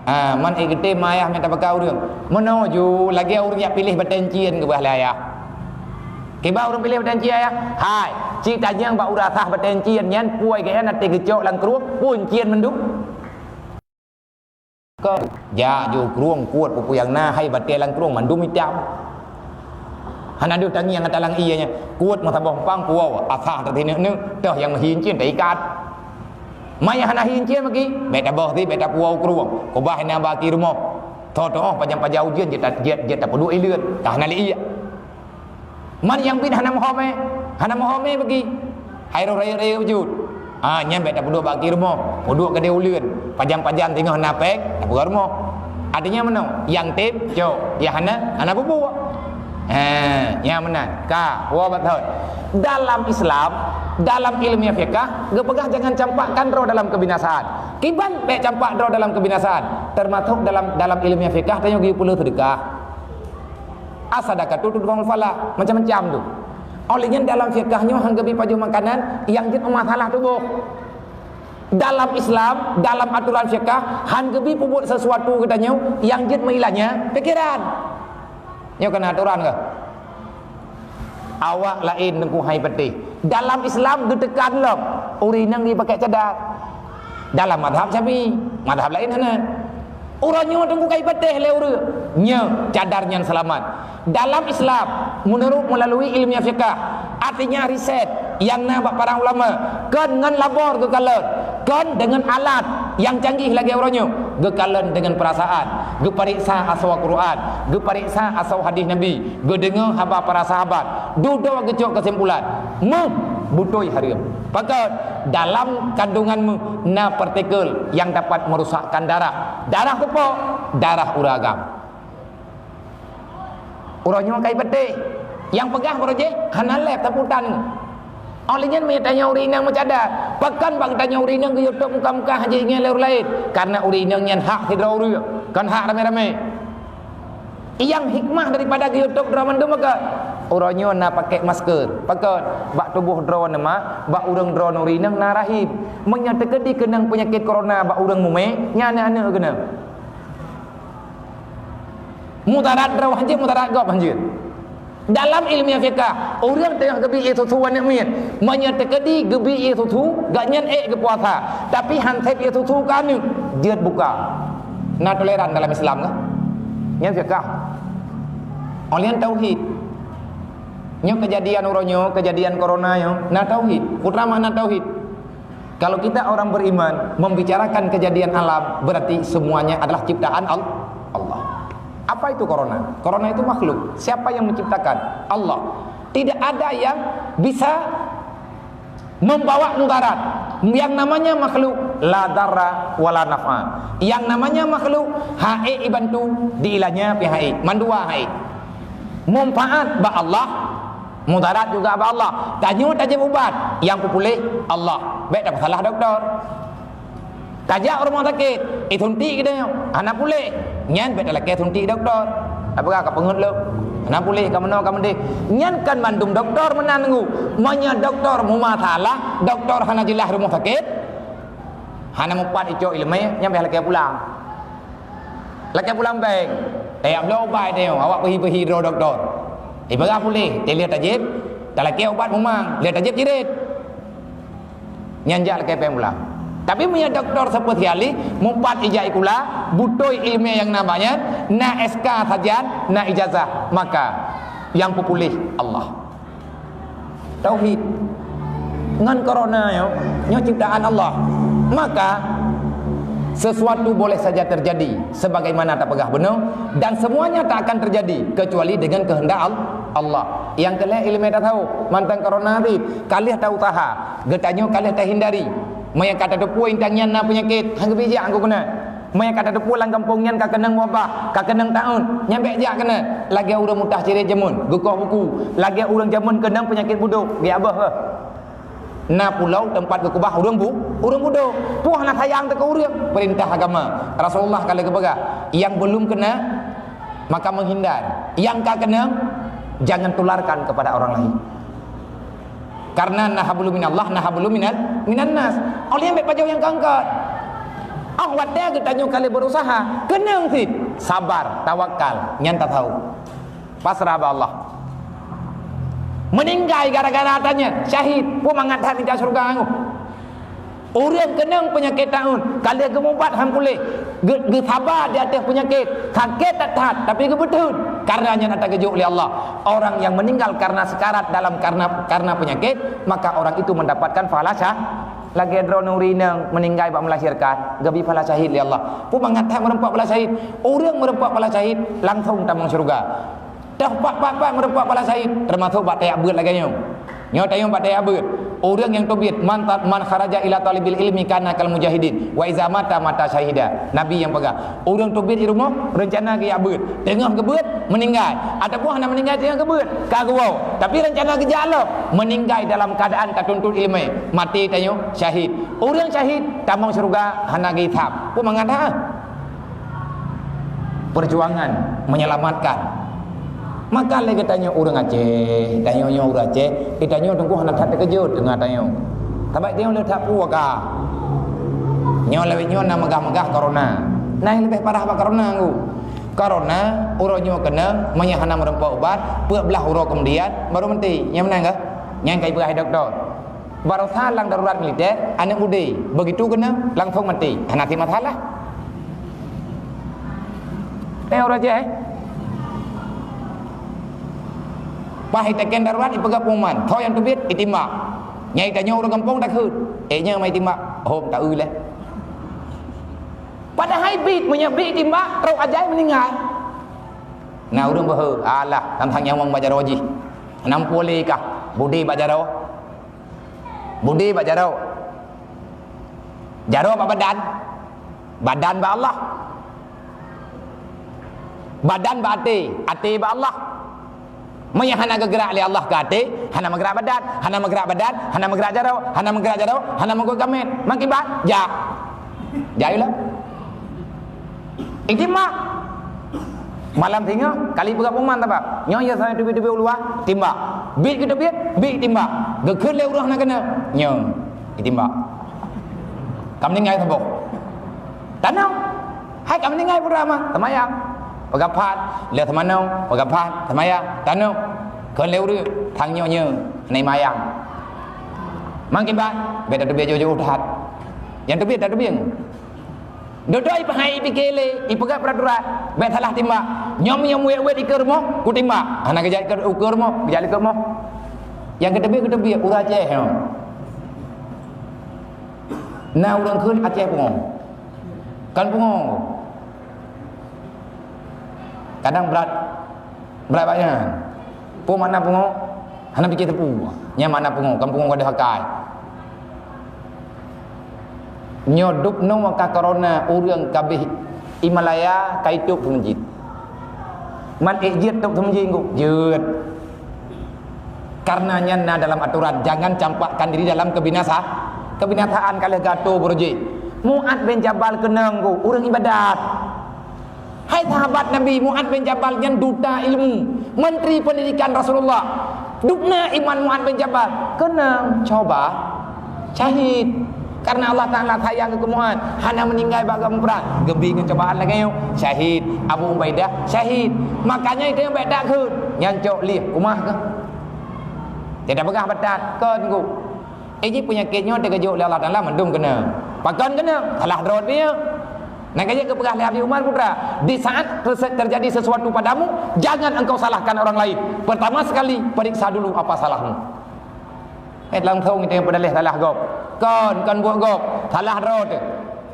Ha, man ék geutem ma ayah mita baka ureuëng. Meunoe ju lagée ureuëng jak piléh batée encien geupeugah lé ayah. Kiban ureuëng piléh batée encien ayah? Hai, ci tanyong bak ureuëng asah batée encien nyan, peue geuh nyan até geucok lam krueng, peue encien mandum? Kon, jak ju krueng kuet peue-peue nyang na, hai batée lam krueng mandum itam. Hana deuh tangieng ata lam ié nyan. Kuet meusaboh empang puwoe, asah teuh sineuk-neuk, toh nyang meuhi encien teuikat. Maya hana hi encien meuki, bék taboh sit, bék tapuwoe u krueng. Keubah na bak aki rumoh. Tho-tho pajan-pajan ujeuen jeuet ta-, jeuet, jeuet tapeuduek ileuen, ka hana lé ié. Man nyang biet hana meuhomé, hana meuhomé bagi. Hai roh rayeuk-rayeuk bacut. Ha, nyan bék tapeuduek bak aki rumoh, peuduek keudeh uleuen. Pajan-pajan singoh na péng, tapeugah rumoh. Artinya meunoe, nyang tem, cok, nyang hana, hana peubuet. Ha, nyang meunan. Ka, woe bak thon. Dalam Islam, dalam ilmiah fiqah, geupeugah jangan campakkan droe dalam kebinasaan. Kiban bék campak droe dalam kebinasaan, termasuk dalam, dalam ilmiah fiqah tanyoe geuyue peuleueh seudeukah. As-sadaqatu tudfa'ul falah, macam-macam tu. Oleh nyan dalam fiqah nyoe han geubi pajoh makanan nyang jeuet meumasalah tuboh. Dalam Islam, dalam aturan fiqah, han geubi peubuet sesuatu geutanyoe nyang jeuet meuilanya pikiran. Nyoe keunan aturan kah? Awak laén teungku hai patéh. Dalam Islam geuteukan lom ureuëng inong jipakée cadar. Dalam mazhab Syafi'i, mazhab laén hana. Uroe nyoe teungku kai patéh lé ureuëng. Nyoe cadar nyan seulamat. Dalam Islam, menurut melalui ilmiah fiqah, artinya riset nyang na bak para ulama, kon ngon labor geukalon, kon deungon alat nyang canggih lagée uroe nyoe, geukalon deungon perasaan, geupareksa asoe Quran, geupareksa asoe hadis Nabi, geudeungoe haba para sahabat, dudoe geucok keusimpulan, méuh beutôi hareuem. Pakon dalam kandungan méuh na partikel nyang dapat merusakkan darah. Darah peue? Darah ureuëng agam. Uroe nyoe kai patéh. Nyang peugah baroe jih hana lé taputan. Óh lheueh nyan meutanyoe ureuëng inong meucada. Pakon bak tanyoe ureuëng inong geuyue tôb muka-muka hana jiingat lé ureuëng laén? Karena ureuëng inong nyan hak sidroe ureuëng, kon hak ramé-ramé. Nyang hikmah daripada geuyue tôb droe mandum meuka. Uroe nyoe na pakai masker. Pakon? Bak tuboh droe nyan, bak ureuëng droe nyan ureuëng inong na rahim. Meunyoe teukeudi keunong peunyakét corona bak ureuëng mumé, nyan aneuëk-aneuëk keunan. Mudarat droe hanjeuet, mudarat gob hanjeuet. Dalam ilmiah fiqah, ureuëng teungoh geubi ié susu aneuëk miet, meunyoe teukeudi geubi ié susu, gobnyan ék geupuasa, tapi han sép ié susu keu aneuëk, jeuet buka. Na toleran dalam Islam kah? Nyan fiqah. Óh lheueh nyan tauhid. Nyoe keujadian uroe nyoe, keujadian corona nyoe, na tauhid. Peue teuma na tauhid? Kalau kita orang beriman membicarakan kejadian alam, berarti semuanya adalah ciptaan Al-, Allah. Apa itu corona? Corona itu makhluk. Siapa yang menciptakan? Allah. Tidak ada yang bisa membawa mudarat. Yang namanya makhluk, la darra wa la naf'a. Yang namanya makhluk, hak ék ibantu, diilanya pih hak ék. Mandua hak ék. Manfaat bak Allah, mudarat juga bak Allah. Tanyoe tajieb ubat, nyang peupuléh Allah. Bék tapeusalah dokto. Tajak u rumoh sakét, isuntik geutanyoe, hana puléh. Nyan bék talakée suntik dokto. Tapeugah ka peungeuet lom, hana puléh, ka meunoe ka meudéh. Nyan kon mandum dokto meunan nunggu. Meunyoe dokto meumasalah, dokto hana jeulaih rumoh sakét, hana mupat icok iéleumé, nyan bék lakée pulang. Lakée pulang bék. Tajak bloe ubat tanyoe, awak peuhi-peuhi droe dokto. Ipeugah puléh, teuh lheueh tajieb, talakée ubat mumang, lheueh tajieb cirét. Nyan jak lakée péng pulang. Tapi meunyoe dokto spesialis, mupat ijak sikula, beutôi iéleumé nyang na bak nyan, na S K sarjan, na ijazah, maka nyang peupuléh Allah. Tauhid. Ngon corona nyoe, nyoe ciptaan Allah. Maka, sesuatu boleh saja terjadi sebagaimana tapeugah bunoe, dan semuanya tak akan terjadi kecuali dengan kehendak Al-, Allah. Nyang keu lhée iéleumé tasawuf, mantong corona teuh, ka lheueh tausaha, geutanyoe ka lheueh tahindari. Meunyoe ka tateupeue intan nyan na peunyakét, han geubijak keu keunan. Meunyo ka tateupeue lam gampông nyan ka keunong wabah, ka keunong taun, nyan bék jak keunan. Lagée ureuëng mutah cirét jameun, geukoh buku. Lagée ureuëng jameun keunong peunyakét budok, geujak beuh. Na pulo teumpat geukeubah ureuëng bu-, ureuëng budok. Peue hana sayang teuh keu ureuëng? Peurintah agama. Rasulullah ka lheueh geupeugah, nyang belum kena, maka menghindar. Nyang ka keunong, jangan tularkan kepada orang lain. Karena na hablum minallah, na hablum minal, minan nas. Óh lheueh nyan bék pajoh nyang ka angkat. Óh watée geutanyoe ka lheueh berusaha, keunong cit. Sabar, tawakal, nyan tasawuf. Pasrah bak Allah. Meuninggai gara-gara tanyoe, syahid, peue mangat that mita syeuruga nyoe. Ureuëng keunong peunyakét taun, ka lheueh geumubat han puléh, geu-, geusaba di ateueh peunyakét, sakét that-that, tapi geubeuteun. Karena nyan ata geujok lé Allah. Orang yang meninggal karena sekarat dalam karena, karena penyakit, maka orang itu mendapatkan pahala syah-, lagée droeneuh ureuëng inong meuninggai bak meulahirkan, geubri pahala syahid lé Allah. Peue mangat that meureumpok pahala syahid? Ureuëng meureumpok pahala syahid langsong tamong syeuruga. Teuh pat-pat-pat meureumpok pahala syahid, teumasok bak tajak beuet lagée nyoe. Nyoe tanyoe bak tajak beuet. Ureuëng nyang teubiet, "Man ta-, man kharaja ila talibil ilmi kana kal mujahidin, wa iza mata, mata syahida." Nabi nyang peugah, ureuëng teubiet di rumoh, reuncana geujak beuet. Teungoh geubeuet, meuninggai. Ataupun hana meuninggai teungoh geubeuet, ka geuwoe. Tapi reuncana geujak lom, meuninggai dalam keuadaan ka tuntut iéleumé. Maté tanyoe syahid. Ureuëng syahid, tamong syeuruga hana geuhisab. Peue mangat that? Perjuangan menyelamatkan. Maka lé geutanyoe ureuëng Aceh, tanyoe nyoe ureuëng Aceh, geutanyoe teungku hana that teukeujot deungon tanyoe. Sabab tanyoe le that peue ka. Nyoe lawét nyoe na meugah-meugah corona. Na nyang leubeh parah bak corona ngku. Corona, uroe nyoe keunong, meunyoe hana meureumpok ubat, peuet blaih uroe keumudian, baru meuti. Nyang meunan kah? Nyang ka ipeugah dokto. Barosa lam darurat militer, aneuëk udé, begitu keunong, langsong maté. Hana cit masalah. Eh, ureuëng Aceh, eh? Paih iteken darurat, ipeugah pengumuman. Soe nyang teubiet, itimbak. Nyang itanyoe ureuëng gampông takheun. Eh, nyoe mai timbak. Hom, ta-eu lé. Padahai bit, meunyoe bit itimbak, trok ajai meuninggai. Na ureuëng beuhe, alah, tantang nyawöng bak jaroe jih. Nampu lé kah, budi bak jaroe. Budi bak jaroe. Jaroe bak badan. Badan bak Allah. Badan bak até, até bak Allah. Meunyoe hana geugeurak lé Allah keu até, hana meugerak badan, hana meugerak badan, hana meugerak jaroe, hana meugerak jaroe, hana meugerak gamét. Makiban, jak. Jak ilong. Itimbak. Malam singoh, kali peugah pengumuman taba. Nyoe ya saya teubiet-teubiet u luwa, timbak. Bit geuteubiet, bit timbak. Geukheun lé uroe na keuneuk. Nyoe, itimbak. Ka meuninggai saboh. Tanoh. Hai ka meuninggai putra mah, seumayang. Peugah phan, lheueh seumanong, peugah phan, seumayang. Tanoh. Kheun lé ureuëng, sang nyoe nyoe, hana seumayang. Makiban, bék tateubiet jôh-jôh that. Nyang teubiet, tateubiet. Dudoe ipeuhai ipike lé, ipeugah peraturan, bék salah timbak. Nyoe meunyoe muet-muet ikeue rumoh, kutimbak. Hana geujak ikeue, ukeue rumoh, geujak likeue rumoh. Nyang geuteubiet, geuteubiet, ureuëng Aceh nyoe. Na ureuëng kheun Aceh pungo. Kan pungo. Kadang brat, brat banyak. Peue makna pungo? Hana pike teupeu. Nyan makna pungo, kan pungo ka deuh akai. Nyoe dub nyoe ka corona ureuëng kabeh Himalaya ka itôb seumeujid. Man ék jeuet tôb seumeujid ngku? Jeuet. Karena nyan na dalam aturan, jangan campakkan diri dalam kebinasa-, kebinasaan ka lheueh geuatô beureuji. Mu'adz bin Jabal keunong ngku, ureuëng ibadat. Hai sahabat Nabi, Mu'adz bin Jabal nyan duta ilmu, menteri pendidikan Rasulullah. Dubna iman Mu'adz bin Jabal, keunong cuba syahid. Karena Allah Taala sayang keu Mu'adz, hana meuninggai bak geuprang. Geubri ngon cobaan lagée nyoe, syahid. Abu Ubaidah, syahid. Makanya itu nyang bék takheun, nyan cok lieh, kumah keuh. Tidak peugah batat, kon ku. Eh, jih peunyakét nyoe teugeujok lé Allah Taala mandum keunong. Pakon keunong? Salah droe pih. Nah, ka jeuet geupeugah lé Habib Umar Putra, di saat terse-, terjadi sesuatu padamu, jangan engkau salahkan orang lain. Pertama sekali, periksa dulu apa salahmu. Eh, langsung kita yang pedalih salah gob. Kon, kon buet gob. Salah droe teuh.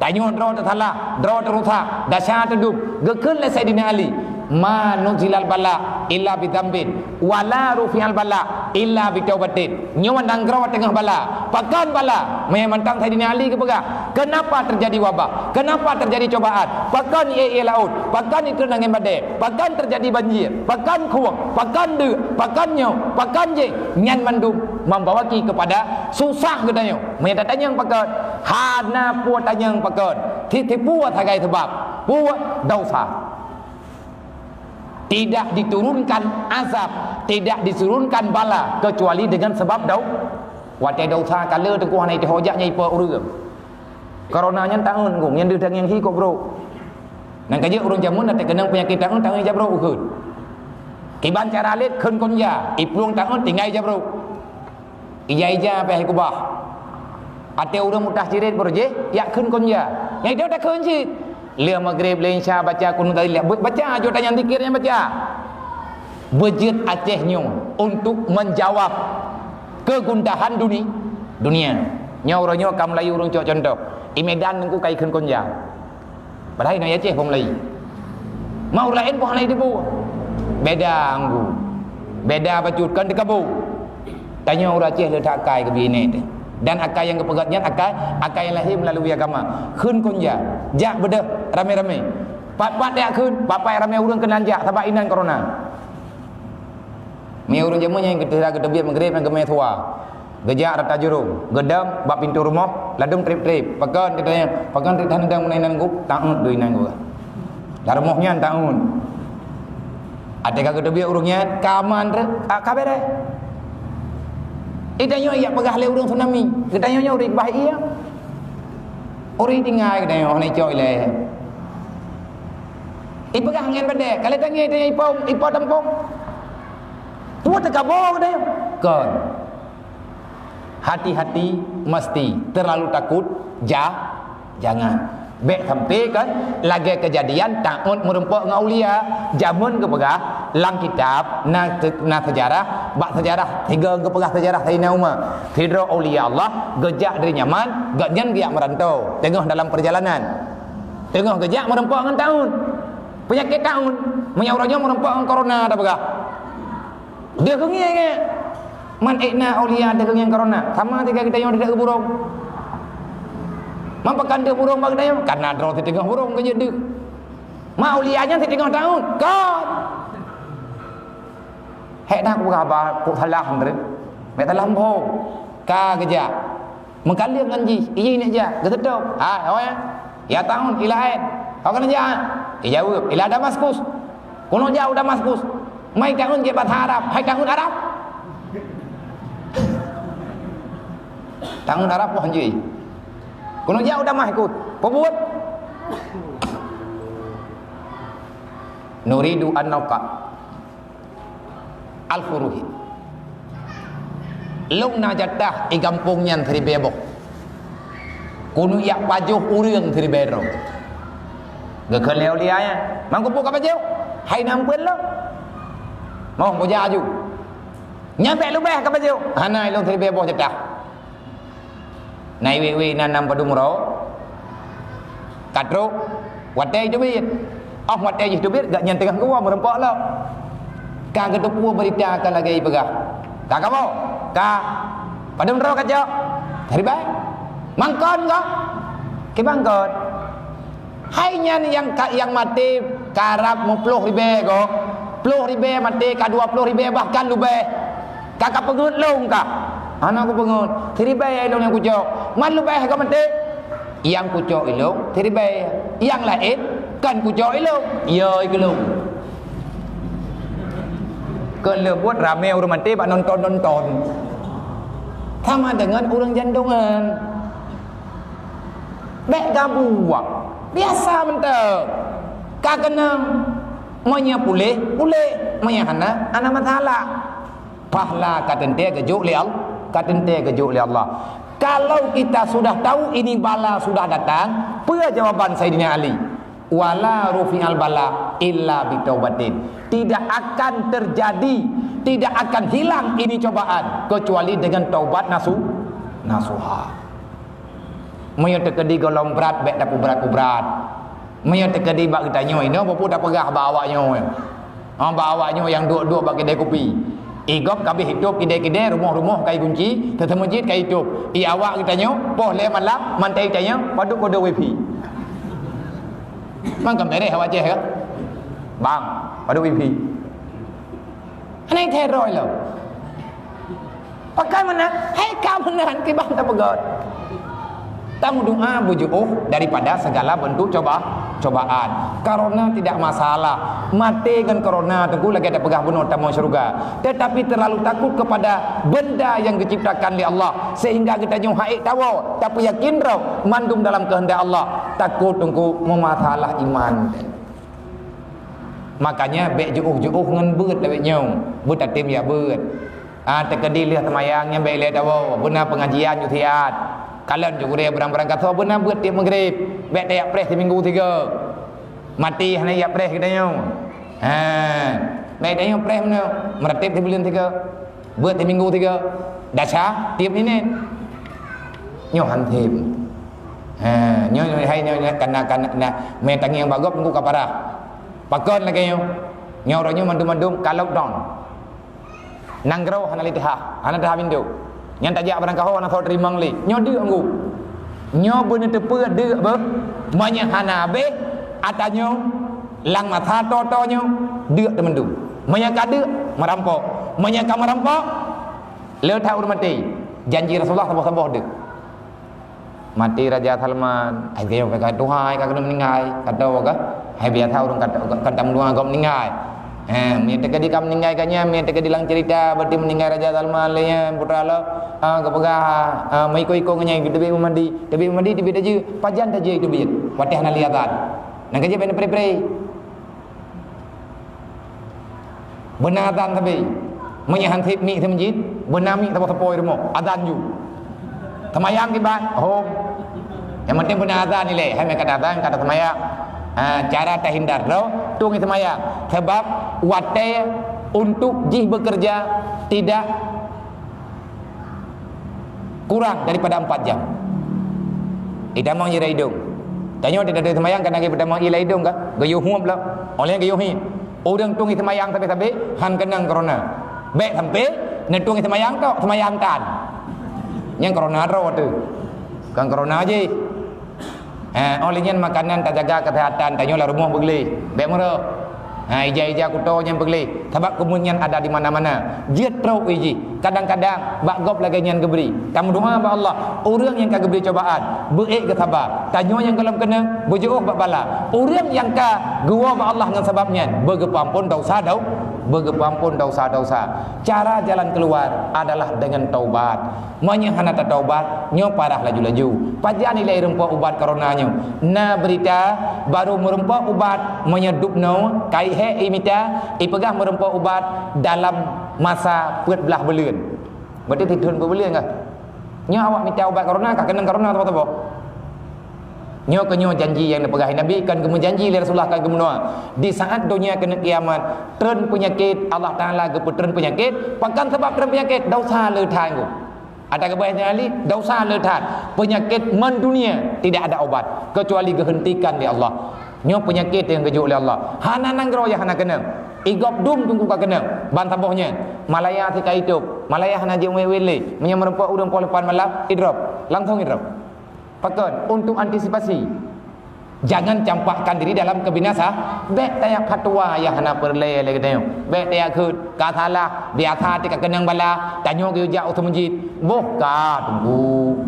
Tanyoe droe teuh salah, droe teuh rusak, desya teuh dum. Geukheun lé Saidina Ali, "Ma nuzilal bala illa bidzambin, wa la rufi'al bala illa bitaubatin." Nyoe nanggroe teungoh bala. Pakon bala? Meunyo mantong Saidina Ali geupeugah, "Kenapa terjadi wabah? Kenapa terjadi cobaan? Pakon ié-ié laôt? Pakon ikheun angén badée? Pakon terjadi banjir? Pakon khueng? Pakon deuk? Pakon nyoe? Pakon jéh?" Nyan mandum membawaki kepada susah geutanyoe. Meunyo tatanyong pakon, hana peue tanyong pakon. Tiep-tiep peue sagai sabab. Peue? Dosa. Tidak diturunkan azab, tidak diturunkan bala kecuali dengan sebab dau-, watée dosa ka le teungku hana iteuh jak nyang ipe ureuëng. Corona nyan taeun teungku, nyan deuh tangieng hi kok brok. Nang ka jeuet ureuëng jameun na teukeunong peunyakét taeun, taeun jabrok ukheun. Kiban cara lét kheun konja, iplueng taeun tinggai jabrok. Ija-ija pih kubah. Até ureuëng mutah ciret baru jih, yak kheun konja. Nyang itu takheun cit. Lheueh maghrib, lheueh isya baca kunut tadi, lheueh baca ajo tanyang zikir nyang baca. Beujeuet Aceh nyoe untuk menjawab kegundahan duni-, dunia. Nyoe uroe nyoe ka Melayu ureuëng cok contoh. I Medan nengku kai kheun konja. Padahai na Aceh bom lai. Mau laén boh hana dibu. Beda anggu. Beda bacut kan dikabo. Tanyoe ureuëng Aceh le that akai keu binéh teh. Dan akai nyang geupeugah nyan akai, akai nyang lahé meulalu agama. Kheun konja, jak beudeuh ramé-ramé. Pat-pat jak kheun, pat-pat ramé ureuëng keunan jak sabab inan corona. Meunyoe ureuëng jameun nyang geuteubiet maghrib nyang geumé suwa. Geujak rata jurông, geudong bak pintoe rumoh, ladôm trép-trép. Pakon geutanyoe, pakon trép that neudong meunan inan geuh, taeun dua inan geuh. Lam rumoh nyan taeun. Até ka geuteubiet ureuëng nyan, ka aman treuk, ka, ka beres. Geutanyoe jak peugah lé ureuëng tsunami. Geutanyoe nyoe ureuëng bah iya. Ureuëng tinggai geutanyoe hana icok ilée. Ipeugah ngon badée, ka lheueh tangieng geutanyoe ipo, ipo tampông. Peue teukaboe geutanyoe? Kon. Hati-hati, mesti terlalu takut, ja-, jangan. Bék sampai kan lagée keujadian taeun meureumpok ngon aulia. Jameun geupeugah lam kitab na, na seujarah, bak seujarah tiga geupeugah seujarah Saidina Umar. Sidroe aulia Allah geujak dari Yaman, gobnyan geujak meurantau, teungoh dalam perjalanan. Teungoh geujak meureumpok ngon taeun. Peunyakét taeun. Meunyoe uroe nyoe meureumpok ngon corona tapeugah. Deuh keungieng, eh. Man ék na aulia deuh keungieng corona. Sama tika geutanyoe tidak geuburong. Man pakon deuh burong bak geutanyoe? Karena droe siteungoh burong keujeuet deuh. Ma aulia nyan siteungoh taeun. Kon. Hék na kupeugah haba kok salah meureun. Bék salah boh. Ka geujak. Meukaleueng ngon jih, ijih nyak jak, geuseutôt. Ha, ho ya? Ya taeun, i laén. Ho keuneuk jak? Ijaweueb, ila Damaskus. Keuneuk jak u Damaskus. Mai taeun jih basa Arab, hai taeun Arab. Taeun Arab poh jih. Keuneuk jak u Damaskus. Peubuet. Nuridu an nauqa. Al-Furuhi. Lôn na jatah i gampông nyan siribée boh. Keuneuk jak pajoh ureuëng siribée droe. Geukheun lé aulia nyan, "Man keupeue ka pajoh? Hai na ampeuen lôn." "Moh, kujak aju." "Nyan bék leubeh ka pajoh." "Hana, lôn siribée boh jatah." Na iwé-iwé inan nyang padum uroe. Ka trok, watée jiteubiet. Óh watée jiteubiet, gobnyan teungoh geuwoe meureumpok lom. Ka geuteupeue beurita ka lagée jipeugah. Ka kamoe, ka padum droe ka cok? Siribée. Mangkon gob? Kiban kon. Hai nyan nyang ka, nyang maté karab meuploh ribée gob, ploh ribée maté ka dua ploh ribée bahkan leubeh. Ka, ka peungeuet lôn ka? Hana kupeungeuet. Siribée lôn nyang kucok. Man leubeh gob maté? Nyang kucok ilôn siribée. Nyang laén kon kucok ilôn. Yo, ikeu lôn. Keu leubuet ramé ureuëng maté bak nonton-nonton. Sama deungon ureuëng jandongan. Bék gabuak. Biasa mantong. Ka keunong. Meunyoe puléh, puléh. Meunyoe hana, hana masalah. Pahala ka teuntée geujok lé Allah, ka teuntée geujok lé Allah. Kalau kita sudah tahu ini bala sudah datang, peue jawaban Saidina Ali? "Wala rufi'al bala illa bitaubatin." Tidak akan terjadi, tidak akan hilang ini cobaan kecuali dengan taubat nasu-, nasuha. Meunyoe teukeudi gohlom brat, bék tapeuberat-peubrat. Meunyoe teukeudi bak geutanyoe inoe, peue tapeugah bak awak nyoe? Ha, bak awak nyoe nyang duek-duek bak kidai kupi. I gob ka abéh itôb kidai-kidai, rumoh-rumoh ka igunci, teuh-teuh meuseujid ka itôb. I awak geutanyoe, poh lhèe malam, mantong itanyoe, padub kode wifi. Mangkam beres awak Aceh ka? Bang, padub wifi. Hana teroi lom. Pakai meunan, hai ka meunan kiban tapeugöt. Tameudoa beujiôh daripada segala bentuk coba, cobaan. Corona tidak masalah. Maté ngon corona teungku lagèe tapeugah bunoe tamong syeuruga. Tetapi terlalu takut kepada benda yang diciptakan oleh Allah sehingga geutanyoe han ék tawoe, tapi yakin droe mandum dalam kehendak Allah. Takut teungku meumasalah iman. Makanya bèk jiôh-jiôh ngon beuet lawét nyoe, beutatem jak beuet. Ah, teukeudi lheueh seumayang nyan bèk ilèe tawoe, beuna pengajian ju siat. Kalon ju gurèe beurang-beurang kasoe beuna beuet tiep Maghrib, bèk tajak preh siminggu sigoe. Maté hana jak preh geutanyoe. Ha, bèk tanyoe preh meunoe, meuratéb sibuleuen sigoe. Beuet siminggu sigoe, desya tiep minét. Nyoe han sép. Ha, nyoe, nyoe, hai, nyoe, nyoe, kana, kana, na, mé tangieng bak gob teungku ka parah. Pakon lagèe nyoe? Nyoe uroe nyoe mandum-mandum ka lockdown. Nanggroe hana lé teuhah, hana teuhah mindôk. Nyan tajak barangkaho hana soe teurimong lé. Nyoe deuk teungku. Nyoe beuneuteupeu deuk beuh. Meunyoe hana habéh, ata nyoe Lam masa tô-tô nyoe, deuk teumandum. Meunyoe ka deuk, meurampok. Meunyoe ka meurampok, le that ureuëng maté. Janji Rasulullah saboh-saboh deuk. Maté Raja Salman, ai geuh ka tuha, ka keuneuk meuninggai, ka tô ka. Hai biasa ureuëng ka, ka, ka tameudoa gob meuninggai. Eh, meunyoe teukeudi ka meuninggai ka nyan, meunyoe teukeudi lam cerita berarti meuninggai Raja Salman lé nyan, putra lo, ah, geupeugah, ah, meuiko-iko ngon nyan, teubiet meumandi, teubiet meumandi, teubiet tajeuet, pajan tajeuet teubiet. Watèe hana lé azan. Nyang keujeuet bèk neupré-pré. Beuna azan sabe. Meunyoe han sép miet di meuseujid, beuna miet saboh-saboh di rumoh, azan ju. Seumayang kiban, hom. Nyang penting beuna azan ilèe, hai meukat azan, ka taseumayang. Ha, cara tahindar droe, tueng seumayang. Sebab watèe untuk jih bekerja tidak kurang daripada empat jam. Itamong jira idong. Tanyoe tidak ada sembahyang karena kita tamong ila idong ka? Gayuh huap lah. Oleh gayuh hi. Orang tueng sembahyang sampai-sampai han kenang corona. Bèk sampai neutueng sembahyang tok, sembahyang tan. Nyang corona droe tu. Kan corona je. Ha, oleh nyan makanan tajaga kesehatan, tanyoe lam rumoh beugleh. Bèk meureuh. Ha, ija-ija kuto nyan beugleh. Sabab keumuen nyan ada di mana-mana. Jeuet trok iji. Kadang-kadang bak gob lagèe nyan geubri. Tameudoa bak Allah, ureuëng nyang ka geubri cobaan, beuék geusaba. Tanyoe nyang gohlom keuneuk, beujeuôh bak bala. Ureuëng nyang ka geuwoe bak Allah ngon sabab nyan, beugeupeuampon dosa dau-, beugeupeuampon dosa-dosa. Cara jalan keluar adalah dengan taubat. Meunyoe hana tataubat, nyoe parah laju-laju. Pajan ilèe irumpok ubat corona nyoe? Na beurita, barô meurumpok ubat, meunyoe dubnoe, ka ihèk imita, ipeugah meurumpok ubat dalam masa peuet blaih buleuen. Berarti sithon peuet buleuen kah? Nyoe awak mita ubat corona, ka keunong corona saboh-saboh. Nyoe keuh nyoe janji nyang neupeugah Nabi, kan geumeujanji lé Rasulullah, kan geumeunoe. Di saat donya keuneuk kiamat, treun peunyakét, Allah Taala geupeutreun peunyakét, pakon sabab treun peunyakét? Dosa le that. Ata geubai nyang ahli, dosa le that. Peunyakét mendunia tidak ada obat, kecuali geuhentikan lé Allah. Nyoe peunyakét nyang geujok lé Allah. Hana nanggroe nyang hana keunong. Igob dum teungku ka keunong. Ban saboh nyan. Malaya sika itôb. Malaya hana jiwét-wét lé. Meunyoe meurumpok ureuëng poh lapan malam, idrop. Langsung idrop. Pakon? Untuk antisipasi. Jangan campakkan diri dalam kebinasa-, bèk tajak fatwa nyang hana peureulèe lé geutanyoe. Bèk tajak kheun, ka salah, biasa teuka keunong bala, tanyoe geujak u meuseujid. Boh ka, teungku.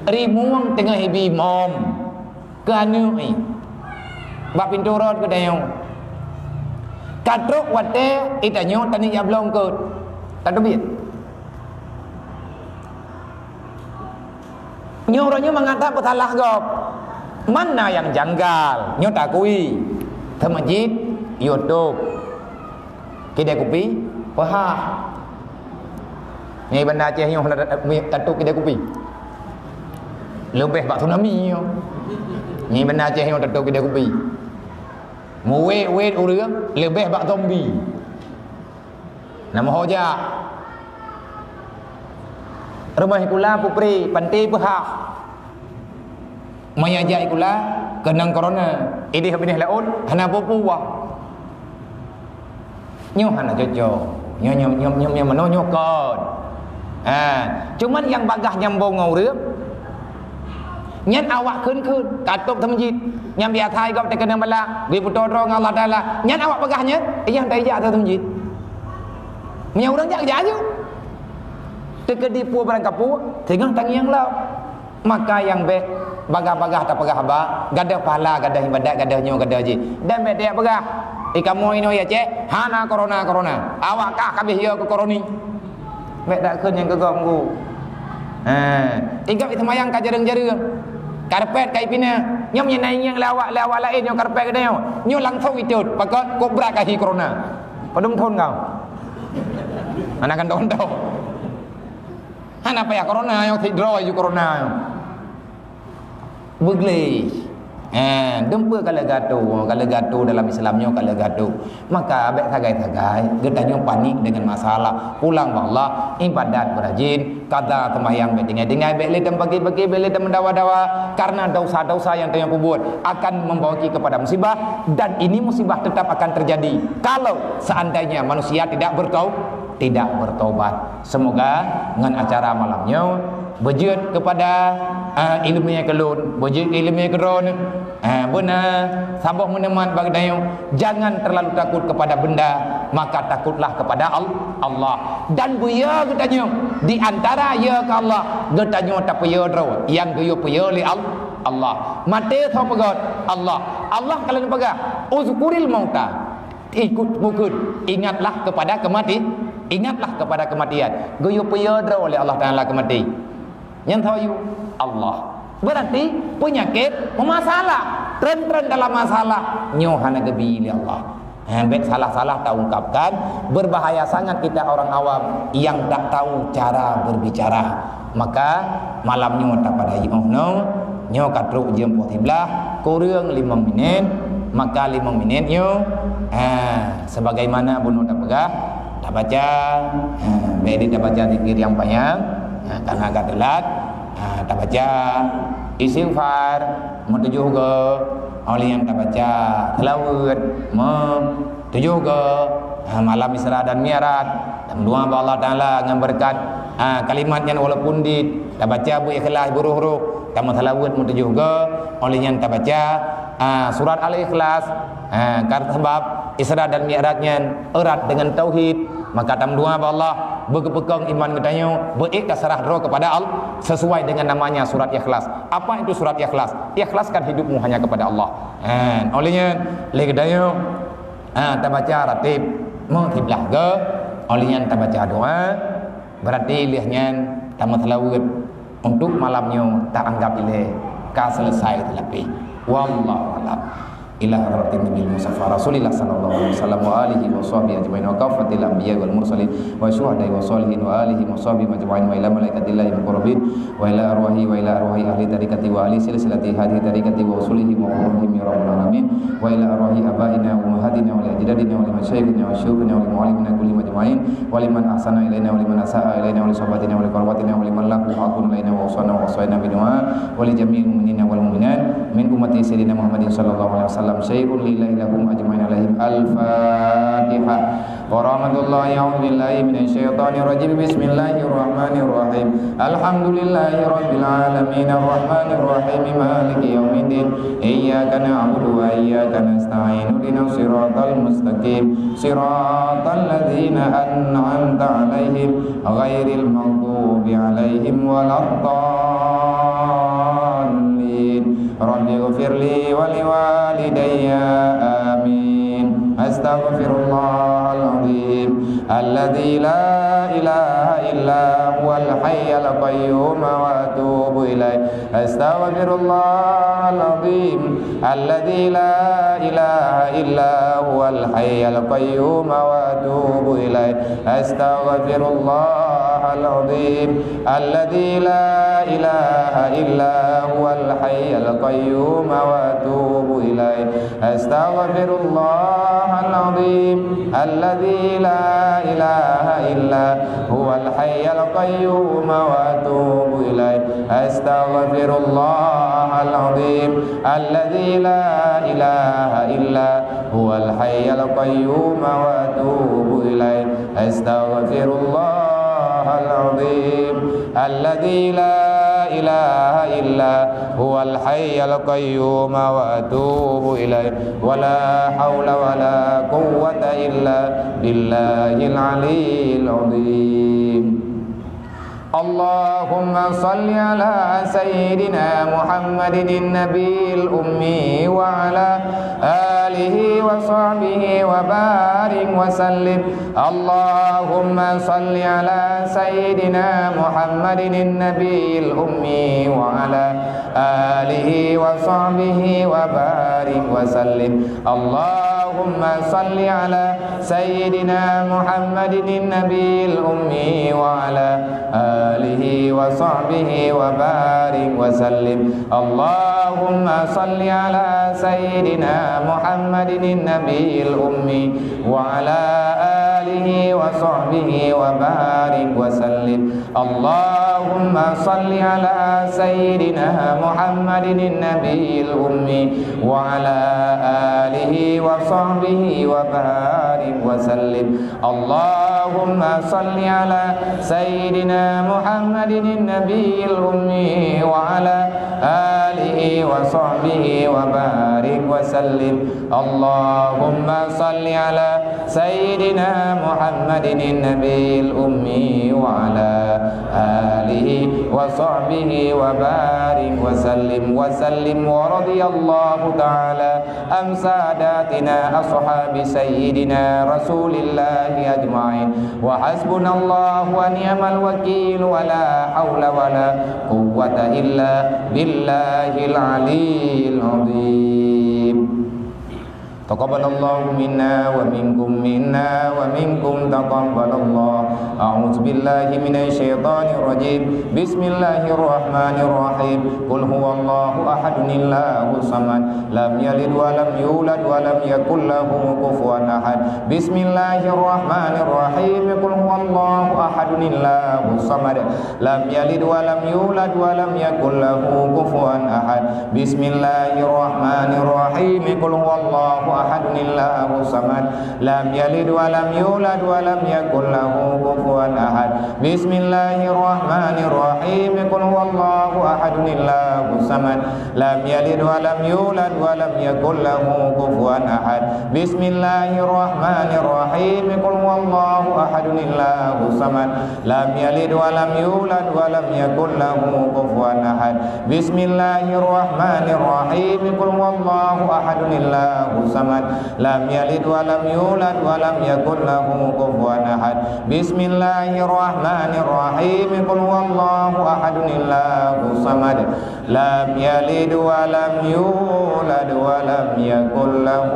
Rimueng teungoh ibi mom. Keu aneuk nyan. Bak pintoe rot geutanyoe. Ka trok watèe itanyoe taneuk jak bloe eungkôt. Tateubiet. Nyoe uroe nyoe mangat that peusalah gob. Mana nyang janggal? Nyoe takui. Teumeujid, YouTube. Kidai kupi, peuhah. Nyoe Banda Aceh nyoe na tatôp kidai kupi. Leubeh bak tsunami nyoe. Nyoe Banda Aceh nyoe tatôp kidai kupi. Meuwét-wét ureuëng leubeh bak zombie. Na meuho jak. Rumoh sikula peupré, panté peuhah. Meunyoe jak sikula, Keunong corona, idéh binéh laôt hana peue-peue. Nyoe hana cocok. Nyoe, nyoe, nyoe, nyoe, nyoe meunoe nyoe kon. Ha, cuman nyang bagaih nyang bong ngon ureuëng, nyan awak kheun-kheun, ka tôb teumeujit. Nyang biasa gob teukeunong bala, geupeutoe droe ngon Allah Taala. Nyan awak bagaih nyan, nyang tajak teumeujit. Meunyoe ureuëng jak, jak aju. Teukeudi peue barang kapeue, teungoh tangieng lom. Maka nyang bék bagaih-bagaih tapeugah haba, gadoh pahala, gadoh ibadat, gadoh nyoe, gadoh jih. Dan bék tajak peugah, "Ih, kamoe inoe ya, cék, hana corona-corona. Awak kah kabéh ya keu koroni." Bék takheun nyang keu gob, Teungku. Ha, ih gob seumayang ka jareueng-jareueng. Karpet ka ipinah. Nyoe meunyoe na ingieng lé awak, lé awak laén nyoe karpet geutanyoe. Nyoe langsong itot, pakon kobra ka hi corona. Padum thon kau. Hana kantong-kantong. Hana payah corona nyoe, sidroe aju corona nyoe. Beugleh. Eh, dumpeue ka lheueh gatu, ka lheueh gatu dalam Islam nyoe ka lheueh gatu. Maka bék sagai-sagai geutanyoe panik dengan masalah. Pulang bak Allah, ibadat beurajin, kaza seumayang bék tinggai-tinggai, bék lé tameupaké-paké, bék lé tameudawa-dawa. Karena dosa-dosa yang tanyoe peubuet akan membawa kita kepada musibah, dan ini musibah tetap akan terjadi kalau seandainya manusia tidak bertau-, tidak bertobat. Semoga ngon acara malam nyoe beujeuet keupada, eh, iéleumé keu lôn, beujeuet keu iéleumé keu droeneuh. Eh, beuna saboh meuneumat bak geutanyoe, jangan terlalu takut kepada benda, maka takutlah kepada Al-, Allah. Dan beuya geutanyoe, di antara ya keu Allah, geutanyoe tapeuya droe nyang geuyue peuya lé Al-, Allah. Maté soe peugöt? Allah. Allah ka lheueh peugah, "Uzkuril mauta." Ikut mukun, ingatlah kepada kemati-, ingatlah kepada kematian. Geuyue peuya droe lé Allah Taala keu maté. Nyang tayue Allah. Berarti peunyakét meumasalah, tren-tren dalam masalah, nyoe hana geubi lé Allah. Ha, bék salah-salah taungkapkan, berbahaya sangat kita orang awam yang tak tahu cara berbicara. Maka malam nyoe tapadai 'oh noe, nyoe ka trok jeuem poh siblaih, kureueng limong minét, maka limong minét nyoe, ha, sebagaimana bunoe tapeugah, tabaca, ha, bék di tabaca zikir nyang panyang, ha, karena agak teulat, ha, tabaca istighfar meutujoh goe, 'oh lheueh nyan tabaca seulaweuet meutujoh goe, ha, malam Isra dan Mi'raj, tameudoa bak Allah Taala ngon beureukat, ha, kalimat nyan walaupun di tabaca beu ikhlas beuroh-roh, tameuseulaweuet meutujoh goe, 'oh lheueh nyan tabaca, ah, surat Al-Ikhlas, ah, karena sabab Isra dan Mi'raj nyan erat dengan tauhid, maka tameudoa bak Allah, beugeupeukong iman geutanyoe, beuék taseurah droe kepada Allah sesuai dengan namanya surat Ikhlas. Apa itu surat Ikhlas? Ikhlaskan hidupmu hanya kepada Allah. Ha, 'oh lheueh nyan, lé geutanyoe, ha, tabaca ratib, meukiblah goe, 'oh lheueh nyan tabaca doa, Berarti lheueh nyan tameuseulaweuet untuk malam nyoe taanggap ilée ka seuleusai teulapéh. Wallahu a'lam. Ila hadratin Nabil Mustafa Rasulillah sallallahu alaihi wasallam wa alihi wa sahbihi ajmain wa kaffatil anbiya wal mursalin wa syuhada'i wa shalihin wa alihi wa sahbihi ajmain wa ila malaikatillahi muqarrabin wa ila arwahi wa ila arwahi ahli tariqati wa ahli silsilati hadhihi tariqati wa usulihim wa furu'ihim ya rabbal alamin wa ila arwahi abaina wa ummahatina wa li ajdadina wa li masyayikhina wa syuyukhina wa li muallimina kullihim ajmain wa liman ahsana ilaina wa liman asa'a ilaina wa li sahabatina wa li qarabatina wa liman lahu haqqun alaina wa awsana wa awsayna bidu'a wa li jami'il mu'minina wal mu'minat min ummati sayyidina Muhammadin sallallahu alaihi wasallam syai'un lillahi lahum ajmain alaihim. Al-Fatihah. Wa rahmatullahi, a'udzu billahi minasy syaithanir rajim. Bismillahirrahmanirrahim. Alhamdulillahi rabbil alamin, arrahmanir rahim, maliki yaumiddin. Iyyaka na'budu wa iyyaka nasta'in. Ihdinas siratal mustaqim. Siratal ladzina an'amta 'alaihim, ghairil maghdubi 'alaihim waladdallin. Rabbighfirli wa liwalidayya. Amin. Astaghfirullahal azim alladzi la ilaha illa huwal hayyul qayyum wa atubu ilaih. Astaghfirullahal azim alladzi la ilaha illa huwal hayyul qayyum wa atubu ilaih. Astaghfirullahal azim alladzi la ilaha illa huwal hayyul qayyum wa atubu ilaih. أستغفر الله العظيم الذي لا إله إلا هو الحي القيوم وأتوب إليه. أستغفر الله العظيم الذي لا إله إلا هو الحي القيوم وأتوب إليه. أستغفر الله العظيم الذي لا إله إلا هو الحي القيوم وأتوب إليه. ولا حول ولا قوة إلا بالله العلي العظيم. اللهم صل على سيدنا محمد النبي الأمي وعلى آله وصحبه وبارك وسلم. اللهم صل على سيدنا محمد النبي الأمي وعلى آله وصحبه وبارك وسلم. اللهم صل على سيدنا محمد النبي الأمي وعلى آله وصحبه وبارك وسلم. اللهم صل على سيدنا محمد النبي الأمي وعلى آله وصحبه وبارك وسلم. اللهم صل على سيدنا محمد النبي الأمي وعلى آله وصحبه وبارك وسلم. اللهم صل على سيدنا محمد النبي الأمي وعلى آله وصحبه وبارك وسلم. اللهم صل على سيدنا محمد النبي الأمي وعلى آله وصحبه وبارك وسلم، وسلم، ورضي الله تعالى عن ساداتنا أصحاب سيدنا رسول الله أجمعين. وحسبنا الله ونعم الوكيل، ولا حول ولا قوة إلا بالله العلي العظيم. تقبل الله منا ومنكم، منا ومنكم تقبل الله. أعوذ بالله من الشيطان الرجيم. بسم الله الرحمن الرحيم. قل هو الله أحد الله الصمد. لم يلد ولم يولد ولم يكن له كفوا أحد. بسم الله الرحمن الرحيم. قل هو الله أحد الله الصمد. لم يلد ولم يولد ولم يكن له كفوا أحد. بسم الله الرحمن الرحيم. قل هو الله أحد الله الصمد. لم يلد ولم يولد ولم يكن له كفوا أحد. بسم الله الرحمن الرحيم. قل هو الله أحد الله الصمد. لم يلد ولم يولد ولم يكن له كفوا أحد. بسم الله الرحمن الرحيم. قل هو الله أحد الله الصمد. لم يلد ولم يولد ولم يكن له كفوا أحد. بسم الله الرحمن الرحيم. قل هو الله أحد الله الصمد. لم يلد ولم يولد ولم يكن له كفوا أحد. بسم الله الرحمن الرحيم. قل هو الله أحد الله الصمد. لم يلد ولم يولد ولم يكن له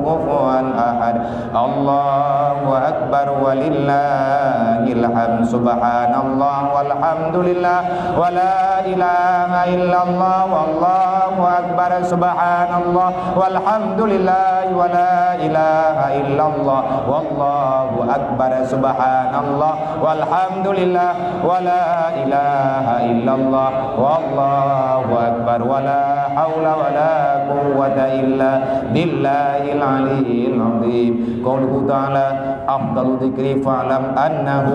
كفوا أحد. الله أكبر ولله الحمد. سبحان الله والحمد لله ولا إله إلا الله والله أكبر. سبحان الله والحمد لله ولا إله إلا الله والله أكبر. سبحان الله والحمد لله ولا إله إلا الله والله أكبر ولا حول ولا قوة إلا بالله العلي العظيم. قوله تعالى: أفضل الذكر فاعلم أنه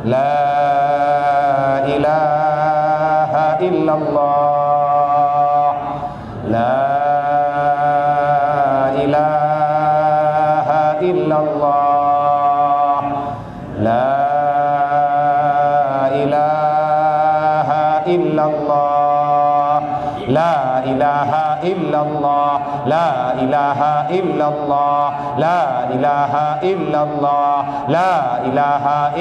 لا إله إلا الله. لا إله إلا الله. لا إله إلا الله. لا إله إلا الله. لا إله إلا الله. لا إله إلا الله. لا إله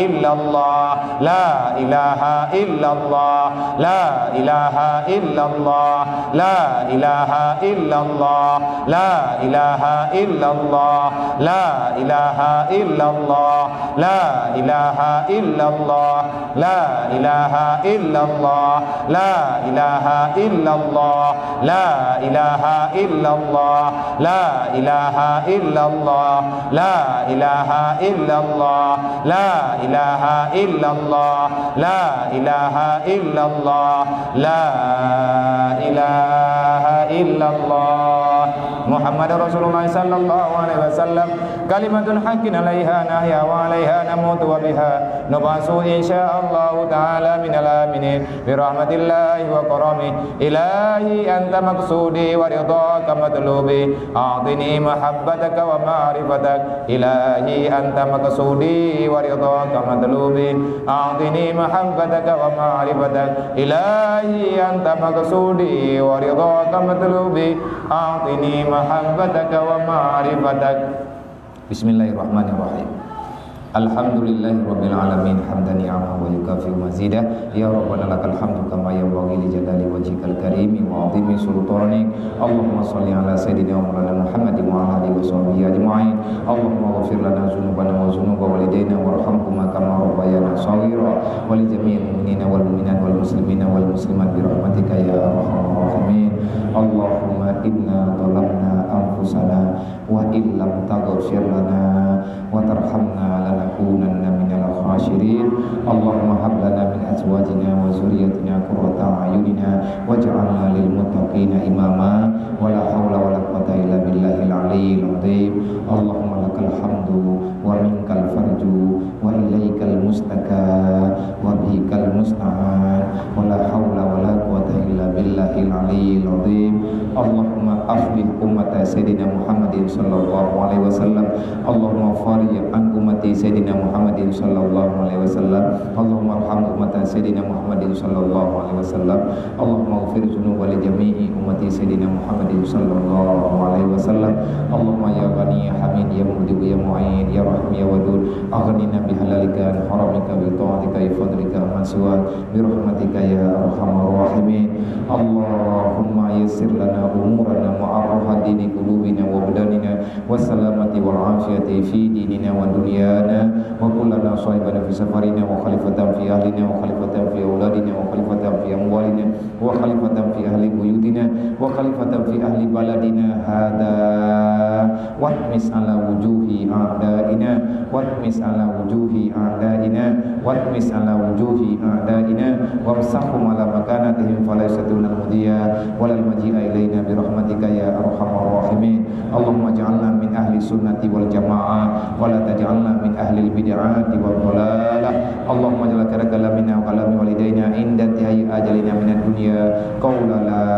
إلا الله. لا إله إلا الله. لا إله إلا الله. لا إله إلا الله. لا إله إلا الله. لا إله إلا الله. لا إله إلا الله. لا إله إلا الله. لا إله إلا الله. لا إله إلا الله. La ilaha illallah, la ilaha illallah, la ilaha illallah, la ilaha illallah, la ilaha illallah. Muhammadur Rasulullah sallallahu alaihi wasallam. Kalimatun haqqin alaiha nahya wa alaiha namutu wa biha nub'asu insya Allahu ta'ala minal aminin. Birahmatillahi wa karamih. Ilahi anta maqsudi wa ridhaka matlubi. A'tini mahabbataka wa ma'rifatak. Ilahi anta maqsudi wa ridhaka matlubi. A'tini mahabbataka wa ma'rifatak. Ilahi anta maqsudi wa ridhaka matlubi. A'tini mahabbataka wa ma'rifatak. Bismillahirrahmanirrahim. Alhamdulillahirabbil alamin, hamdan yuwafi ni'amahu wa yukafi'u mazidah. Ya Rabbana lakal hamdu kama yanbaghi li jalali wajhikal karimi wa 'azimi sultanik. Allahumma shalli ala sayyidina wa maulana Muhammadin wa ala alihi wa sahbihi ajma'in. Allahumma ghfir lana dzunubana wa dzunuba walidaina warhamhuma kama rabbayana shaghira, wa li jami'il mu'minina wal mu'minat wal muslimina wal muslimat bi rahmatika ya arhamar rahimin. Allahumma inna zalamna anfusana wa illam taghfir lana wa tarhamna lanakunanna minal khasirin. Allahumma hab lana min azwajina wa dzurriyyatina qurrata a'yunina waj'alna lil muttaqina imama. Wa la haula wa la quwwata illa billahil aliyyil azim. Allahumma lakal hamdu wa minkal farju wa ilaikal mustaka wa bikal musta'an. Wa la haula wa la quwwata illa billahil aliyyil azim. Allahumma aslih ummata Sayyidina Muhammadin sallallahu alaihi wasallam. Allahumma farij an ummati Sayyidina Muhammadin sallallahu alaihi wasallam. Allahumma arham ummata Sayyidina Muhammadin sallallahu alaihi wasallam. Allahumma ighfir dzunuba li jami'i ummati Sayyidina Muhammadin sallallahu alaihi wasallam. Allahumma ya Ghani ya Hamid ya Mubdi ya Mu'in ya Rahim ya Wadud, aghnina bihalalika an haramika bi ta'atika ya fadlika amman siwak. Birahmatika ya arhamar rahimin. Allahumma yassir lana umurana wa arraha dini qulubina wa abdanina wa salamati wal afiyati fi dinina wa dunyana wa kun lana sahiban fi safarina wa khalifatan fi ahlina wa khalifatan fi auladina wa khalifatan fi amwalina wa khalifatan fi ahli buyutina wa khalifatan fi ahli baladina hadza wa tmis ala wujuhi a'daina wa tmis ala wujuhi a'daina wa tmis ala wujuhi a'daina wamsahum ala makanatihim fala yastati'unal mudhiya walal maji'a ilaina birahmatika ya arhamar rahimin. Allahumma ij'alna min ahli sunnati wal jamaah wa la taj'alna min ahli bid'ati wad dhalalah. Allahumma ij'al khaira kalamina wa kalami walidaina inda intihai ajalina minad dunya qaula la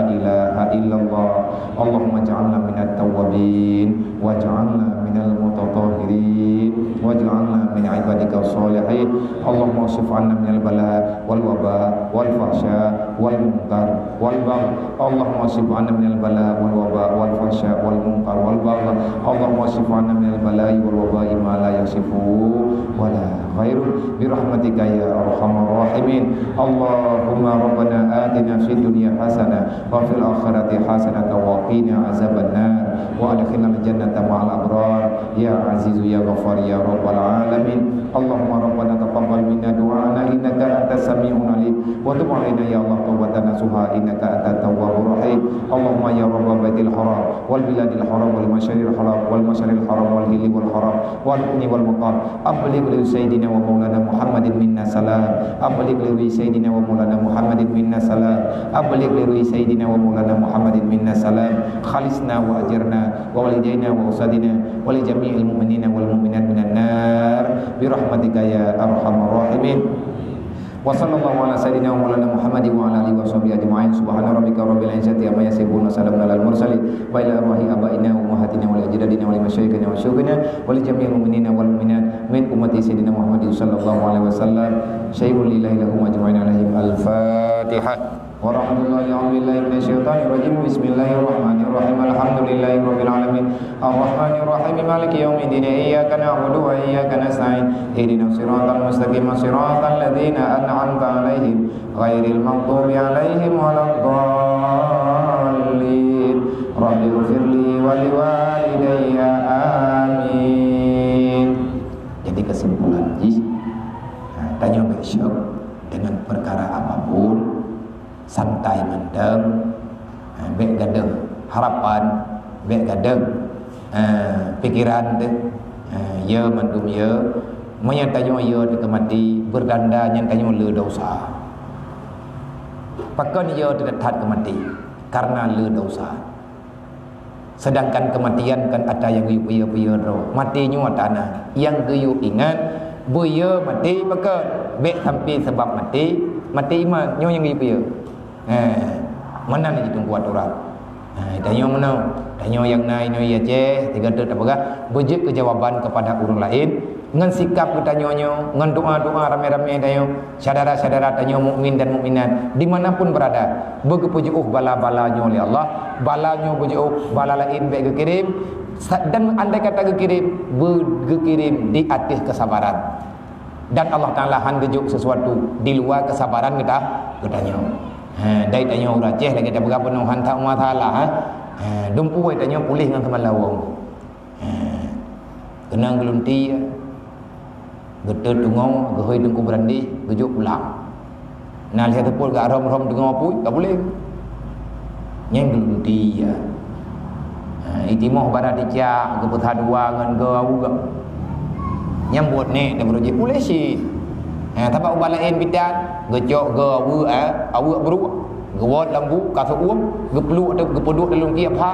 ilaha illallah. Allahumma ij'alna minat tawwabin waj'alna minal mutatahhirin waj'alna min ibadika shalihin. Allahumma kashif 'anna minal bala wal waba wal fahsya wal munkar wal bagh. Allahumma kashif 'anna minal bala wal waba wal fahsya wal munkar wal bagh. Allahumma kashif 'anna minal bala wal waba ma la yakshifu wa la ghairu birahmatika ya arhamar rahimin. Allahumma rabbana atina fid dunya hasanah wa fil akhirati hasanah wa qina azabannar wa adkhilnal jannata ma'al abrar ya azizu ya ghaffar ya rabbal alamin. Allahumma rabbana taqabbal minna du'ana innaka antas sami'un alim wa tub alaina ya Allah taubatan nasuha innaka antat tawwabur rahim. Allahumma ya rabbal baitil haram wal biladil haram wal masyaril haram wal masyaril haram wal hilli wal haram wal rukni wal maqam. Abligh li sayyidina wa maulana Muhammadin minna salam. Abligh li sayyidina wa maulana Muhammadin minna salam. Abligh li sayyidina wa maulana Muhammadin minna salam. Khalisna wa ajirna wa walidaina wa ustadzina wa li jami'il mu'minina wal mu'minat minan nar birahmatika ya arhamar rahimin. Wa sallallahu ala sayyidina wa maulana Muhammadin wa ala alihi wa sahbihi ajma'in. Subhana rabbika rabbil izzati amma yasifun wa salamun alal mursalin. Wa ila arwahi abaina wa ummahatina wa li ajdadina wa li masyayikhina wa syuyukhina wa li jami'il mu'minina wal mu'minat min ummati sayyidina Muhammadin sallallahu alaihi wasallam. Syai'un lillahi lahum ajma'in alaihim. Al-Fatihah. Wa rahmatullahi wa billahi minasyaitanir rajim. Bismillahirrahmanirrahim. Alhamdulillahi rabbil alamin. Arrahmanirrahim. Maliki yaumiddin. Iyyaka na'budu wa iyyaka nasta'in. Ihdinas siratal mustaqim. Siratal ladzina an'amta alaihim. Ghairil maghdubi alaihim waladdallin. Rabbighfirli wa liwalidayya. Amin. Jadi kesimpulan jih, ha, tanyoe bèk syok deungon peukara apapun, santai mantong, ha, bèk gadôh Harapan, bék gadôh, eh, pikeran teuh, eh, ya mandum ya. Meunyoe tanyoe ya teuh keu maté, beurtanda nyan tanyoe le desya. Pakon ya teuh that keu maté? Karena le desya. Sedangkan kematian kan atra nyang geuyue peue-peue droe. Maté nyoe atra na. Nyang geuyue ingat, beu ya maté pakon? Bék sampai sabab maté, maté iman. Nyoe nyang geuyue peue? Eh, meunan jiteupeue atoran. Eh, tanyoe meunoe, tanyoe nyang na inoe Aceh, tiga teuk tapeugah, beujeuet keu jawaban kepada ureuëng laén, ngon sikap geutanyoe nyoe, ngon doa-doa ramé-ramé tanyoe, syedara-syedara tanyoe mukmin dan mukminat, di mana pun berada, beugeupeujiôh bala-bala nyoe lé Allah, bala nyoe beujiôh, bala laén bék geukirém, sa-, dan andai kata geukirém, beugeukirém di ateueh kesabaran. Dan Allah Taala han geujok sesuatu di luwa keusabaran geuta-, geutanyoe. Ha, dari tanyoe ureuëng Aceh lagée tapeugah peunoh han that masalah, ha. Ha, dumpeue tanyoe puléh ngon keumalawong. Ha, keunong geulunti, geuteuet tungoe, geuhôi teungku beurandeh, geujok pulang. Na lheueh teupot gak rhom-rhom teungoh apui, ka puléh. Nyan geulunti, ya. Ha, itimoh bara ticak, geupeusa dua ngon geu aweuek. Nyan buet nek dan beureuji puléh cit. Ha, sabab ubat laén bidan, geucok geu aweuek, eh, aweuek beuruk. Geuwot lam bu, ka seuuem, geupluek atau geupeuduek dalam kieb ha.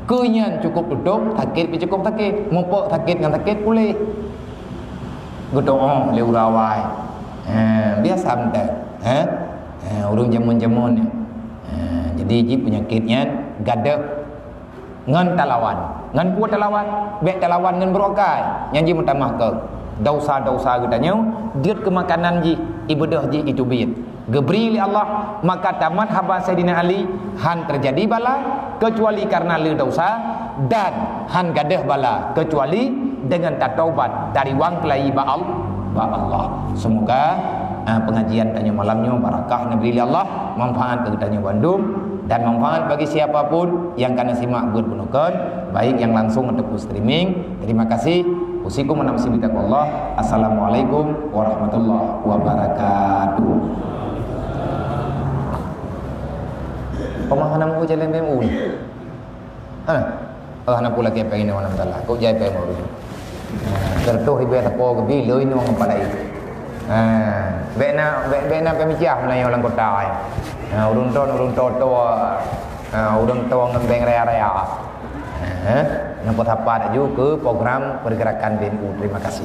Keu nyan cukup tutong, sakét pih cukup sakét. Mupok sakét ngon sakét puléh. Geudoa lé ureuëng awai. Ha, biasa mantong. Ha? Ha, ureuëng jameun-jameun nyan. Ha, jadi jih peunyakét nyan gadôh ngon talawan. Ngon peue talawan? Bék talawan ngon beurôkai. Nyan jih meutamah keu desya-desya geutanyoe, jeuet keu makanan jih, ibadah jih, iteubiet. Geubri lé Allah, maka tamat haba Saidina Ali, han teujadi bala, keucuali kareuna le desya, dan han gadôh bala, keucuali deungon tataubat dari wang keulayi bak Al-, bak Allah. Semoga, ah, pengajian tanyoe malam nyoe barakah neubri lé Allah, manfaat keu geutanyoe bandum, dan manfaat bagi siapa pun nyang ka neusimak buet bunoe kon, baik nyang langsung ataupun streaming. Terima kasih. Usikum wa nafsi bitaqwallah. Assalamualaikum warahmatullahi wabarakatuh. Pemahaman aku jalan B M U ni. Ha? Allah nak pula ke pengen orang dalam. Kok jai pengen orang. Ha, tertuh ibu tak apa ke bila ini orang kepala itu. Ha, bek nak, bek, bek nak pemicah mana yang orang kota ai. Ha, urung ton, urung toto. Ha, urung to ngon bank raya-raya. Ha, nak sapa laju ke program pergerakan B M U. Terima kasih.